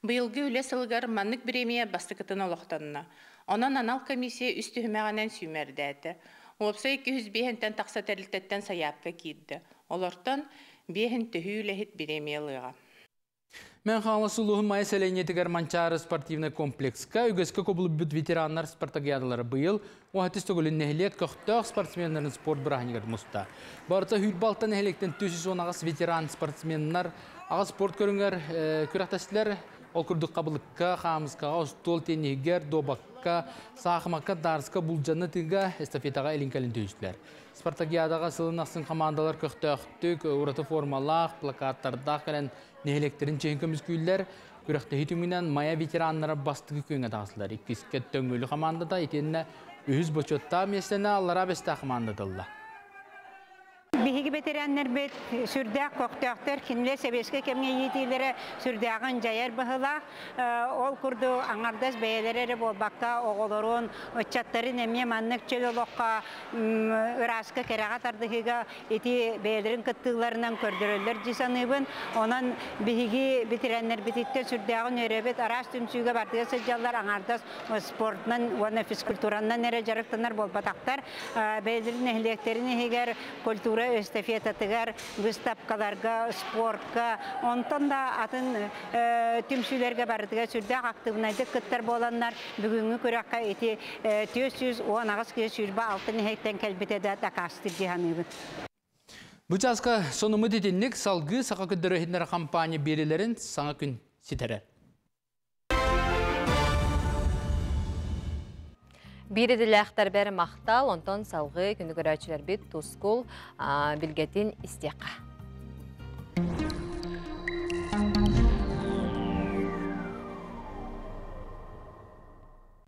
Быйылгы үлэ сылыгар маннык бириэмийэ бастакытын олохтонно. Онон анал комиссия үс түһүмэҕинэн сүүмэрдээтэ. Уопсай 205-тэн тахса тэрилтэттэн сайаапка киирдэ. Олортон биэһин төһүү үлэһит бириэмийэ ылыаҕа. Мэн Хаҥалас улууһун Майа сэлиэнньэтигэр Манчаары спортивнай комплекска үгэскэ кубулуйбут ветераннар спартакиадалара быйыл уһатыс төгүлүн нэһилиэк көхтөөх спортсменнарын спорт бырааһынньыгар муста. Барыта 26 нэһилиэктэн 418 ветеран спортсменнар аҕа спорт көрүҥэр күрэхтэстилэр. Ол курдук хабылыкка, хаамыскаҕа, остуол тенниһигэр, дуобакка, саахымакка, даарска, булдьаны тыга эстафетаҕа илин-кэлин түһүстүлэр. Спартакиадаҕа сылын ахсын хамаандалар көхтөөхтүк, ураты формалаах, плакаттардаах кэлэн нэһилиэктэрин чиһин көмүскүүллэр. Күрэхтэһии түмүгүнэн Майа ветераннара бастакы күөҥҥэ таҕыстылар. Иккискэ Төҥүлү хамаандата итиэннэ үһүс бочуоттаах миэстэни Аллараа Бэстээх хамаандата ылла. Биһиги бэтэрээннэрбит сүрдээх көхтөөхтөр, кинилэр сэбиэскэй кэмҥэ иитиилэрэ сүрдээҕин дьайар быһыылаах. Ол курдук аҥардас бэйэлэрэ эрэ буолбакка, оҕолорун, ыччаттарын эмиэ маннык чөл олоххо ырааска, кэрэҕэ тардыһыыга ити бэйэлэрин кыттыыларынан көрдөрөллөр дии саныыбын. Онон биһиги бэтэрээннэрбититтэн сүрдээҕин үөрэбит, араас түмсүүгэ бардыга сылдьаллар, аҥаардас спортунан уонна физкультуранан эрэ дьарыктанар буолбатахтар. Бэйэлэрин нэһилиэктэрин иһигэр культура эстафетатыгар, выставкаларга, спортка, онтон да атын түмсүүлэргэ барытыгар сүрдээх актыыбынайдык кыттар буоланнар, бүгүҥҥү күрэххэ ити 418 киһи 26 нэһилиэктэн кэлбитэ да дакаастыыр дии саныыбын. Бу чааска сонумут итинник салгыы саха көрдөрөр иһитиннэрэр компания биэрилэрин саҥа күн ситэрэр. Биир идэлээхтэрбэр махтал, онтон салгыы күнү көрөөччүлэрбит тускул билгэтин истиэххэ.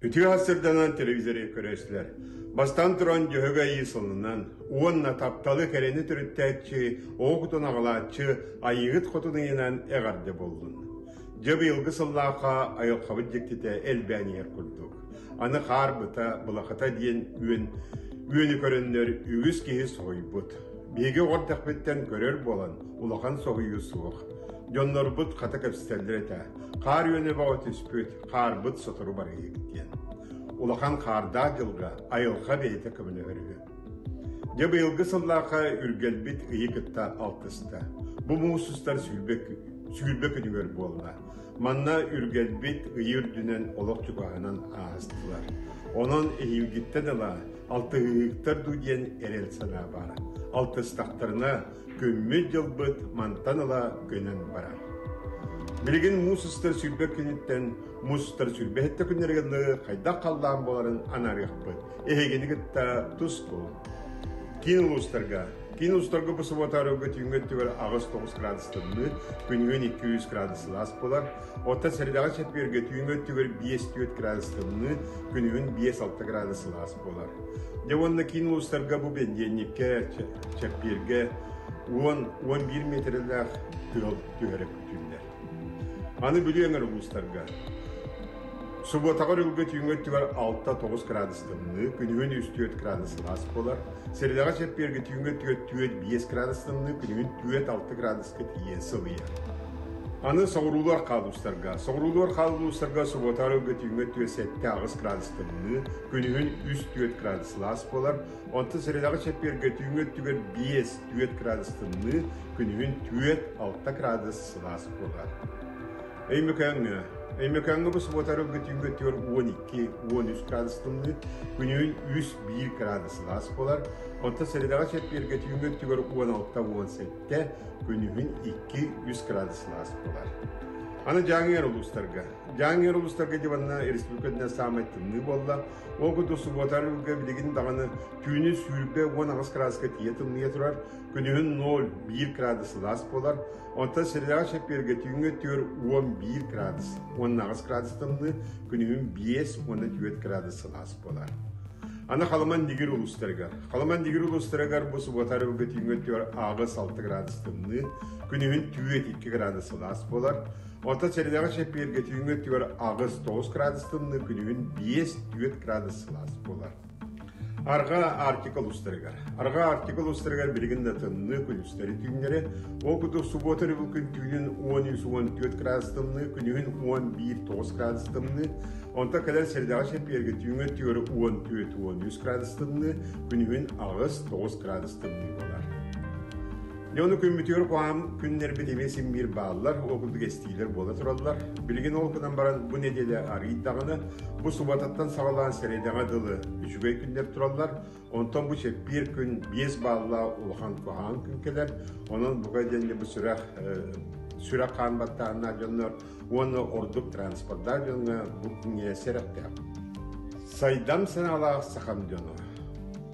Үтүө сырданан телевизоры көрөөччүлэр. Бастаан туран Дьөһөгөй Айыы сылынан уонна тапталы кэрэни төрүттээччи, оҕо кутун аҕалааччы Айыыһыт Хотун ыйынан эҕэрдэ буоллун. Дьэ быйылгы сыллаахха айылҕабыт дьиктитэ элбээн иһэр курдук. Аны хаар быта, былахыта диэн үөн үөнү көрөннөр үгүс киһи соһуйбут. Биһиги оҕо эрдэхпиттэн көрөр буолан улахан соһуйуу суох. Дьоннорбут хата кэпсэтэллэр этэ. Хаар үөнэ бөҕө түспүт, хаарбыт сотору барыйык диэн. Улахан хаардаах дьылга айылҕа бэйэтэ көмөлөһөр үһү. Дьэ быйылгы сыллаахха үргэлбит ыйы кытта алтыста. Бу муус устар 20 күнүгэр буолла. Манна үргэлбит ыйы үрдүнэн олох чугаһынан ааһыстылар. Онон эһиилгиттэн ыла алтыһыыһыктар дуу диэн эрэл санаа баар. Алтыстахтарына күммүт-дьылбыт мантан ыла көнөн барар. Билигин муус устар 20 күнүттэн муус устар 27 күннэригэр дылы хайдах халлаан буоларын анаарыахпыт. Эһигини кытта тус буолун. Киин улуустарга Киин улуустарга бу субуотаарыга түүҥҥү өттүгэр 8-9 градус тымныы, күнүгүн 2-3 градус сылаас буолар. Оттон сэрэдэҕэ чэппиэргэ түүҥҥү өттүгэр 5-4 градус тымныы, күнүгүн 5-6 градус сылаас буолар. Дьэ уонна киин улуустарга бу бэнидиэнньиккэ, чэппиэргэ 10-11 миэтэрэлээх тыал түһэрэ күүтүллэр. Аны Бүлүү эҥэр улуустарга Субуотаҕа өрүлгэ түүҥҥү өттүгэр 6-9 градус тымныы, күнүһүн 3-4 градус сылаас буолар. Сэрэдэҕэ чэппиэргэ түүҥҥү өттүгэр 4-5 градус тымныы, күнүһүн 4-6 градуска тиийэ сылыйар. Аны соҕуруулар хаалуустарга. Соҕуруулар хаалуустарга субуотары көтүүҥҥэ 7-8 градус тымныы, күнүһүн 3-4 градус сылаас буолар. Онтон сэрэдэҕэ чэппиэргэ түүҥҥэ өттүгэр 5-4 градус тымныы, күнүһүн 4-6 градус сылаас буолар. Өймөкөөҥҥө. Өймөкөөҥҥө бу субуотары түүҥҥэ өттүгэр 12-13 градус тымныы, күнүһүн 3-1 градус сылаас буолар. Онтон сэрэдэҕэ чэппиэргэ түүҥҥэ өттүгэр 16-17, күнүһүн 2-3 градус сылаас буолар. Аны Дьааҥы улуустарга. Дьааҥы улуустарга диванна республикатынан саамай тымныы буолла. Ол курдук субуотарга билигин даҕаны түүнү сүүрбэ 18 градуска тиийэ тымныйа турар, күнүһүн 0-1 градус сылаас буолар. Онтон сирэҕэ чэппиэргэ түүҥҥэ өттүгэр 11 градус, 18 градус тымныы, күнүһүн 5 уонна 4 градус сылаас буолар. Аны Халыман Дигир улуустарыгар. Халыман Дигир улуустарыгар бу субуота арыгы түүҥҥэ өттүгэр аҕыс 6 градус тымныы, күнүһүн түүт 2 градус сылаас буолар. Онтон сэрэдэҕэ чэппиэргэ түүҥҥэ өттүгэр аҕыс 9 градус тымныы, күнүһүн 5-4 градус сылаас буолар. Арҕаа Арктика улуустарыгар. Арҕаа Арктика улуустарыгар билигин да тымныы күнүстэри түүннэри, ол курдук субуота өрөбүл күн түүнүн 13-14 градус тымныы, күнүһүн 11-9 градус тымныы, онтон кэлэр сэрдэҕэ чэппиэргэ түүҥҥэ өттүгэр 14-13 градус тымныы, күнүһүн 8-9 градус тымныы буолар. Дьэ ону күммүтүгэр куһаҕан күннэрбит эмиэ син биир бааллар, ол курдук эстиилэр буола тураллар. Билигин ол гынан баран бу нэдиэлэ арыйдаҕына, бу субататтан саҕалаан сэрэдэҕэ дылы үчүгэй күннэр тураллар. Онтон бу чэппиэр күн 5 бааллаах улахан куһаҕан күн кэлэр. Онон бука диэн бу сүрэх сүрэх хаан баттааһыннаах дьоннор уонна ордук транспордаах дьоҥҥо бу күҥҥэ сэрэхтээх. Сайдам санаалаах сахам дьоно.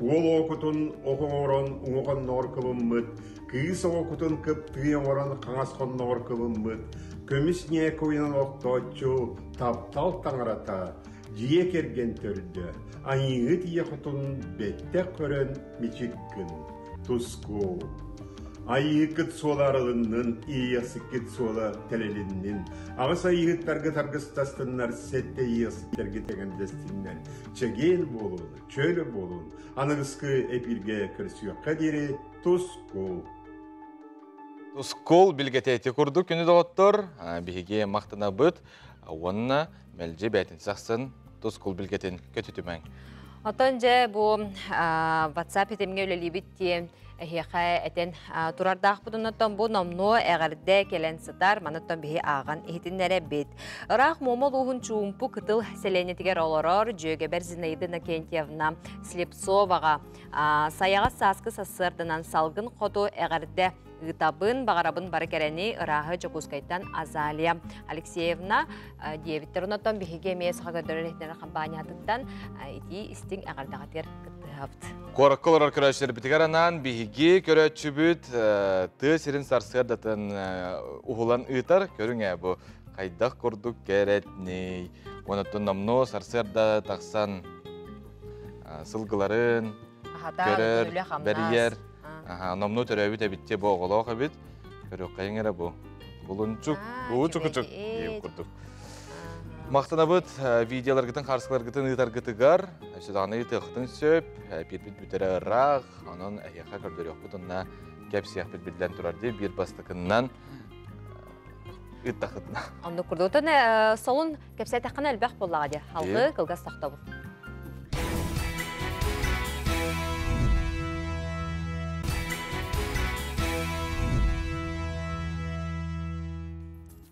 Уол оокутун ох оҥорон уҥа хонноҕор кылыммыт, кыыс оокутун кыптыы оҥорон хаҥас хонноҕор кылыммыт, көмүс ньээкэ уйанан охтооччу, таптал таҥарата, дьиэ кэргэн төрдө, айыыһыт ийэ хотун бэттэх көрөн мичик гын, туску. Айыыкыт суола арылыннын, иэйэхсиккит суола тэлэлиннин. Аҕыс айыыһыттарга таргыстастыннар, сэттэ иэйэхситтэргэ тэҥэрдэстиннэр. Чэгиэн буолун, чөл буолун. Аныгыскы эпииргэ көрсүөххэ диэри тускул. Тускул билгэтэ ити курдук күнү доҕоттор, биһиги махтанабыт уонна мэлдьи бээтинсэ ахсын тускул билгэтин көтүтүмэҥ. Оттон дьэ бу WhatsApp ситимҥэ үлэлиибит диэн эһиэхэ этэн турардаахпыт. Оннуттан бу номнуо эҕэрдэ кэлэн сытар. Манаттан биһи ааҕан иһитиннэрэбит. Ыраах Муома улууһун Чуумпу кытыл сэлиэнньэтигэр олорор дьүөгэбэр Зинаида Иннокентьевна Слепцоваҕа сайаҕас сааскы сарсыарданан салгын хоту эҕэрдэ ыытабын, баҕарабын бары кэрэни ырааһы Дьокуускайтан Азалия Алексеевна диэбиттэр. Онтон биһиги эмиэ Саха көрдөрөр иһитиннэрэр компаниятыттан итии истиҥ эҕэрдэҕитигэр кыттыһабыт. Куоракка олорор көрөөччүлэрбитигэр анаан биһиги көрөөччүбүт тыа сирин сарсыардатын уһулан ыытар. Көрүҥ ээ бу хайдах курдук кэрэтний. Онтон номнуо сарсыарда тахсан сылгыларын көрөр, бэрийэр. Номнуо төрөөбүт эбит бу оҕолоох эбит. Көрүөххэйиҥ эрэ бу. Булунчук, уучукучук диэн курдук. Махтанабыт видеоларгытын, харсыларгытын ыытаргытыгар, өссө даҕаны ыытыаххытын сөп, пиирбит бүтэрэ ыраах, онон эһиэхэ көрдөрүөхпүт уонна кэпсиэхпит биллэн турар дии биир бастакыннан ыыттахытына. Оннук курдук. Солун кэпсээтэххинэ элбэх буоллаҕа дии. Халгы кылгас тохтобул.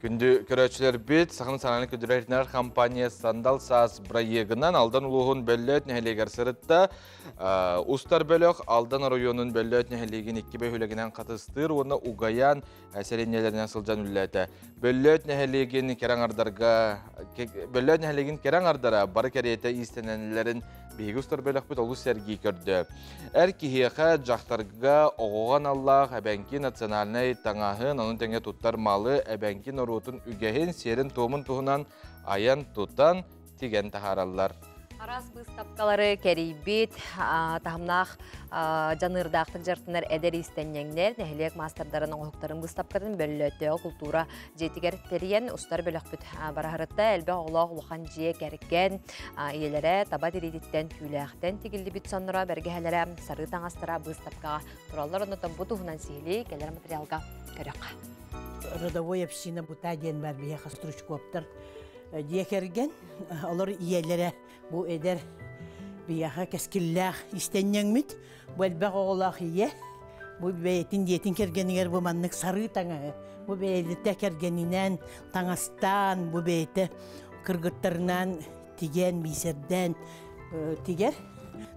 Күндү көрөөччүлэрбит, Саханы санааны көдүрэр компания Сандал саас бырайыагынан Алдан улууһун Бөллөөт нэһилиэгэр сырытта. Устар бөлөх Алдан оройуонун Бөллөөт нэһилиэгин икки бөһүлэгинэн хатыстыыр уонна Угаян сэлиэнньэлэринэн сылдьан үлэлээтэ. Бөллөөт нэһилиэгин кэрэ аҥардарга Бөллөөт нэһилиэгин кэрэ аҥардара бары кэриэтэ иистэнэллэрин биһиги устар бөлөхпүт олус сэргии көрдө. Эр киһиэхэ, дьахтарга, оҕоҕо аналлаах эбэҥки национальнай таҥаһын, ону тэҥэ туттар малы, эбэҥки норуотун үгэһин, сиэрин-туомун туһунан айан-тутан, тигэн таһаараллар. Араас быыстапкалары кэрийбит, таһымнаах дьаныырдаахтык дьарыктанар эдэр иистэнньэҥнэр нэһилиэк маастардарын оҥоһуктарын быыстапкатын Бөллөөттөөҕү култуура дьиэтигэр тэрийэн устар бөлөхпүт бараһырытта элбэх оҕолоох улахан дьиэ кэргэн ийэлэрэ таба тириититтэн түүлээхтэн тигиллибит сонноро бэргэһэлэрэ сарыы таҥастара быыстапкаҕа тураллар оннотон бу туһунан сиһилии кэлэр материалга көрөххө. Родовой община Бута диэн бар биһиэхэ Стручковтар дьиэ кэргэн олор ийэлэрэ бу эдэр биһиэхэ кэскиллээх истэнньэҥмит бу элбэх оҕолоох ийэ бу бэйэтин дьиэтин кэргэнигэр бу маннык сарыы таҥаһы бу бэйэлитэ кэргэнинээн таҥастаан бу бэйэтэ кыргыттарынаан тигэн биисэрдээн тигэр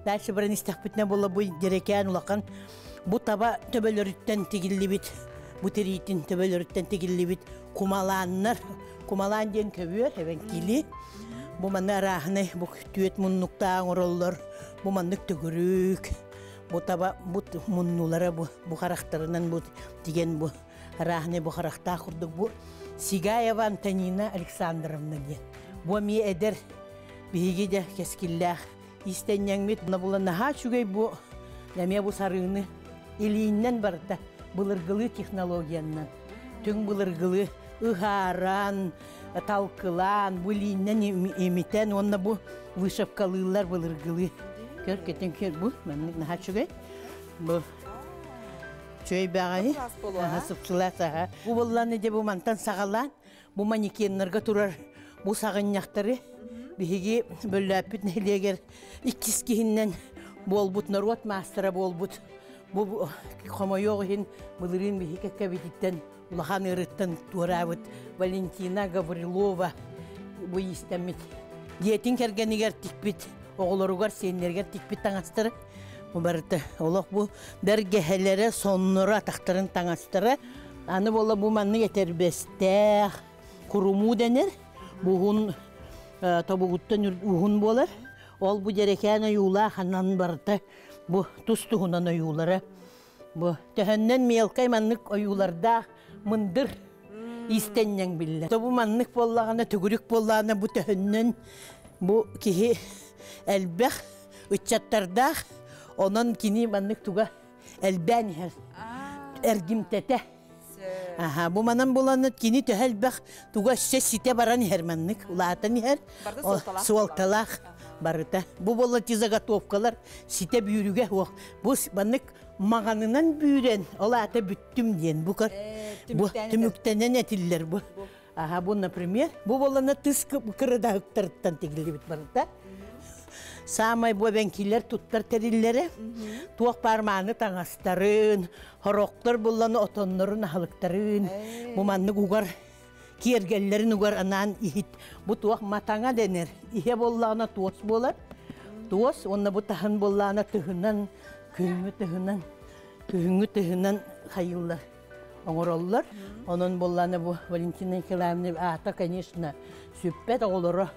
дальше баран истэхпитинэ була бу дьэрэкээн улахан бу таба төбөлөрүттэн тигиллибит бу тириитин төбөлөрүттэн тигиллибит кумалааннар кумалаан диэн көбүөр эбэҥкили бу манна арааһынай бу түөт муннуктаах оҥороллор бу маннык төгүрүк бу таба бу муннулара бу бу харахтарынан бу тиген бу арааһынай бу харахтаах курдук бу Сигаева Антонина Александровна диэн бу эмиэ эдэр биһиги де кэскиллээх истэнньэҥмит була наһаа үчүгэй бу эмиэ бу сарыыны илииннэн барыта былыргылыы технологиянан түҥ былыргылыы ыһааран талкылаан бу илииннэн имитэн уонна бу вышивкалыыллар былыргылыы көр кетен көр бу маннык наһаа үчүгэй бу үчүгэй баҕайы сыпсылаас аха бу буолланы дьэ бу мантан саҕалаан бу манекеннарга турар бу саҕынньахтары биһиги бөллөөппүт нэһилиэгэр иккис киһиннэн буолбут норуот маастара буолбут бу хомойуох иһин былырыын биһиги кэккэбититтэн улахан ыарыттан туораабыт Валентина Гаврилова бу иистэммит дьиэтин кэргэнигэр тикпит оҕолоругар сиэннэригэр тикпит таҥастары бу барыта олох бу бэргэһэлэрэ сонноро атахтарын таҥастара аны буола бу маннык этэрбэстээх курумуу дэнэр буһун тобугуттан уһун буолар ол бу дьэрэкээн ойуулаах анан барыта бу тус туһунан ойуулара бу төһөннөн мелкай маннык ойуулардаах мындыр истэнньэҥ биллэр. Бу маннык буоллаҕына төгүрүк буоллаҕына бу төһөннөн бу киһи элбэх ыччаттардаах онон кини маннык туга элбээн иһэр эргимтэтэ. Аха, бу манан буланы кини төһө элбэх туга өссө ситэ баран иһэр маннык улаатан иһэр суолталаах барыта. Бу буолла заготовкалар ситэ бүүрүгэ суох. Бу маннык маҕанынан бүүрэн ол аата бүттүм диэн бу бу түмүктэнэн этиллэр бу. Аха, бу, например, бу буолана тыс кырыдаһыктарыттан тигиллибит барыта. Саамай бу эбэҥкилэр туттар тэриллэрэ туох баар мааны таҥастарын, хорохтор булланы отоннорун аһылыктарын, бу маннык угар киэргэллэрин угар анаан иһит. Бу туох матаҥа дэнэр. Иһэ буоллаҕына туос буолар. Туос уонна бу таһын буоллаҕына тыһынан, күһүҥҥү тыһынан, күһүҥҥү тыһынан хайыллар оҥороллор. Онон буоллаҕына бу Валентина Николаевна аата, конечно, сүппэт оҕолоро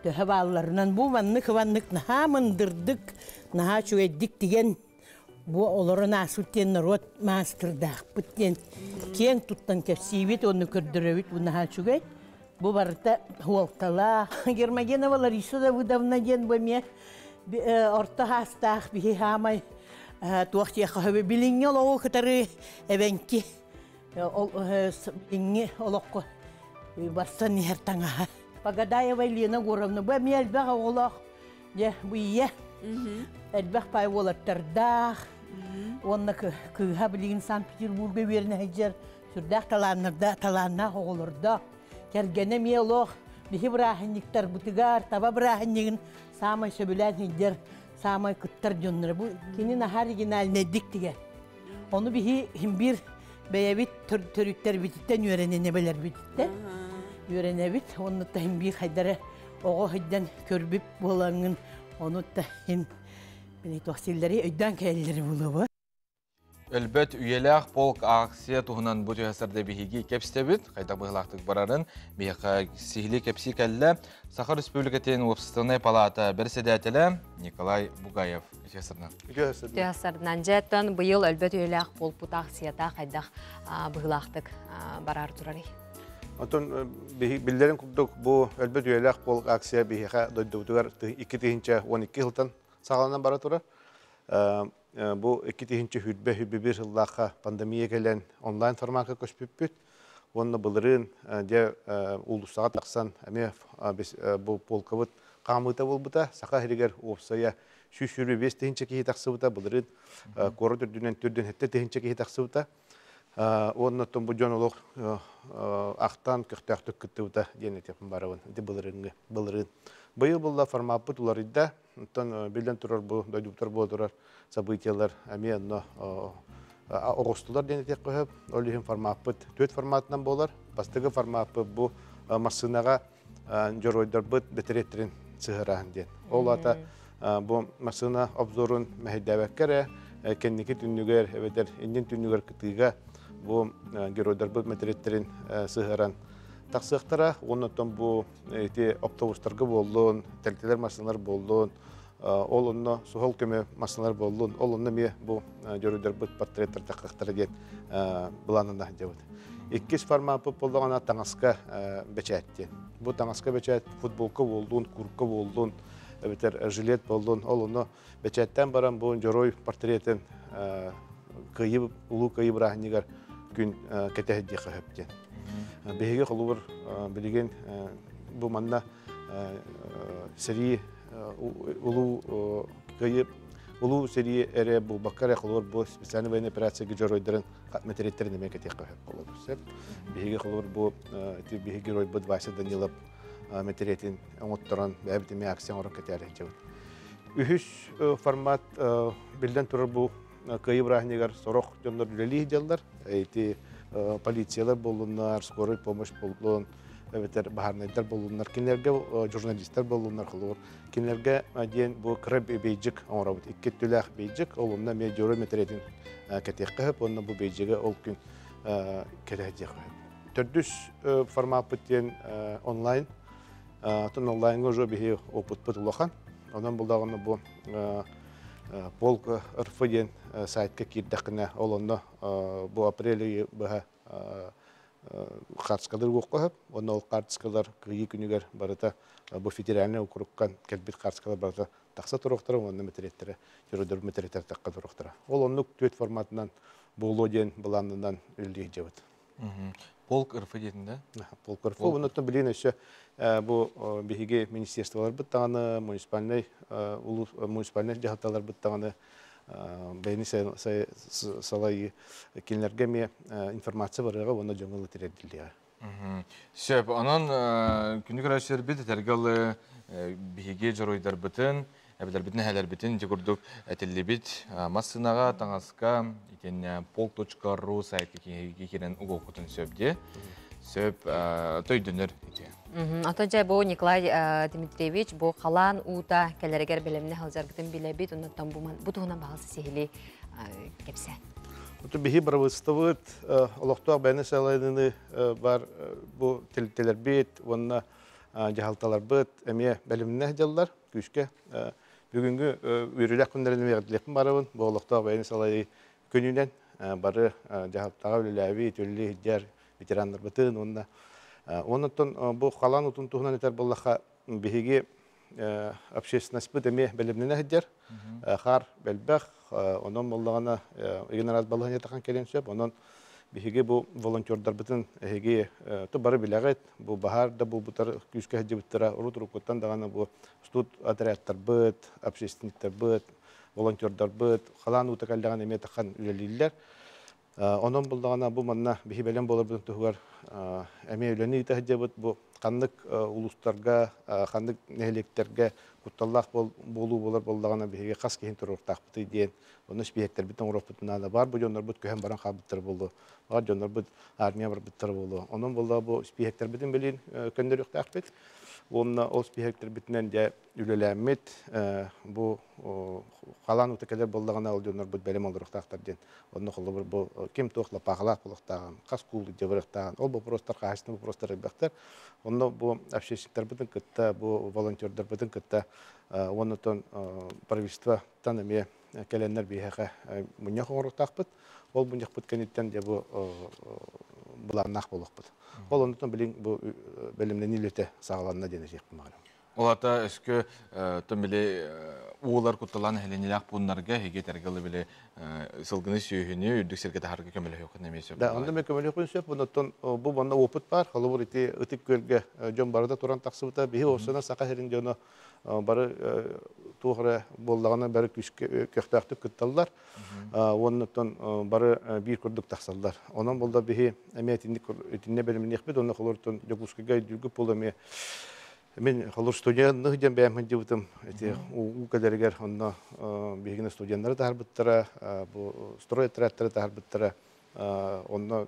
төһө баалларынан бу маннык маннык наһаа мындырдык, наһаа үчүгэйдик тигэн бу олорон ааспыт диэн норуот маастырдаахпыт диэн киэҥ туттан кэпсиибит уонна көрдөрөбүт бу наһаа үчүгэй. Бу барыта хуолталаах. Гермогенова Лариса Давыдовна диэн бу эмиэ орто хаастаах биһи хаамай туох диэххэ сөбүй билиҥҥи олоҕу кытары эбэҥки билиҥҥи олоххо барсан иһэр таҥаһа. Погодаева Елена Егоровна бу эмиэ элбэх оҕолоох дьэ бу ийэ элбэх пай уолаттардаах уонна кыыһа билигин Санкт-Петербурга үөрэнэ сылдьар сүрдээх талааннарда талааннаах оҕолордоох кэргэнэ эмиэ олох биһи бырааһынньыктарбытыгар таба бырааһынньыгын саамай сөбүлээн сылдьар саамай кыттар дьонноро бу кини наһаа оригинальнайдык тигэр ону биһи биир бэйэбит төрүттэрбититтэн үөрэнэн эбэлэрбититтэн үөрэнэбит онну таһын биир хайдара оҕо сылдьан көрбүт буолаҥҥын ону таһын били туох силлэри өйдөөн кэлэллэри булуо Өлбөт үйэлээх полк акция туһунан бу түһэсэрдэ биһиги кэпсэбит, хайдах быһылаахтык барарын биһиэхэ сиһилии кэпсии кэллэ. Саха Республикатын уопсастыбаннай палата бэрэссэдээтэлэ Николай Бугаев. Үтүө Үтүө Дьэттэн быйыл өлбөт үйэлээх полкпут акцията хайдах быһылаахтык барар турарый? Онтон биллэрин курдук бу өлбөт үйэлээх полк акция биһиэхэ дойдубутугар 2012 сылтан саҕаланан бара турар. Бу 2021 сыллаахха пандемия кэлэн онлайн формакка көспүппүт. Уонна былырыын дьэ уулуссаҕа тахсан эмиэ бу полкабыт хаамыыта буолбута. Саха сиригэр уопсайа 125 тыһыынча киһи тахсыбыта. Былырыын куорат үрдүнэн 47 тыһыынча киһи тахсыбыта. Уонна оттон бу дьон олох ахтан көхтөөхтүк кыттыбыта диэн этиэхпин барабын. Ити былырыыҥҥы былырыын. Быйыл булла формаппыт уларыйда. Оттон биллэн турар бу дойдубутар буола турар событиялар эмиэ онно оҕустулар диэн этиэххэ сөп. Ол иһин формаппыт түөрт форматынан буолар. Бастакы формаппыт бу массыынаҕа дьоруойдарбыт бэтириэттэрин сыһыараһын диэн. Ол аата бу массыына обзорун мэһэйдээбэккэ эрэ кэнники түннүгэр эбэтэр иннин түннүгэр кытыыга бу геройдарбыт мэтириэттэрин сыһыаран тахсыахтара. Уонна оттон бу ити автобустарга буоллун, тэрилтэлэр массыыналар буоллун, ол онно суһал көмө массыыналар буоллун, ол онно эмиэ бу дьоруойдарбыт портреттар таххахтара диэн былааннана сылдьабыт. Иккис формаппыт буоллаҕына таҥаска бэчээт диэн. Бу таҥаска бэчээт футболка буоллун, куртка буоллун, эбэтэр жилет буоллун, ол онно бэчээттээн баран бу дьоруой портретин кыайыы улуу кыайыы бырааһынньыгар күн кэтэһэрдиэххэ сөп диэн. Биһиги холобур билигин бу манна сэрии улуу кыайыы улуу сэрии эрэ буолбакка эрэ холобур бу специальный военной операцияга дьоруойдарын мэтириэттэрин эмиэ кэтиэххэ сөп болобур сөп. Биһиги холобур бу ити биһиги геройбут Вася Данилов мэтириэтин оҥотторон бэйэбит эмиэ акция оҥорон кэтээри сылдьабыт. Үһүс формат биллэн турар бу Кыайыы бырааһынньыгар сорох дьоннор үлэлии сылдьаллар. Ити полициялар буоллуннар, скорый помощь буоллун, эбэтэр баһаарынайдар буоллуннар, кинилэргэ журналистар буоллуннар холобур. Кинилэргэ диэн бу кыра бейджик оҥоробут. Икки өттүлээх бейджик, ол онно эмиэ дьоруой мэтириэтин кэтиэххэ сөп уонна бу бейджиги ол күн кэтэһиэххэ сөп. Төрдүс формаппыт диэн онлайн. Оттон онлайҥҥа уже биһи опытпыт улахан. Онон булдаҕына бу полк РФ диэн сайтка киирдэххинэ, ол онно бу апрель ыйы быһа карточкалар уохха сөп. Онно ол карточкалар кыайыы күнүгэр барыта бу федеральнай округтан кэлбит карточкалар барыта тахса туруохтара уонна мэтириэттэрэ, дьоруойдар мэтириэттэрэ тахха туруохтара. Ол оннук түөрт форматынан буолуо диэн былаанынан үлэлии сылдьабыт. Полк РФ диэтин да? Полк РФ. Оннуттан билигин өссө бу биһиги министерстволарбыт даҕаны, муниципальнай муниципальнай дьаһалталарбыт даҕаны бэйэни салайыы кинилэргэ эмиэ информация барыаҕа уонна дьоҥҥо ылы тириэрдиллиэҕэ. Сөп. Онон күнү көрөөччүлэрбит этэргэ ылы биһиги дьоруойдарбытын эбэлэрбитин, эһэлэрбитин ити курдук этиллибит массыынаҕа, таҥаска итиэннэ pol.ru сайтка киирэн угуоххутун сөп диэ. Сөп төйдөнөр ити. Ото дьэ бу Николай Дмитриевич бу халаан уута кэлэригэр бэлэмнэ сылдьаргытын билэбит, оннуттан бу туһунан баҕалсы сиһили кэпсээн. Оту биһи бырабыыстабыт олохтоох бэйэни салайыныыны бар бу тэрилтэлэрбит уонна дьаһалталарбыт эмиэ бэлэмнэ сылдьаллар. Күүскэ бүгүҥҥү үөрүүлээх күннэрин эҕэрдэлиэхпин баарабын. Бу олохтоох бэйэни салайыы күнүнэн бары дьаһалтаҕа үлэлээбит, үлэлии сылдьар ветераннарбытын уонна оннуттан бу халаан утун туһунан этэр буоллахха, биһиги общественностьпыт эмиэ бэлэмнэнэ сылдьар. Хаар бэлбэх, онон буоллаҕына игин балаһыанньа тахан кэлиэн сөп. Онон биһиги бу волонтердарбытын эһиги то бары билэҕит, бу баһаар да буолбутар күүскэ сылдьыбыттара, урут уруккуттан даҕаны бу студ отрядтарбыт, общественниктарбыт, волонтердарбыт халаан уута кэллэҕинэ эмиэ тахан үлэлииллэр. Онон буллаҕына бу манна биһи бэлэм буоларбытын туһугар эмиэ үлэни ыыта сылдьабыт. Бу ханнык улуустарга, ханнык нэһилиэктэргэ кутталлаах буолуу буолар буоллаҕына биһиги хас киһини туруохтаахпытый диэн онно испииһэктэрбитин оҥоруохпутун наада. Баар бу дьоннорбут көһөн баран хаалбыттара буолуо. Баар дьоннорбут армия барбыттара буолуо. Онон буоллаҕа бу испииһэктэрбитин билин көннөрүөхтээхпит. Уонна ол испииһэктэрбитинэн дьэ үлэлээммит бу халаан уута кэлэр буоллаҕына ол дьоннорбут бэлэм олоруохтаахтар диэн онно холобур бу ким туох лапаахалаах буолуохтааҕын хас куул дьабырыахтааҕын ол боппуруостар хаһаайыстыба боппуруостар элбэхтэр онно бу общественниктарбытын кытта бу волонтердарбытын кытта уонна правительствоттан эмиэ кэлэннэр биһиэхэ мунньах оҥоруохтаахпыт ол мунньахпыт кэнниттэн дьэ бу былааннаах буолуохпут. Ол онтон билин бу бэлэмнэнии үлэтэ саҕаланна диэн этиэхпин баҕарабын. Ол ата өскө тон били уулар кутталаан нэһилиэнньэлээх пууннарга эһиги этэргэ били сылгыны сүөһүнү үрдүк сиргэ таһарга көмөлөһүөххүн эмиэ сөп. Да, онно мен көмөлөһүөхпүн сөп. Онтон бу манна опыт бар. Холобур ити Ытык Күөлгэ дьон барыта туран тахсыбыта. Биһи уопсайынан Саха сирин дьоно бары туох эрэ буоллаҕына бары күүскэ көхтөөхтүк кытталлар. Уоннаттан бары биир курдук тахсаллар. Онон болда биһи эмиэ итинник итиннэ бэлэмниэхпит. Онно холобур Дьокуускайга өйдүүргүт буолуо эмиэ Мин холур студенных диэн бэйэм сылдьыбытым. Ити уу кэлэригэр онно биһигини студеннары таһарбыттара, бу строй отрядтары таһарбыттара. Онно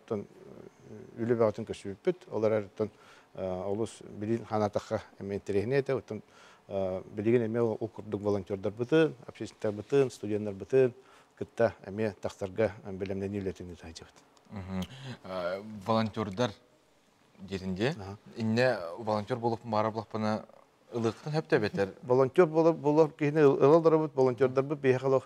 үлэ бөҕөтүн көрсүбүппүт. Ол эрээриттэн олус билин ханаатахха эмиэ интэриэһинэй этэ. Оттон билигин эмиэ ол курдук волонтердарбытын, общественниктарбытын, студеннарбытын кытта эмиэ тахсарга бэлэмнэнии үлэтин ыыта сылдьабыт. Волонтердар диэтин дии. Иннэ волонтер буолуп баара булахпына ылыктын хөптө бетер. Волонтер болор киһини ылалларбыт, волонтердарбыт биһиэхэ олох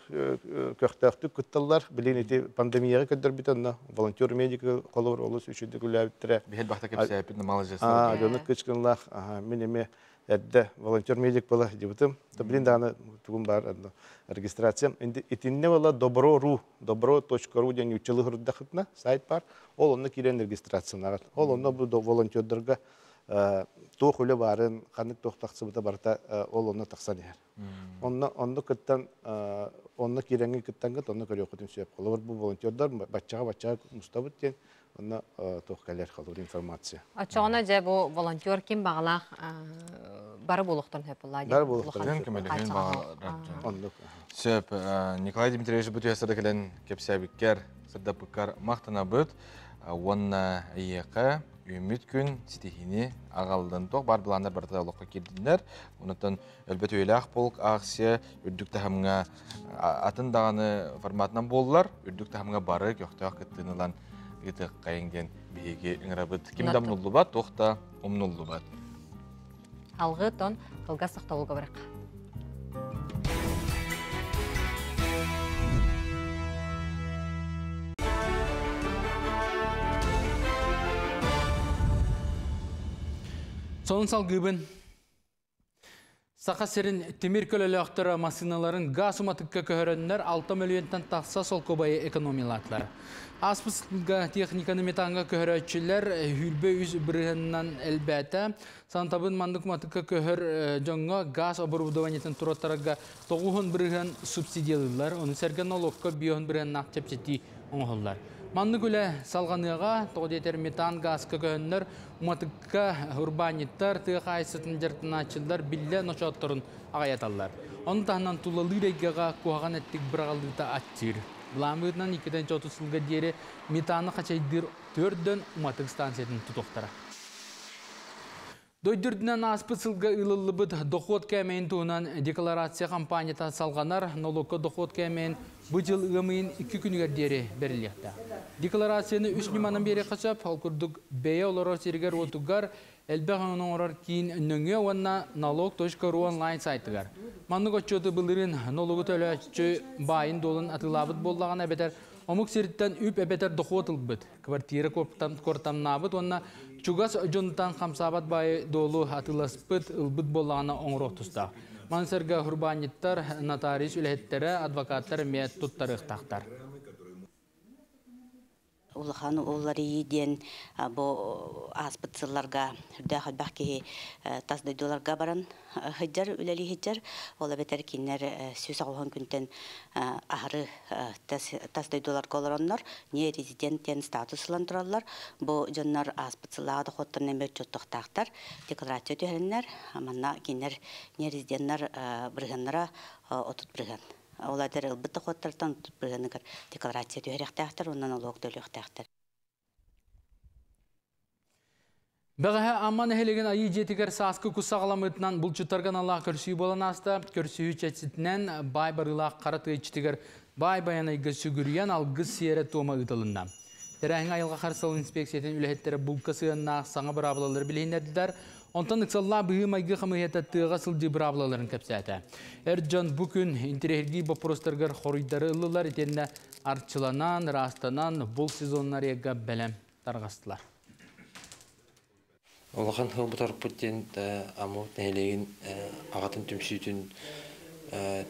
көхтөөхтүк кытталлар. Билигин ити пандемияҕа көрдөрбүт онно волонтер медик холобур олус үчүгдүк үлээбиттэрэ. Биһэл бахта кэпсээппит маладьыастар. Дьону кычкынлаах мин эмиэ эрдэ волонтер медик буола сылдьыбытым. Билин даҕаны тугум баар регистрациям. Итиннэ буола добро.ру добро.ру диэн нууччалыы суруйдахытына сайт бар. Ол онно киирэн регистрацияланаҕыт. Ол онно бу волонтердарга туох үлэ баарын, ханнык туох тахсыбыта барыта ол онно тахсан иһэр. Онно онно кыттан онно киирэҥҥин кыттаҥҥыт онно көрүөххүтүн сөп. Холобур бу волонтердар баччаҕа баччаҕа мустабыт диэн онно туох кэлэр холобур информация. Оччоҕуна дьэ бу волонтер ким баҕалаах бары буолуохтарын сөп буолла. Бары буолуохтарын сөп. Сөп. Николай Дмитриевич бу түһэсэрэ кэлэн кэпсээбиккэр, сырдаппыккар махтанабыт. Уонна эйиэхэ үүммүт күн ситиһиини аҕаллын. Туох баар былааннар барыта олоххо киирдиннэр. Онтон өлбөт үйэлээх полк акция үрдүк таһымҥа атын даҕаны форматынан буоллар, үрдүк таһымҥа бары көхтөөх кыттыыны ылан ыытыаххайыҥ диэн биһиги ыҥырабыт. Ким да умнуллубат, туох да умнуллубат. Алгы тон кылгас тохтобулга барык. Сонун салгыыбын. Саха сирин тимир көлөлөөхтөрө массыыналарын газ уматыкка көһөрөннөр 6 мөлүйүөнтэн тахса солкуобайы экономиялаатылар. Ааспыт сылга техниканы метанга көһөрөөччүлэр хүрбэ үс бырыһынынан элбээтэ. Сантабын маннык уматыкка көһөр дьоҥҥо газ оборудованиетын туруоттарарга 9 бырыһын субсидиялыыллар. Ону сэргэ нолуокка 5 бырыһыннаах чэпчэтии оҥоһуллар. Маннык үлэ салҕаныаҕа, тоҕо диэтэр метан газка көһөннөр уматыкка урбаанньыттар, тыа хаһаайыстыбатын дьарыктанааччылар биллэ ночоотторун аҕайаталлар. Ону таһынан тулалыыр эйгэҕэ куһаҕан эттик быраҕыллыыта аччыыр. Былаан быһыытынан 2-30 сылга диэри метаны хачайдыыр төрдөн уматык станциятын тутуохтара. Дойду үрдүнэн ааспыт сылга ыылыллыбыт дохуот кээмэйин туһунан декларация хампаанньата салҕанар. Нолуокка дохуот кээмэйин бу дьыл ыам ыйын икки күнүгэр диэри бэриллиэхтээх. Декларацияны үс ньыманан биэриэххэ сөп. Ол курдук бэйэ олорор сиригэр-уотугар элбэх өҥөнү оҥорор киин нөҥүө уонна налог.ру онлайн сайтыгар. Маннык отчуоту былырыын нолугу төлөөччү баайын-дуолун атыылаабыт буоллаҕына эбэтэр омук сириттэн үп эбэтэр дохуот ылбыт, квартира куортамнаабыт уонна чугас дьонтон хамсаабат баайы дуолу атыыласпыт, ылбыт буоллаҕына оҥоруох тустаах. Маны сэргэ урбаанньыттар, нотариус үлэһиттэрэ, адвокаттар эмиэ туттарыахтаахтар. Улахан уларыйыы диэн бу ааспыт сылларга үрдээх элбэх киһи тас дойдуларга баран сылдьар, үлэлии сылдьар. Ол эбэтэр кинилэр 190 күнтэн аһары тас дойдуларга олороннор не резидент диэн статус ылан тураллар. Бу дьоннор ааспыт сыллааҕы дохуоттарын эмиэ отчуоттуохтаахтар, декларация түһэриннэр. Манна кинилэр не резиденнэр бырыһыаннара 30%. Ол эбэтэр ылбыт дохуоттартан 30 бырыһыаныгар декларация түһэриэхтээхтэр уонна нолуок төлүөхтээхтэр. Бэҕэһээ Амма нэһилиэгин Айыы дьиэтигэр сааскы кус саҕаламмытынан булчуттарга аналлаах көрсүү буолан ааста. Көрсүһүү чэрчитинэн баай барыылаах хара тыа иччитигэр Баай Байанайга сүгүрүйэн алгыс сиэрэ-туома ыытылынна. Тэрээһиҥҥэ айылҕа харыстабыл инспекциятын үлэһиттэрэ булка сыһыаннаах саҥа быраабылалары билиһиннэрдилэр. Онтон ыксаллаах быһыы-майгы хамыыһыйата тыаҕа сылдьыы быраабылаларын кэпсээтэ. Эр дьон бу күн интэриэһиргии боппуруостарыгар хоруйдары ыллылар итиэннэ арчыланан, ыраастанан, булт сезоннарыгар бэлэм. тарҕастылар. Улахан сылбыт диэн Аммабыт нэһилиэгин аҕатын түмсүүтүн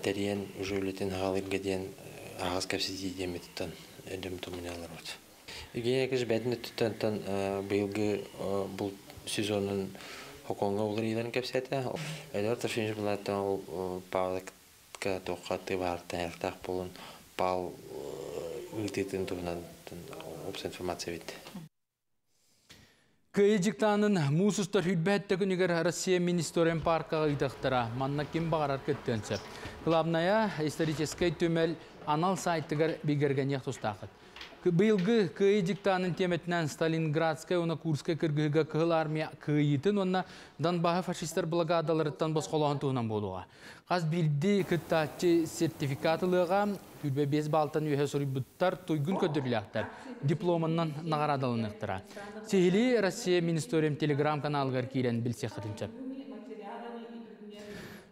тэрийэн уже үлэтин хаалырга диэн аһаҕас кэпсэтии диэммититтэн өйдөм тумуньалларбыт. Евгений Яковлевич бэйэтин өттүттэн быйылгы булт сезонун Хокоҥҥо уларыйыыларын кэпсээтэ. Эдуард Трофимович булааттан ол Павликка туохха тыыбаһартан эртээх буолун Пал ыытыытын туһунан уопсай информация бит. Кыайыы дьыктаанын муус устар 27 күнүгэр Россия Министорен паркаҕа ыытыахтара. Манна ким баҕарар кыттыан сөп. Главная историческай түмэл анал сайтыгар бигэргэниэх тустаахыт. Быйылгы Кыайыы дьыктаанын тиэмэтинэн Сталинградскай уонна Курскай кыргыһыыга Кыһыл Армия кыайыытын уонна Донбаһы фашистар блокадаларыттан босхолооһун туһунан буолуоҕа. Хас биирдии кыттааччы сертификат ылыаҕа, 25 баалтан үөһэ суруйбуттар туйгун көрдөрүүлээхтэр дипломунан наҕараадаланыахтара. Сиһилии Россия Министориум телеграм-каналыгар киирэн билсиэххитин сөп.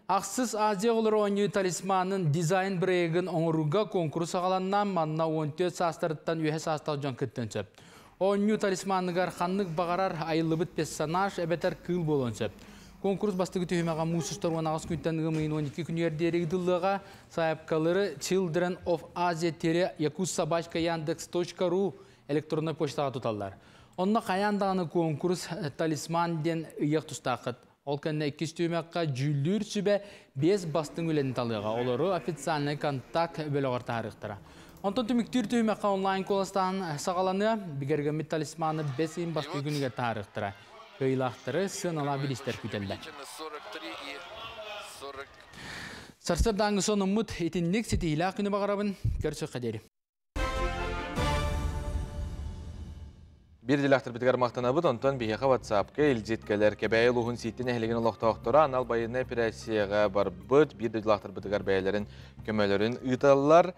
Ахсыс Азия оҕолоро оонньуу талисманын дизайн бырайыагын оҥорууга куонкурус саҕаланна, манна 14 саастарыттан үөһэ саастаах дьон кыттыан сөп. Оонньуу талисманыгар ханнык баҕарар айыллыбыт персонаж эбэтэр кыыл буолуон сөп. Конкурс бастакы түһүмэҕэ муус устар 18 күнтэн ыам ыйын 12 күнүгэр диэри ыытыллыаҕа. Сайаапкалары Children of Asia тире якутсобачка яндекс.ру электроннай почтаҕа туталлар. Онно хайаан даҕаны конкурс талисман диэн ыйыах тустааххыт. Ол кэннэ иккис түһүмэххэ дьүүллүүр сүбэ биэс бастыҥ үлэни талыаҕа. Олору официальный контакт бөлөҕөр таһаарыахтара. Онтон түмүктүүр түһүмэххэ онлайн куоластааһын саҕаланыа. Бигэргэммит талисманы бэс ыйын бастакы күнүгэр таһаарыахтара. Кыайыылаахтары сыаналаах бириистэр күүтэллэр. Сарсыардааҥҥы сонуммут итинник ситиһиилээх күнү баҕарабын. Көрсүөххэ диэри. Биир идэлээхтэрбитигэр махтанабыт, онтон биһиэхэ WhatsApp-ка илдьит кэлэр. Кэбээйи улууһун Сииттэ нэһилиэгин олохтоохторо анал байыаннай эпэрээссийэҕэ барбыт биир дойдулаахтарбытыгар бэйэлэрин көмөлөрүн ыыталлар.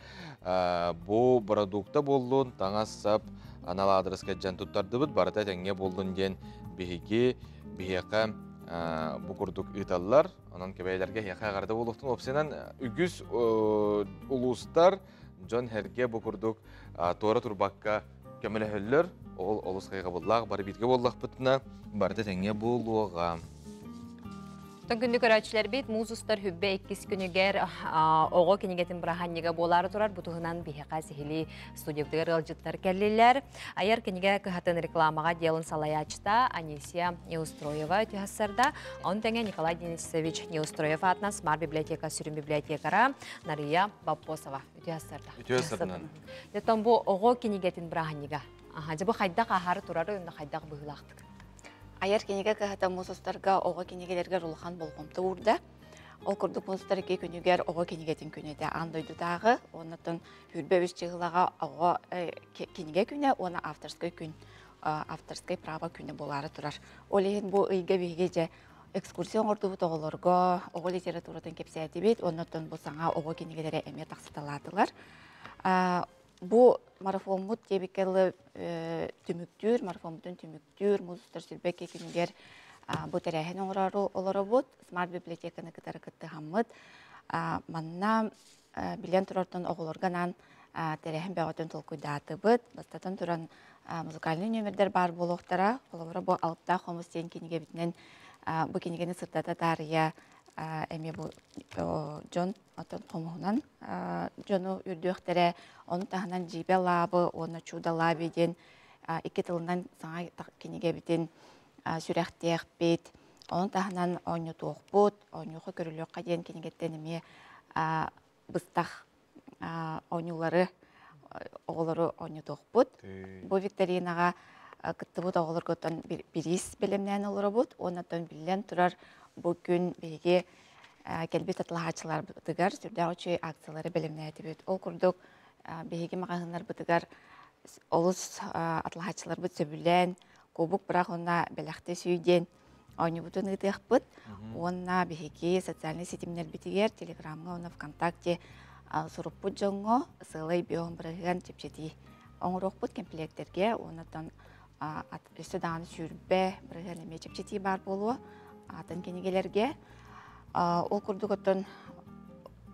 Бу бородуукта буоллун, таҥас-сап анал аадырыска дьэн туттардыбыт, барыта этэҥҥэ буоллун диэн биһиги биһиэхэ бу курдук ыыталлар. Онон кэбээйилэргэ эһиэхэ эҕэрдэ буолуохтун. Уопсайынан үгүс улуустар дьон-сэргэ бу курдук туора турбакка көмөлөһөллөр. Ол олус хайҕабыллаах, бары бииргэ буоллахпытына, барыта тэҥҥэ буолуоҕа. Оттон күндү көрөөччүлэрбит, муус устар хүббэ иккис күнүгэр оҕо кинигэтин бырааһынньыга буолаары турар. Бу туһунан биһиэхэ сиһилии студиябытыгар ыалдьыттар кэллилэр. Айар кинигэ кыһатын рекламаҕа отделын салайааччыта Анисия Неустроева үтүһассарда. Он тэҥэ Николай Денисович Неустроев аатынан Смарт библиотека сүрүн библиотекара Нария Боппосова үтүһассарда. Үтүө Дьоттон бу оҕо кинигэтин бырааһынньыга. Аха, дьэ бу хайдах аһары турары, онно хайдах быһыылаахтык? Айар кинигэ кыһата муус устарга оҕо кинигэлэригэр улахан болҕомто уурда. Ол курдук муус устар икки күнүгэр оҕо кинигэтин күнэ этэ аан дойдутааҕы, уоннаттан хүрбэ үс чыһылаҕа оҕо кинигэ күнэ уонна авторскай күн, авторскай право күнэ буолаары турар. Ол иһин бу ыйга биһиги дьэ экскурсия оҥордубут оҕолорго, оҕо литературатын кэпсээтибит, оннуттан бу саҥа оҕо кинигэлэрэ эмиэ тахсыталаатылар. Бу марафоммут диэбиккэ дылы түмүктүүр, марафоммутун түмүктүүр, муус устар сүлбэкки күнүгэр бу тэрээһин оҥороору олоробут, смарт библиотеканы кытары кыттыһаммыт. Манна билэн турартан оҕолорго анаан тэрээһин бөҕөтүн толкуйдаатыбыт. Бастатан туран музыкальнай нүөмэрдэр баар буолуохтара. Холобура, бу Алыптаах хомус диэн кинигэбитинэн бу кинигэни сырдата таарыйа эмиэ бу дьон оттон хомуһунан дьону үрдүөхтэрэ. Ону таһынан Дьиибэ лаабы уонна Чудо лааби диэн икки тылынан саҥа кинигэбитин сүрэхтиэхпит. Ону таһынан оонньотуохпут, оонньуохха көрүлүөххэ диэн кинигэттэн эмиэ быстах оонньуулары оҕолору оонньотуохпут. Бу викторинаҕа кыттыбыт оҕолорготтон бириис бэлэмнээн олоробут. Уоннаттан биллэн турар бу күн биһиги кэлбит атылаһааччыларбытыгар сүрдээх үчүгэй акциялары бэлэмнээтибит. Ол курдук биһиги маҕаһыыннарбытыгар олус атылаһааччыларбыт сөбүлээн кубок бырах уонна бэлэхтэ сүүй диэн оонньуубутун ыытыахпыт. Уонна биһиги социальнай ситимнэрбитигэр Телеграмҥа уонна ВКонтакте суруппут дьоҥҥо сыалай бион бырыһыан чэпчэтии оҥоруохпут кэмпилиэктэргэ уоннаттан өссө даҕаны 20 бырыһыан эмиэ чэпчэтии баар буолуо атын кинигэлэргэ. Ол курдук оттон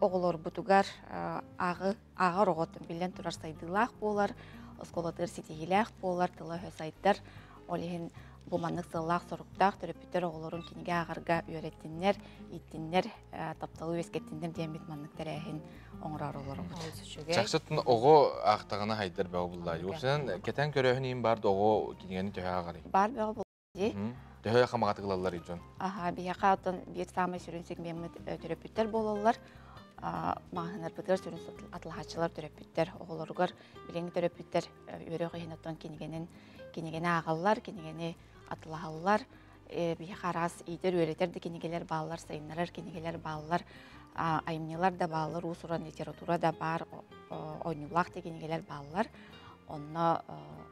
оҕолорбутугар ааҕы ааҕар оҕоттон биллэн турар сайдыылаах буолар. Оскуолатыгар ситиһиилээх буолар, тыла-өһө сайдар. Ол иһин бу маннык сыаллаах-соруктаах төрөппүттэр оҕолорун кинигэ ааҕарга үөрэттиннэр, ииттиннэр, тапталы үөскэттиннэр диэммит маннык тэрээһин оҥороор олоробут. Чахчытын оҕо аахтаҕына хайдар бөҕө буллаа. Уопсайынан кэтэн көрөөһүн иһин бар да оҕо кинигэни төһө ааҕарый? Бар бөҕө буллаа. Төһө хамаҕатык ылаллар дьон? Аха, биһиэхэ оттон биир саамай сүрүн сегмеммит төрөппүттэр буолаллар. Маҕаһыыннарбытыгар сүрүн атылаһааччылар төрөппүттэр оҕолоругар билиҥҥи төрөппүттэр үөрэх иһин оттон кинигэнин кинигэни ааҕаллар, кинигэни атылаһаллар. Биһиэхэ араас иитэр-үөрэтэр да кинигэлэр бааллар, сайыннарар кинигэлэр бааллар, айымньылар да бааллар, уус-уран литература да баар, оонньуулаах да кинигэлэр бааллар. Онно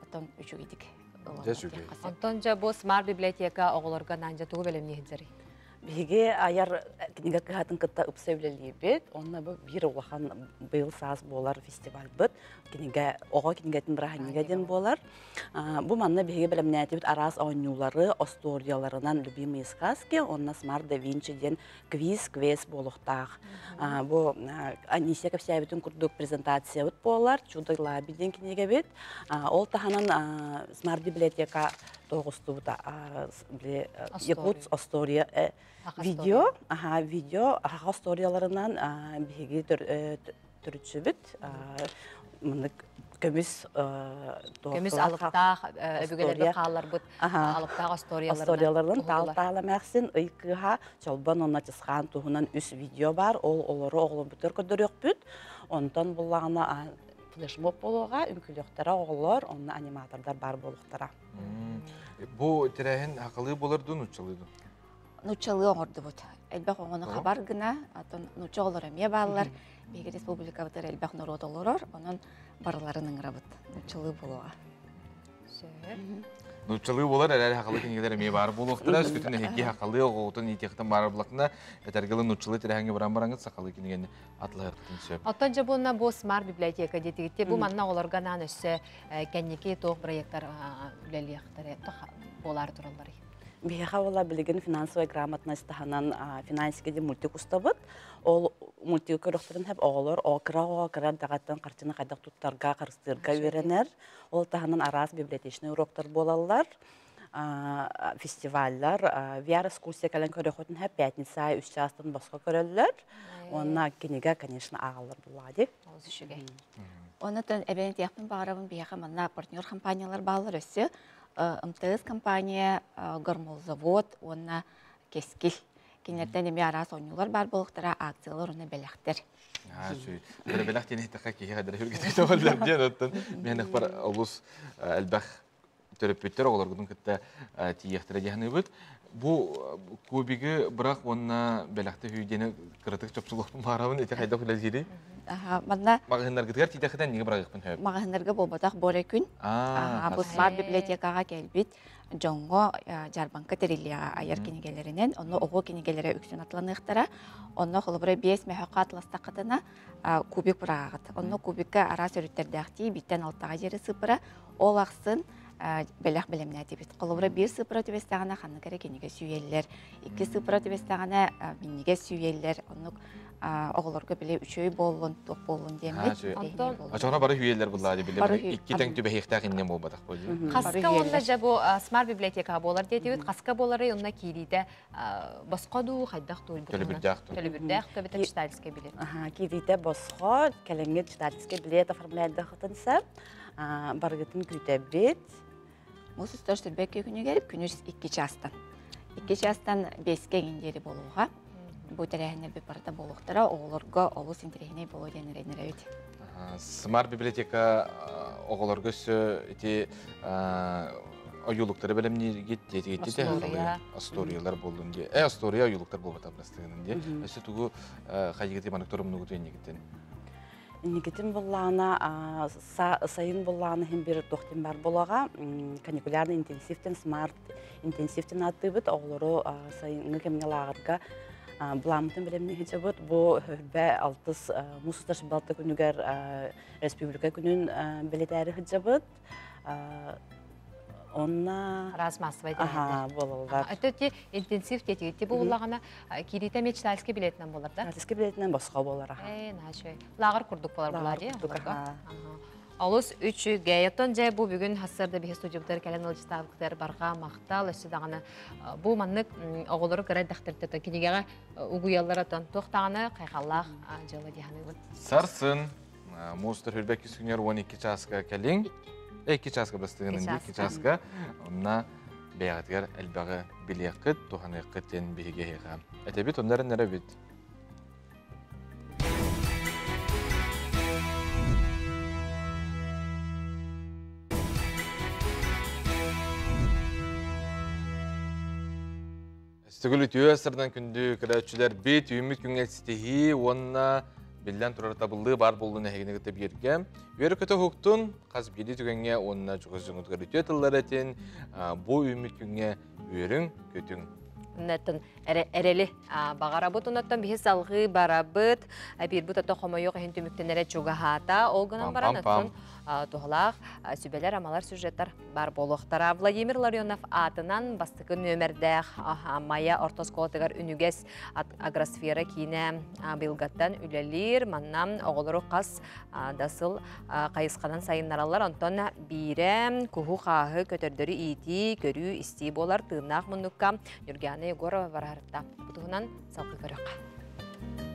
оттон үчүгэйдик Онтон дьэ бу смарт библиотека оҕолорго анаан дьэ тугу бэлэмнии сылдьарый? Биһиги айар кинигэ кыһатын кытта ыпса үлэлиибит. Онно бу биир улахан быйыл саас буолар фестивальбыт. Кинигэ, оҕо кинигэтин бырааһынньыга диэн буолар. Бу манна биһиги бэлэмнээтибит араас оонньуулары, остуоруйаларынан «Любимые сказки», онно «Смарт да Винчи» диэн квиз, квест буолуохтаах. Бу Анисия кэпсээбитин курдук презентациябыт буолар, «Чудо Лаби» диэн кинигэбит. Ол таһынан Смарт библиотека тоҕустубута Якутс история видео, аха видео, аха историяларынан биһиги төрүтсүбүт мынык көмүс көмүс алыптаах өбүгэлэргэ хаалларбыт алыптаах историяларынан таал таала эмээхсин ый кыыһа чолбон уонна чысхаан туһунан үс видео бар ол олору оҕолорбутугар көрдөрүөхпүт онтон буллаҕына флешмоб буолуоҕа үҥкүүлүөхтэрэ оҕолор онно аниматордар баар буолуохтара бу тэрээһин хахалыы буолар дуу нууччалыы дуу Нууччалыы оҥордубут. Элбэх оҕону хабар гына, оттон нуучча оҕолоро эмиэ бааллар. Биһиги республикабытыгар элбэх норуот олорор, онон барыларын ыҥырабыт. Нууччалыы буолуоҕа. Нууччалыы буолар, эрээри хахалы кинигэлэр эмиэ баар буолуохтара. Өскөтүн эһиги хахалыы оҕоҕутун иитиэхтэн баар буоллахтына, этэргилы нууччалыы тэрээһиҥҥэ баран бараҥыт сахалыы кинигэни атылаһыаххытын сөп. Оттон дьэ буонна бу смарт библиотека диэтигитти бу манна оҕолорго анаан өссө кэнники туох проекттар үлэлиэхтэрэ буолаары туралларый? Биһиэхэ буола билигин финансовая грамотность таһынан финансика диэн мультик устабыт. Ол мультигы көрөхтөрүн хэп оҕолор кыра оҕо кыра эрдэҕиттэн харчыны хайдах туттарга, харыстыырга үөрэнэр. Ол таһынан араас библиотечный уроктар буолаллар. Фестиваллар, VR-экскурсия кэлэн көрөхөтүн хэп пятница үс чаастан босхо көрөллөр. Уонна кинигэ, конечно, ааҕаллар буллаҕа дии. Олус үчүгэй. Онон эбэн этиэхпин баҕарабын биһиэхэ манна партнер компаниялар бааллар өссө МТС компания, Гормолзавод уонна Кэскил. Кинилэртэн эмиэ араас оонньуулар баар буолуохтара, акциялар уонна бэлэхтэр. Бэлэх бэлэх диэн иһиттэххэ киһи хадара үргэтик тоҕоллор диэн оттон мен бар олус элбэх төрөппүттэр оҕолоргутун кытта тиийиэхтэрэ дии саныыбыт. Бу кубигы бырах уонна бэлэхтэ үһүй диэни кыратык чопчулуохпун баарабын ити хайдах үлэлиирий? Манна маҕаһыыннаргытыгар тиитэххитэ эниги бырагыахпын сөп. Маҕаһыыннарга буолбатах буора күн. Бу смарт библиотекаҕа кэлбит дьоҥҥо дьаарбаҥка тэриллиэҕэ айар кинигэлэринэн, онно оҕо кинигэлэрэ үксүн атланыахтара. Онно холобура биэс мөһөххө атластаххытына кубик быраҕаҕыт. Онно кубикка араас өрүттэрдээхтии бииртэн алтаҕа диэри сыппыра. Ол ахсын бэлэх бэлэмнээтибит. Холобура биир сыыппара түбэстэҕинэ ханнык эрэ кинигэ сүүйэллэр, икки сыыппара түбэстэҕинэ минньигэс сүүйэллэр. Оннук оҕолорго били үчүгэй буоллун, туох буоллун диэммит. Очоҕуна бары үүйэллэр буллаа били икки тэҥ түбэһиэхтээх иннем буолбатах буолуо. Хаска уонна дьэ бу смарт библиотека буолар диэтибит. Хаска буоларый онно киириитэ босхо дуу, хайдах дуу? Төлөбүрдээх дуу. Төлөбүрдээх дуу, эбэтэр читательскай билет. Киириитэ босхо, кэлиҥҥи читательскай билет оформляйдахытын сөп. Барыгытын күүтэбит. Муус устар сүрбэкки күнүгэр күнүс икки чаастан. Икки чаастан бэскэ эҥин диэри буолуоҕа. Бу тэрээһиннэрбит барыта буолуохтара. Оҕолорго олус интэриэһинэй буолуо диэн эрэнэрэбит. Смарт библиотека оҕолорго өссө ити ойуулуктары бэлэмнииргит диэтигит остуоруйалар буоллун диэ. Э, остуоруйа ойуулуктар буолбатах бастыгынан диэ. Өссө тугу хайыгыты маннык торумнугуту иннигиттен? Инникитин буллаана сайын буллаана иһин бир туохтин бар буолаҕа каникулярный интенсивтен смарт интенсивтен ааттыыбыт оҕолору сайыҥҥы кэмҥэ лааҕырга былааммытын бэлэмнии сылдьабыт бу хөрбэ алтыс муус устар балта күнүгэр республика күнүн бэлэтээри сылдьабыт Онна Араас массовай Аха, буолаллар. Өтө интенсив тетигитти буоллаҕына киириитэ эмиэ читательский билетинэн буолар да? Читательский билетинэн босхо буолар. Ээ, наачай. Лааҕыр курдук буолар булаа дии. Олус үчүгэй. Оттон дьэ бу бүгүн хассарда биһи студиябытыгар кэлэн ыалдьытаабыккытыгар барҕа махтал. Өссө даҕаны бу маннык оҕолору кыра эрдэхтэртэн кинигэҕэ угуйаллар отон туох даҕаны хайҕаллаах дьыала дии саныыбын. Сарсын муус устар 22 күнүгэр 12 чааска кэлиҥ. 2 чааска бастыгын 2 чааска. Онно бэйэҕитигэр элбэҕи билиэххит, туһаныаххыт диэн биһиги эһиэхэ этэбит, онно эрэннэрэбит. Өстөгүл үтүө сырдан күндү көрөөччүлэр бит үүммүт күҥҥэ ситиһии уонна биллэн турар табыллыы баар буоллун эһигини кытта бииргэ. Үөрэ көтө уһуктун, хас биирдии түгэҥҥэ уонна чугас дьоҥҥутугар үтүө тыллар этин, бу үүммүт күҥҥэ үөрүҥ, көтүҥ. Оннуттан эрэли баҕарабыт, оннуттан биһи салҕыы барабыт. Биирбит ото хомойуох иһин түмүктэнэрэ чугаһаата. Ол гынан баран оттон туһалаах сүбэлэр, амалар, сюжеттар бар буолуохтара. Владимир Ларионов аатынан бастакы нүөмэрдээх Майа орто оскуолатыгар үнүгэс агросфера киинэ быйылгаттан үлэлиир. Манна оҕолору хас да сыл хайысханан сайыннараллар. Онтон биирэ куһу-хааһы көтөрдөрү иитии, көрүү-истии буолар тыыннаах муннукка Нюргиана Егорова бараһарытта. Бу туһунан салгыы көрүөххэ.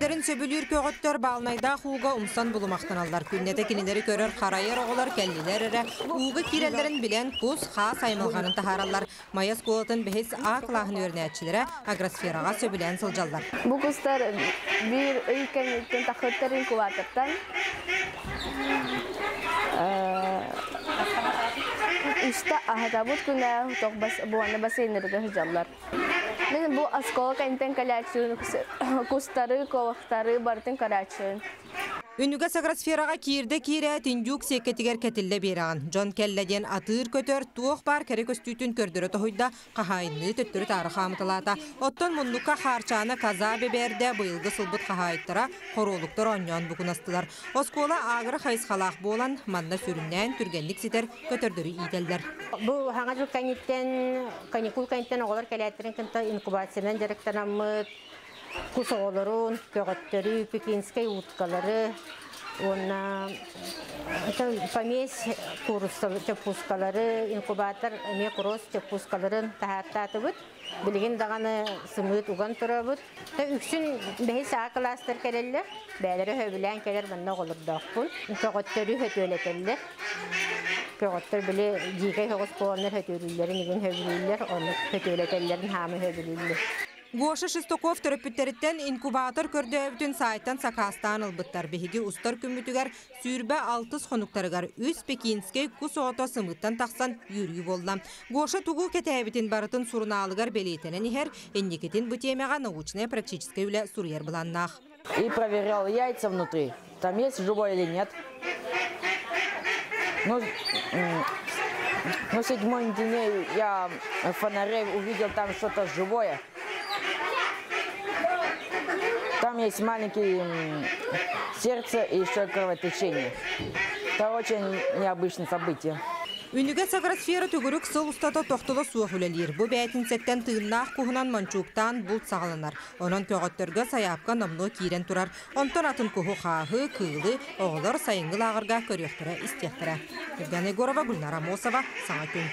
Дэрин сөбүлүүр көҕөттөр баалынайдаах ууга умсан булумахтаналлар. Күннэтэ кинилэри көрөр харайар оҕолор кэллилэр эрэ ууга киирэллэрин билэн кус, хаас аймалҕанын таһаараллар. Майа оскуолатын бэһис А кылааһын үөрэнээччилэрэ агросфераҕа сөбүлээн сылдьаллар. Бу кустар биир ый кэнниттэн тахыттар инкубатортан үстэ аһатабыт күнэ тох буонна бассейннарыгар сылдьаллар. Мин бу оскуола кэнниттэн кэлээччибин, кустары, куобахтары барытын көрөөччүбүн. Үнүгэс агросфераҕа киирдэ киирээт индюк сиэккэтигэр кэтиллэ биэрэҕин. Дьон кэллэ диэн атыыр көтөр туох баар кэрэ көстүүтүн көрдөрө тоһуйда, хаһаайынныы төттөрү-таары хаамыталаата. Оттон муннукка Хаарчаана коза бэбээрдэ быйылгы сылбыт хаһаайыттара хоруолуктар оонньоон букунастылар. Оскуола агро хайысхалаах буолан, манна сүрүннээн түргэнник ситэр көтөрдөрү иитэллэр. Бу хаҥа жыл кэнниттэн, каникул кэнниттэн оҕолор кэлээттэрин кытта инкубациянан дьарыктанаммыт, кус оҕолорун, көҕөттөрү, пекинскэй уткалары уонна помесь чоппуускалары, инкубатор эмиэ кросс чоппуускаларын таһаартаатыбыт. Билигин даҕаны сымыыт уган турабыт. Үксүн бэһис А кылаастар кэлэллэр. Бэйэлэрэ сөбүлээн кэлэр манна оҕолордоохпун. Көҕөттөрү хөтүөлэтэллэр. Көҕөттөр били дьиикэй соҕус буоланнар хөтүөлүүллэрин игин сөбүлүүллэр, ону хөтүөлэтэллэрин хаамы сөбүлүүллэр. Гоша Шестаков төрөппүттэриттэн инкубатор көрдөөбүтүн саайтан сакаастаан ылбыттар. Биһиги устар күммүтүгэр 26 хонуктарыгар үс пекинскэй кус оҕото сымыыттан тахсан үөрүү буолла. Гоша тугу кэтээбитин барытын сурунаалыгар бэлиэтэнэн иһэр, инникитин бу тиэмэҕэ научнай-практическай үлэ суруйар былааннаах. И проверял яйца внутри, там есть живое или нет. Ну, ну седьмой день я в фонаре увидел там что-то живое. Там есть маленький сердце и еще кровотечение. Это очень необычное событие. Үнүгэс агросфера төгүрүк сыл устата тохтоло суох үлэлиир. Бу бээтинсэттэн тыыннаах куһунан мончууктаан булт саҕаланар. Онон көҕөттөргө сайаапка номнуо киирэн турар. Онтон атын куһу хааһы, кыылы оҕолор сайыҥҥы лааҕырга көрүөхтэрэ, истиэхтэрэ. Евгения Егорова, Гульнара Амосова, Саҥа күн.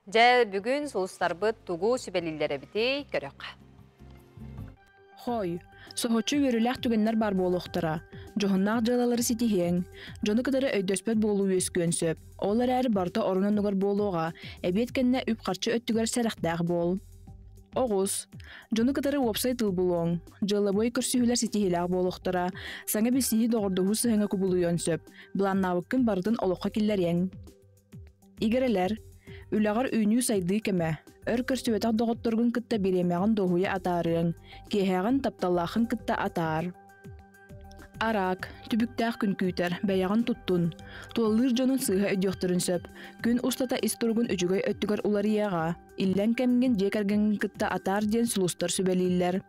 Дьэ, бүгүн сулустарбыт тугу сүбэлииллэр эбитий, көрүөххэ. Хой, соһуччу үөрүүлээх түгэннэр баар буолуохтара. Дьоһуннаах дьыалалары ситиһиэҥ. Дьону кытары өйдөспөт буолуу үөскүөн сөп. Ол эрээри барыта орун-оннугар буолуоҕа. Эбиэт кэннэ үп-харчы өттүгэр сэрэхтээх буол. Оҕус. Дьону кытары уопсай тыл булуоҥ. Дьыалабыай көрсүһүүлэр ситиһиилээх буолуохтара. Саҥа билсиһии доҕордоһуу сыһыаҥа кубулуйуон сөп. Былааннаабыккын барытын олоххо киллэриэҥ. Игирэлэр, үлэҕэр үүнүү-сайдыы кэмэ. Өр көрсүбэтэх доҕотторгун кытта бириэмэҕин дуоһуйа атаарыаҥ, киэһэҕин тапталлааххын кытта атаар. Араак, түбүктээх күн күүтэр, бэйэҕин туттун. Тулалыыр дьонун сыыһа өйдүөхтэрин сөп. Күн устата ис туругун үчүгэй өттүгэр уларыйыаҕа. Иллэҥ кэмҥин дьиэ кэргэҥҥин кытта атаар диэн сулустар сүбэлииллэр.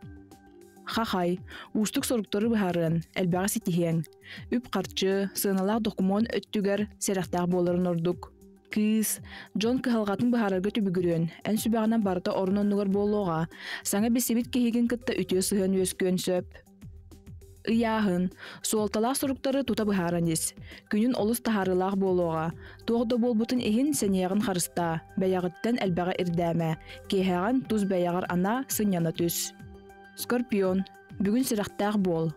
Хахай, уустук соруктары быһаарыан, элбэҕи ситиһиэҥ. Үп-харчы, сыаналаах докумуон өттүгэр сэрэхтээх буоларын ордук. Кыыс, дьон кыһалҕатын быһаарарга түбүгүрүөн, эн сүбэҕинэн барыта орун-оннугар буолуоҕа. Саҥа билсибит киһигин кытта үтүө сыһыан үөскүөн сөп. Ыйааһын, суолталаах соруктары тута быһааран ис. Күнүн олус таһаарыылаах буолуоҕа. Туох да буолбутун иһин сэниэҕин харыстаа, бэйэҕиттэн элбэҕи ирдээмэ. Киэһэҕин тус бэйэҕэр анаа, сынньана түс. Скорпион, бүгүн сүрэхтээх буол.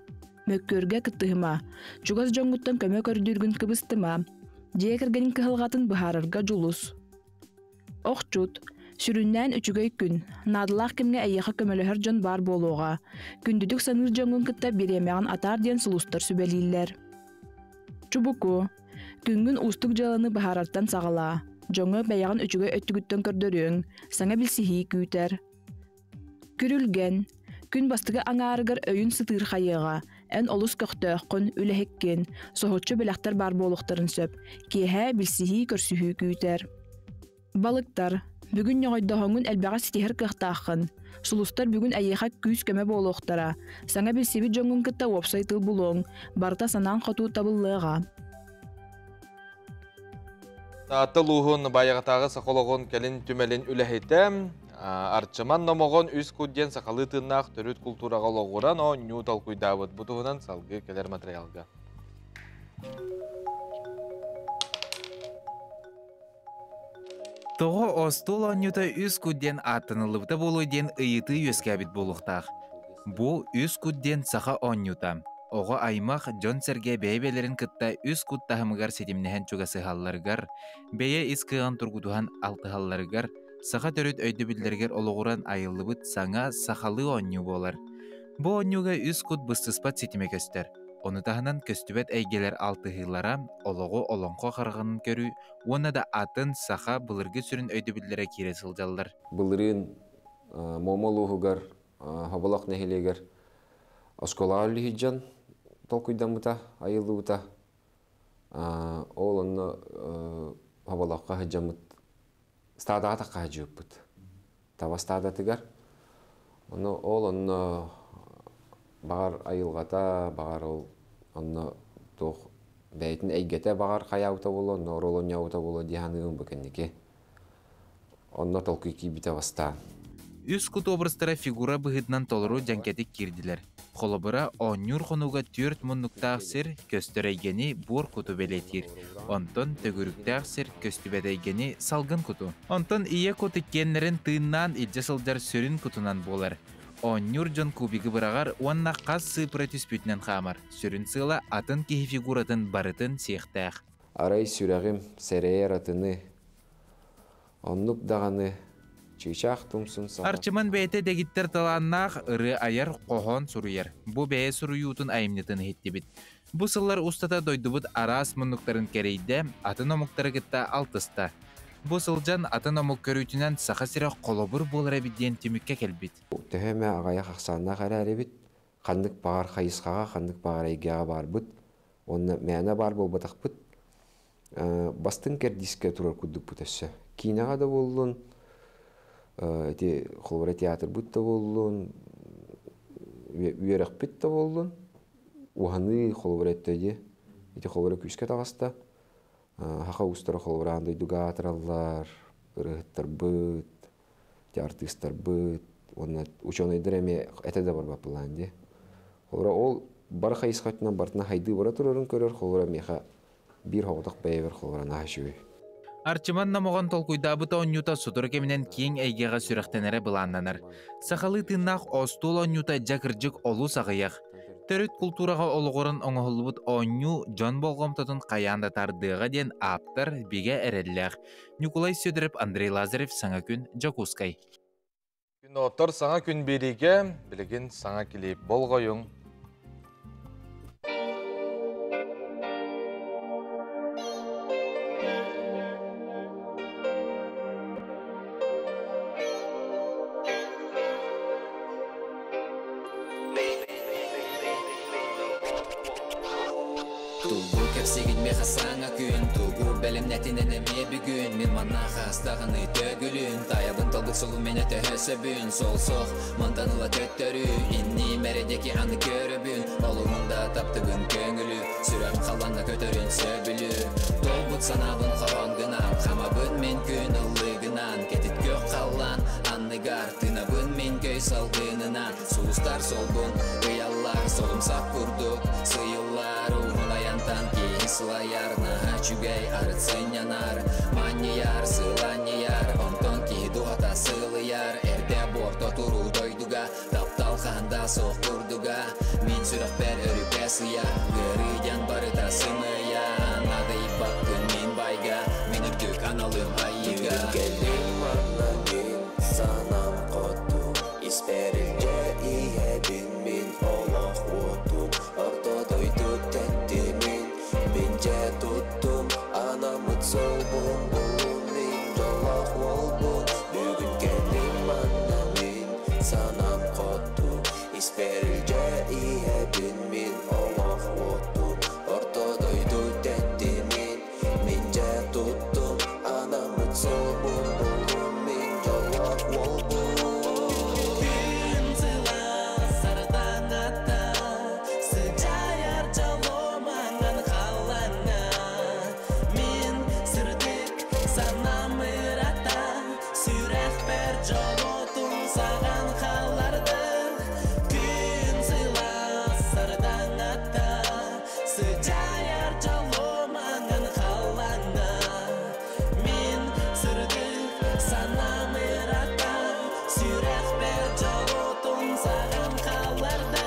Мөккүөргэ кыттыһыма. Чугас дьоҥҥуттан көмө көрдүүргүн кыбыстыма. Дьиэ кэргэниҥ кыһалҕатын быһаарарга дьулус. Охчут, сүрүннээн үчүгэй күн, наадалаах кэмҥэ эйиэхэ көмөлөһөр дьон баар буолуоҕа. Күндүтүк саныыр дьоҥҥун кытта бириэмэҕин атаар диэн сулустар сүбэлииллэр. Чубуку, күҥҥүн уустук дьыаланы быһаарартан саҕалаа. Дьоҥҥо бэйэҕин үчүгэй өттүгүттэн көрдөрүөҥ, саҥа билсиһии күүтэр. Күрүлгэн, күн бастакы аҥаарыгар өйүн сытыырхайыаҕа, эн олус көхтөөххүн, үлэһиккин, соһуччу бэлэхтэр баар буолуохтарын сөп, киэһэ билсиһии-көрсүһүү күүтэр. Балыктар, бүгүн ньоҕойдоһоҥҥун элбэҕи ситиһэр кыахтааххын. Сулустар бүгүн эйиэхэ күүс-көмө буолуохтара. Саҥа билсибит дьоҥҥун кытта уопсай тыл булуоҥ, барыта санааҥ хоту табыллыаҕа. Таатта улууһун Баайаҕатааҕы саха олоҕун кэлин түмэлин үлэһитэ Арчыман Номоҕон үс кут диэн сахалыы тыыннаах төрүт култуураҕа олоҕуран оонньуу толкуйдаабыт. Бу туһунан салгыы кэлэр материалга. Тоҕо остуол оонньуута үс кут диэн ааттаныллыбыта буолуой диэн ыйытыы үөскээбит буолуохтаах. Бу үс кут диэн саха оонньуута. Оҕо аймах, дьон-сэргэ бэйэ-бэйэлэрин кытта үс кут таһымыгар ситимнэһэн чугасыһалларыгар, бэйэ ис кыаҕын тургутуһан алтыһалларыгар, саха төрүт өйдөбүллэригэр олоҕуран айыллыбыт саҥа сахалыы оонньуу буолар. Бу оонньууга үс кут быстыспат ситимэ көстөр. Ону таһынан көстүбэт эйгэлэр алтыһыылара, олоҕу олоҥхо хараҕынан көрүү уонна да атын саха былыргы сүрүн өйдөбүллэрэ киирэ сылдьаллар. Былырыын Муома улууһугар Хоболох нэһилиэгэр оскуолаҕа үллүһүйдьэн толкуйдаммыта, айыллыбыта. Ол онно Хоболоххо сылдьаммыт стадаҕа тахха сылдьыбыппыт. Таба стадатыгар. Ону ол онно баҕар айылҕата, баҕар ол онно туох бэйэтин эйгэтэ баҕар хайаабыта буолуо, онно оруол оонньообута буолуо дии саныыбын бу кэнники. Онно толкуй киирбитэ бастаан. Үс кут образтара фигура быһыытынан толору дьэҥкэтик киирдилэр. Холобура, оонньуур хонууга түөрт муннуктаах сир көстөр эйгэни буор куту бэлиэтиир, онтон төгүрүктээх сир көстүбэт эйгэни салгын куту. Онтон ийэ кут иккиэннэрин тыыннаан илдьэ сылдьар сүрүн кутунан буолар. Оонньуур дьон кубигы быраҕар уонна хас сыыпыра түспүтүнэн хаамар. Сүрүн сыала атын киһи фигуратын барытын сиэхтээх. Арай сүрэҕим сэрэйэр атыны Оннук даҕаны чыычаах тумсун саҕа. Арчыман бэйэтэ дэгиттэр талааннаах ырыа айар, хоһоон суруйар. Бу бэйэ суруйуутун айымньытын иһиттибит. Бу сыллар устата дойдубут араас муннуктарын кэрийдэ, атын омуктары кытта алтыста. Бу сылдьан атын омук көрүүтүнэн Саха сирэ холобур буолар эбит диэн түмүккэ кэлбит. Төһө эмэ аҕыйах ахсааннаах эрээрибит, ханнык баҕар хайысхаҕа, ханнык баҕар эйгэҕэ баарбыт уонна мээнэ баар буолбатахпыт. Бастыҥ кэрдиискэ турар курдукпут өссө. Киинэҕэ да буоллун, ити холобура театрбыт да буоллун, үөрэхпит да буоллун, уһаныы холобура өттө дии. Ити холобура күүскэ таҕыста. Саха уустара холобура аан дойдуга аатыраллар, ырыаһыттарбыт, ити артыыстарбыт уонна учуонайдар эмиэ этэ да барбаппылаан дии. Холобура ол бары хайысха өттүнэн барытына хайдыы бара турарын көрөр холобура миэхэ биир соҕотох бэйэбэр холобура наһаа үчүгэй. Арчыман номоҕон толкуйдаабыт оонньуута сотору кэминэн киэҥ эйгэҕэ сүрэхтэнэрэ былааннанар. Сахалыы тыыннаах остуол оонньуута дьэ кырдьык олус аҕыйах. Төрүт култуураҕа олоҕуран оҥоһуллубут оонньуу дьон болҕомтотун хайаан да тардыаҕа диэн ааптар бигэ эрэллээх. Ньукулай Сидоров, Андрей Лазарев, Саҥа күн, Дьокуускай. Күн саҥа күн биэриигэ билигин саҥа клип болҕойуҥ. Тугу кэпсигин миэхэ саҥа күн Тугу бэлэмнэтинэн эмиэ бүгүн Мин манна хастаҕыный төгүлүн Тайабын талбыт солум мэнэ төһө сөбүн Сол сох мантан ыла төттөрү Инним эрэ диэки аны көрөбүн Олуһун да таптыгын көҥүлү Сүрэх халлаҥҥа көтөрүн сөбүлүү Толбут санаабын хоһоон гынан Хамабын мин күн ыллыгынан Кэтит күөх халлаан анныгар Тыынабын мин көй салгынынан Сулустар солбун ыйаллар Солумсах курдук үчүгэй арыт сынньанар Манньыйар, сыланньыйар, онтон киһи дууһата сылыйар Эрдэ буорто туруу дойдуга, таптал хаһан да суох курдуга Мин сүрэхпэр өрүкэ сыйа, ыарыы диэн барыта сымыйа Наадыйбаккын мин байга, мин үрдүк аналым айыыга Кэллим манна мин санаам хоту Испэр илдьэ иһэбин мин олох уотун Орто дойду тэттимин мин дьэ туттум Анаммыт суолбун буллум мин дьоллоох уолбун Бүгүн кэллим манна мин санаам хоту Испэр илдьэ иһэбин мин олох уотун Орто дойду тэттимин мин дьэ туттум Анаммыт суолбун буллум мин дьоллоох уолбун Күн сылаас сардаҥата Сыдьаайар дьоло маҥан халлааҥҥа Мин сырдык санаам ырата Сүрэхпэр дьолотун саҕан хаалларды Күн сылаас сардаҥата Сыдьаайар дьоло маҥан халлааҥҥа Мин сырдык санаам ырата Сүрэхпэр дьолотун саҕан хаалларды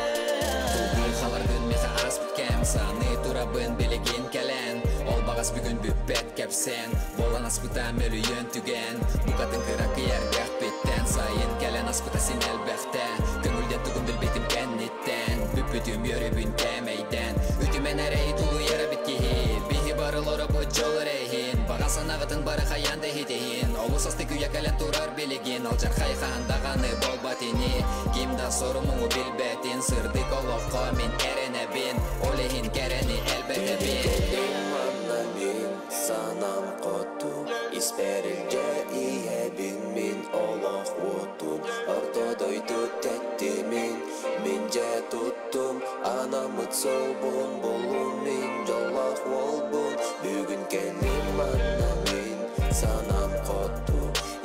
Тугуй халаргын миэхэ ааспыт кэм Саныы турабын билигин кэлэн Ол баҕас бүгүн бүппэт кэпсээн Буолан аспыта мөлүйүөн түгэн Букатын кыракый эрдэхпиттэн Сайын кэлэн аспыта син элбэхтэ Көҥүлдэн тугун билбитим кэнниттэн Бүппүтүм үөрүүбүн кээмэйдэн Үтүмэн эрэйи тулуйар эбит киһи Биһи бары олоробут дьол эрэйин Баҕа санаҕытын бары хайаан да иһитиһин Олус астык үйэ кэлэн турар билигин Алдьархай хаһан даҕаны буолбат ини Ким да сору-муҥу билбэтин Сырдык олоххо мин эрэнэбин Ол иһин кэрэни элбэтэбин Кэллим манна мин санаам хоту Испэр илдьэ иһэбин мин олох уотун Орто дойду тэттимин мин дьэ туттум Анаммыт суолбун буллум мин дьоллоох уолбун Бүгүн кэллим манна мин санаам хоту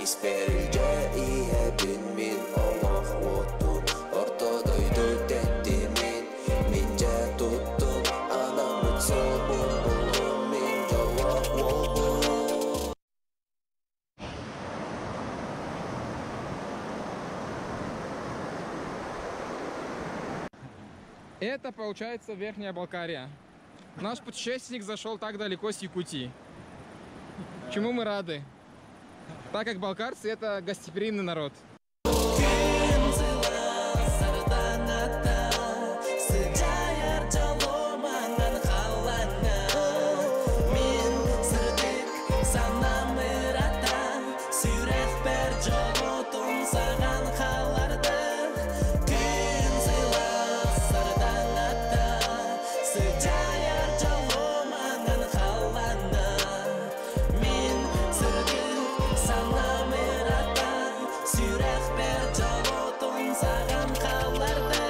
Испэр илдьэ иһэбин мин олох уотун Орто дойду тэттимин мин дьэ туттум Анаммыт суолбун буллум мин дьоллоох уолбун Это, получается, Верхняя Балкария. Наш путешественник зашел так далеко с Якутии. Чему мы рады? Так как балкарцы – это гостеприимный народ. Күн сылаас сардаҥата Сыдьаайар дьоло маҥан халлааҥҥа Мин сырдык санаам ырата Сүрэхпэр дьолотун саҕан хаалларды Күн сылаас сардаҥата Сыдьаайар дьоло маҥан халлааҥҥа Мин сырдык санаам ырата Сүрэхпэр дьолотун саҕан хаалларды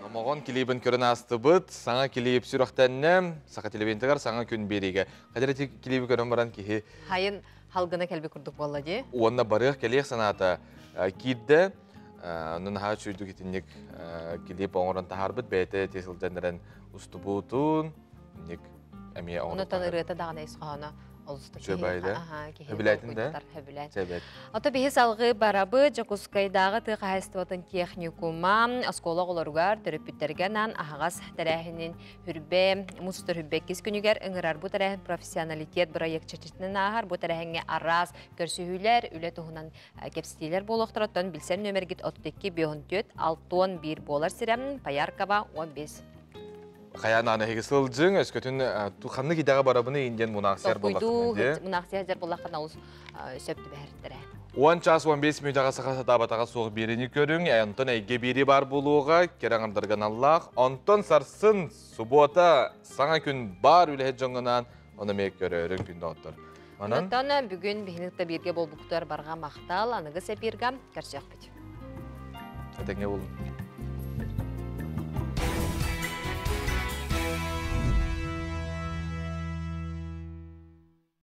Номоҕон килиибин көрөн аастыбыт, саҥа килиип сүрэхтэннэ, саха телевидениетыгар саҥа күн биэриигэ. Хадьар ити килииби көрөн баран киһи Хайын халгына кэлби курдук буолла дии. Уонна барыах кэлиэх санаата киирдэ. Онон наһаа үчүгүйдүк итинник килиип оҥорон таһаарбыт бэйэтэ ити сылдьан эрэн устубутун ник эмиэ оҥорон Онтон ырыата даҕаны ис хоһооно олус да Үчүгэй аха, киһи Хөбүлээтин да? толкуйдатар, хөбүлээн. Сөбөт. Ото биһи салгыы барабы Дьокуускайдааҕы тыа хаһаайыстыбатын техникума оскуола оҕолоругар төрөппүттэргэ анаан аһаҕас тэрээһинин хүрбэ муус устар хүрбэ иккис күнүгэр ыҥырар бу тэрээһин профессионалитет бырайыак чэрчитинэн ааһар бу тэрээһиҥҥэ араас көрсүһүүлэр үлэ туһунан кэпсэтиилэр буолуохтара оттон билсэр нүөмэргит 32 54 61 буолар сирэ Пояркова 15. Хайаан эһиги сылдьыҥ, өскөтүн ханнык идэҕэ барабыный диэн мунаахсыйар буоллаххына. Мунаахсыйар буоллаххына олус сөп түбэһэртэрэ. 10 час 15 мүнүүтэҕэ саха сатаабатаҕа суох биэриини көрүҥ, онтон эйгэ биэрии баар буолуоҕа, кэрэ аҥардарга аналлаах. Онтон сарсын, субуота, саҥа күн баар үлэһит дьоҥҥунаан, ону эмиэ көрөөрүҥ күн доҕоттор. Онон бүгүн биһини кытта бииргэ буолбуктар барҕа махтал, аныгы сэпииргэ көрсүөхпүт. Этэҥҥэ буолун.